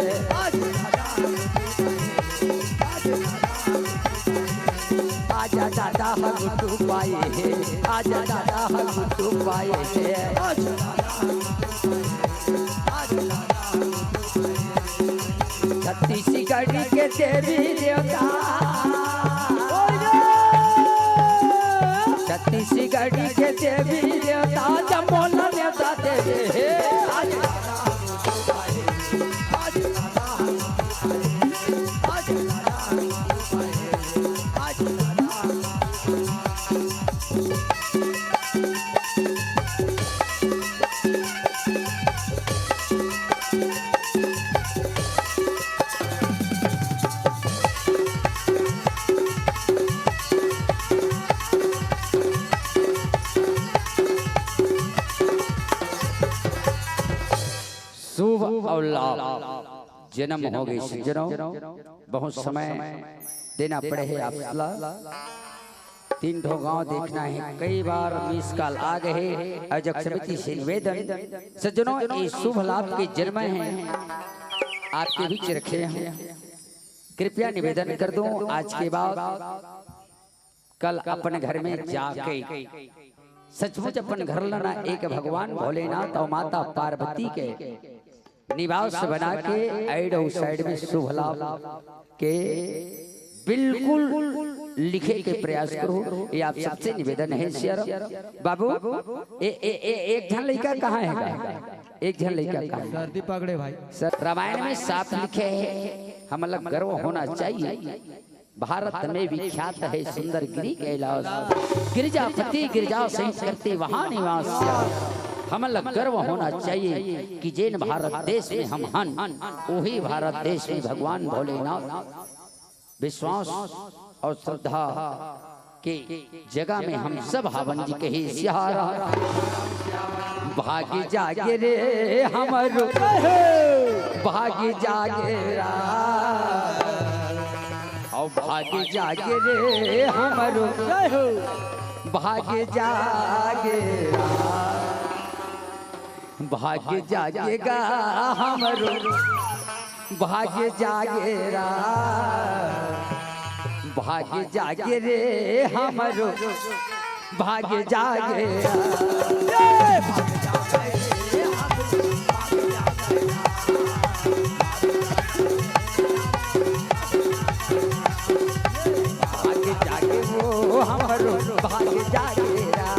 आज दादा हा गुड्डू पाए हे, आज दादा हा गुड्डू पाए हे। छत्तीसगढ़ के देवी देवता, छत्तीसगढ़ के देवी देवता, जम्मो ला नेवता देवे हे। आज शुभ अउ लाभ जनम हो गइस जनम, बहुत समय देना पड़े हे आप ला। तीन ठो गांव देखना हे, कई बार मिस कॉल आ गए हे। आयोजक समिति से निवेदन, सज्जनों, ये शुभ लाभ के जनम हे, आपके बीच रखे हैं, कृपया निवेदन कर दूं, आज के बाद कल अपन घर में जाके सचमुच अपन घर ला ना एक भगवान भोलेनाथ अउ माता पार्वती के निवास बना के आइड अउ साइड में शुभ लाभ के बिल्कुल लिखे के प्रयास करो। ये आप सबसे निवेदन हे सियाराम बाबू। ए, ए, ए, एक झन लइका कहाँ हे? एक झन लइका कहाँ हे? सर्दी पकड़े भाई। सर, रामायण में साफ लिखे हे, हमला गर्व होना चाहिए। भारत में विख्यात हे सुंदर गिरी कैलाश, गिरिजापति गिरिजा सहित करते वहाँ निवास। हमला गर्व होना चाहिए कि जेन भारत देश में हम हन, वही भारत देश में भगवान भोलेनाथ। विश्वास अउ श्रद्धा के जगह में हम सब हावन जी कही सियारा। भाग जागे रे हमरो, भाग जागे रा, अउ भाग जागे रे हमरो, भाग जागे रा। भाग जागेगा हमरो, भाग जागे रा, भाग जागे रे हमरो, भाग जागे रा। भाग जागे वो हमरो, भाग जागे रा,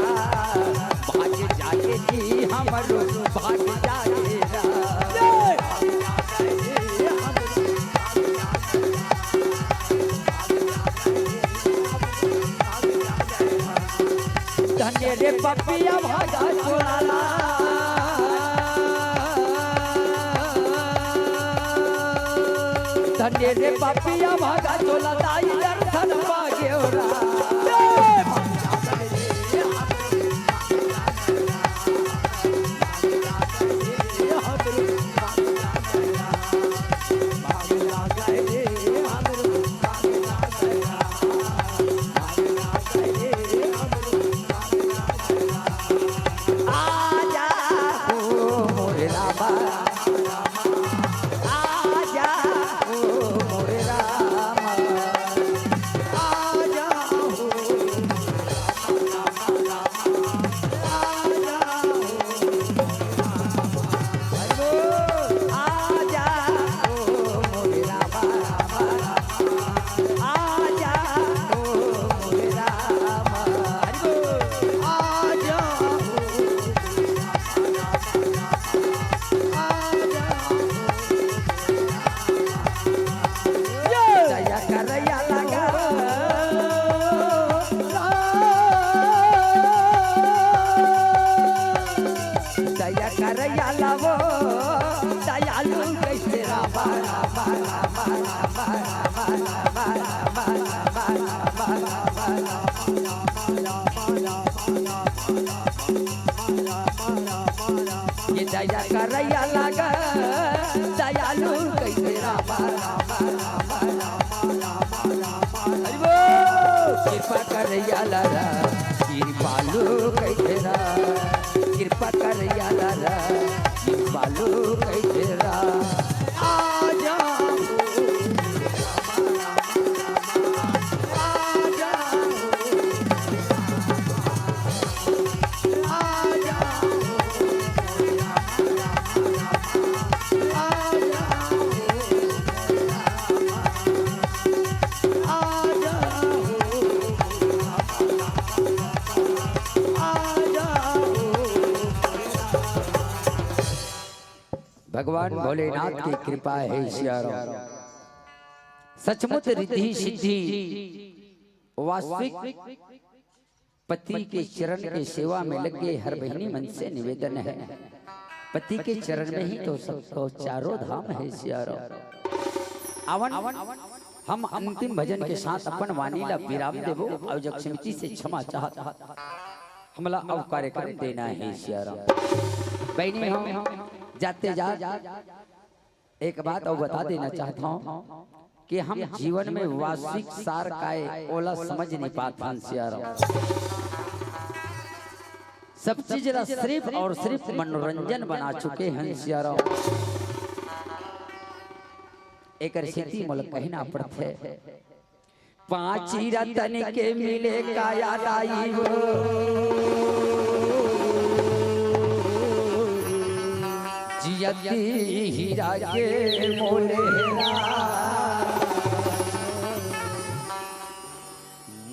भाग जागे जी हमरो, भाग जागे रा। धन्य रे पपिया भागा चोराला, धन्य रे पापिया भागा चोला दाई दर्शन पागेवरा। आजा ओ मोरे रामा, आजा ओ मोरे रामा, आजा ओ मोरे रामा, आजा ओ मोरे रामा, आजा ओ मोरे रामा, रामा, रामा। आजा ओ मोरे राम, हरि बोल। आजा ओ मोरे राम, राम, राम, आजा ओ मोरे राम। दया करैया लगा, दया करैया लावो, दयालु कैसे रामा, रामा, रामा। ये दया करैया लागा, दयालु कैसे रामा, रामा, रामा, रामा, रामा, रामा। हरि बोल। कृपा करैया लागा, कृपालु कैसे रामा, कृपा करैया लागा, कृपालु कैसे रामा। आजा भगवान भोलेनाथ की कृपा हे सियाराम। सचमुच रिद्धि सिद्धि वास्तविक पति के चरण के सेवा में लग गे हर बहिनी मन से निवेदन हे, पति के चरण में ही तो सबको चारों धाम हे सियाराम। आवन हम अंतिम भजन के साथ अपन वाणी ला विराम देबो अउ जग समिति से क्षमा चाहत हमला अउ कार्यक्रम देना हे सियाराम। बहिनी हम जाते जात एक बात अउ बता देना चाहत हंव कि हम जीवन में वास्तविक सार का ए ओला समझ नइ पात हन सियाराम। सब चीज ला सिर्फ अउ सिर्फ मनोरंजन बना चुके हन सियाराम। एकर सेती मोला कहना पड़थे, पांची रतन के मिले काया दाई वो, जियती हीरा के मोल हे राम।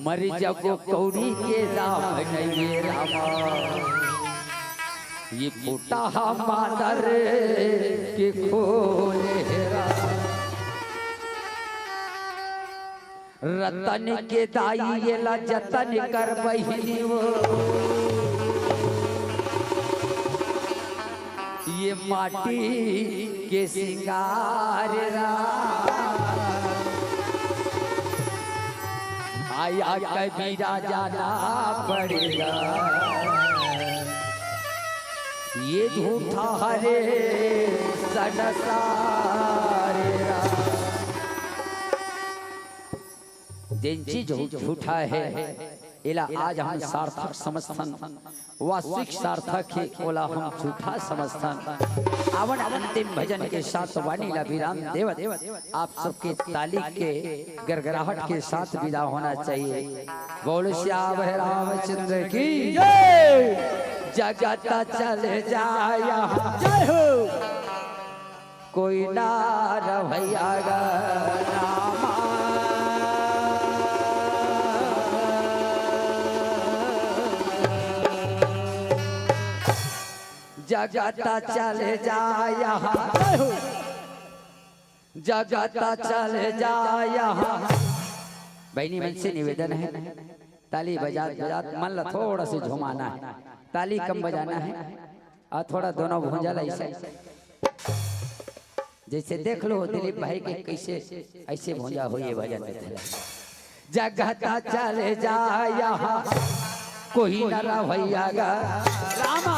मर जबो कौड़ी के दाम नइये रामा, ये फूटा हा मादर के खोल हे राम। रतन के दाई एला जतन कर बहिनी वो, ये माटी के सिंगार राम। आया कबीरा जाना पड़ेगा, ये झूठा हरे संसार राम। जेन चीज झू-, झूठा हे, एला आज हम सार्थक समझथन, वास्तविक सार्थक हे, ओला हम झूठा समझथन। आवन अंतिम भजन के साथ वाणी ला विराम देवत, आप सबके ताली के गरगराहट के साथ विदा होना चाहिए। बोल सियावर रामचंद्र की जय। जगत चल जाया। जय हो। कोई ना रवैया गा रामा। जगत चल जाया, जगत चल जाया। बहिनी मन से निवेदन हे, ताली बजात बजात मन ला थोड़ा से झुमाना हे, ताली कम बजाना हे अउ थोड़ा दोनों भुजा ला अइसे जैसे देख लो दिलीप भाई के कैसे ऐसे भुंजा हुई है भजन में। जगत चले जा यहाँ कोई न रवैया गा रामा।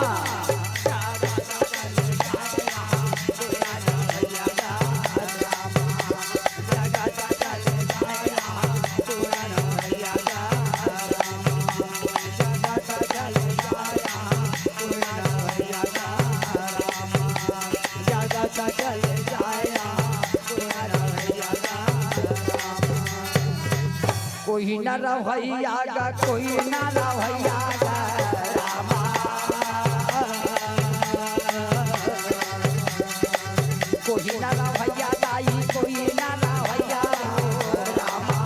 कोई ना रवैया गा, कोई ना रवैया गा, रामा। कोई ना रवैया दाई, कोई ना रवैया रामा।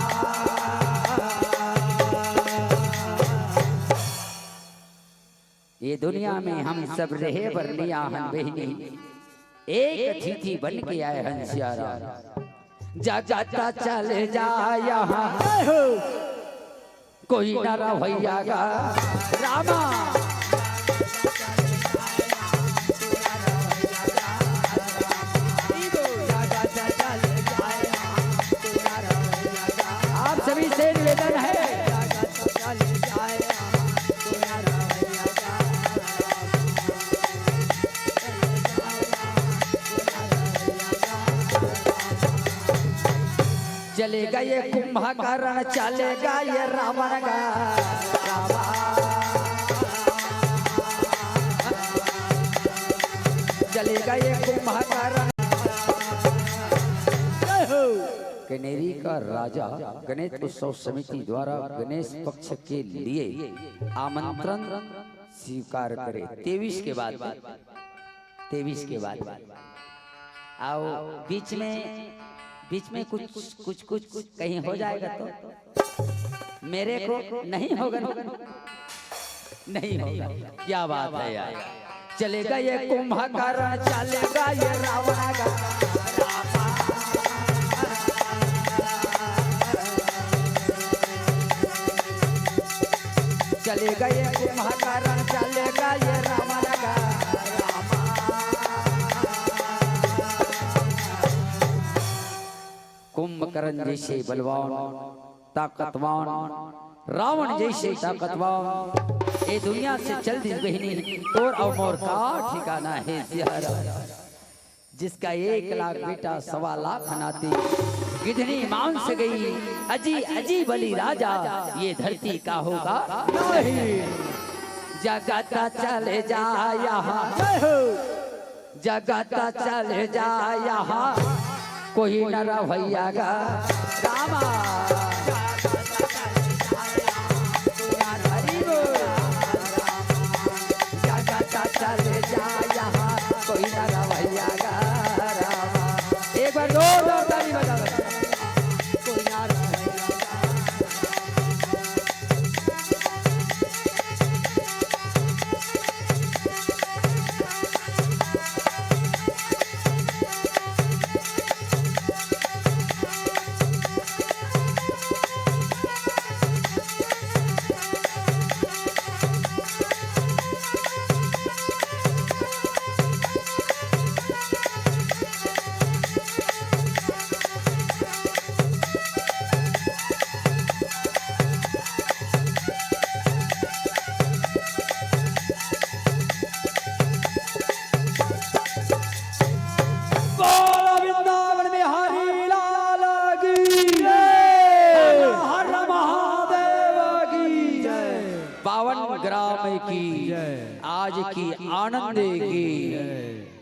ये दुनिया में हम सब रहे बर नइ आहन बहिनी, एक अतिथि बन के आए हन सियाराम। जा, जा, जा, चले जा यहाँ, कोई ना रवैया गा रामा। आप सभी से निवेदन है। चलेगा ये कुंभकर्ण, चलेगा ये रावण गा रावण। चलेगा ये कुंभकर्ण। कनेरी का राजा गणेश उत्सव समिति द्वारा गणेश पक्ष के लिए आमंत्रण स्वीकार करे। तेईस के बाद, तेईस के बाद आओ। बीच में, बीच में कुछ कुछ कुछ कहीं हो जाएगा तो मेरे को नहीं होगा, नहीं होगा। क्या बात है यार। चलेगा ये कुंभकर्ण, चलेगा ये रावण गा। चलेगा ये कुंभकर्ण, चलेगा ये रावण गा। कुंभकर्ण जैसे बलवान, ताकतवान, रावण जैसे ताकतवान, ये दुनिया से चल दिस बहिनी, तोर अउ मोर का ठिकाना है सियारा। जिसका एक लाख बेटा सवा लाख नाती, गिधनी मांस गई, अजी अजी बलि राजा, ये धरती का होगा नहीं। जगत चले जा यहाँ, जगत चले जा यहाँ, कोई न रवैया गा रामा। हरि बोल। जगत चले जा यहाँ, कोई न रवैया गा रामा। एक बार जोरदार ताली बजा दो। कोई न रवैया गा। बोलो वृंदावन बिहारी लाल की जय। हर हर महादेव की जय। पावन ग्राम की जय। आज की आनंद की जय।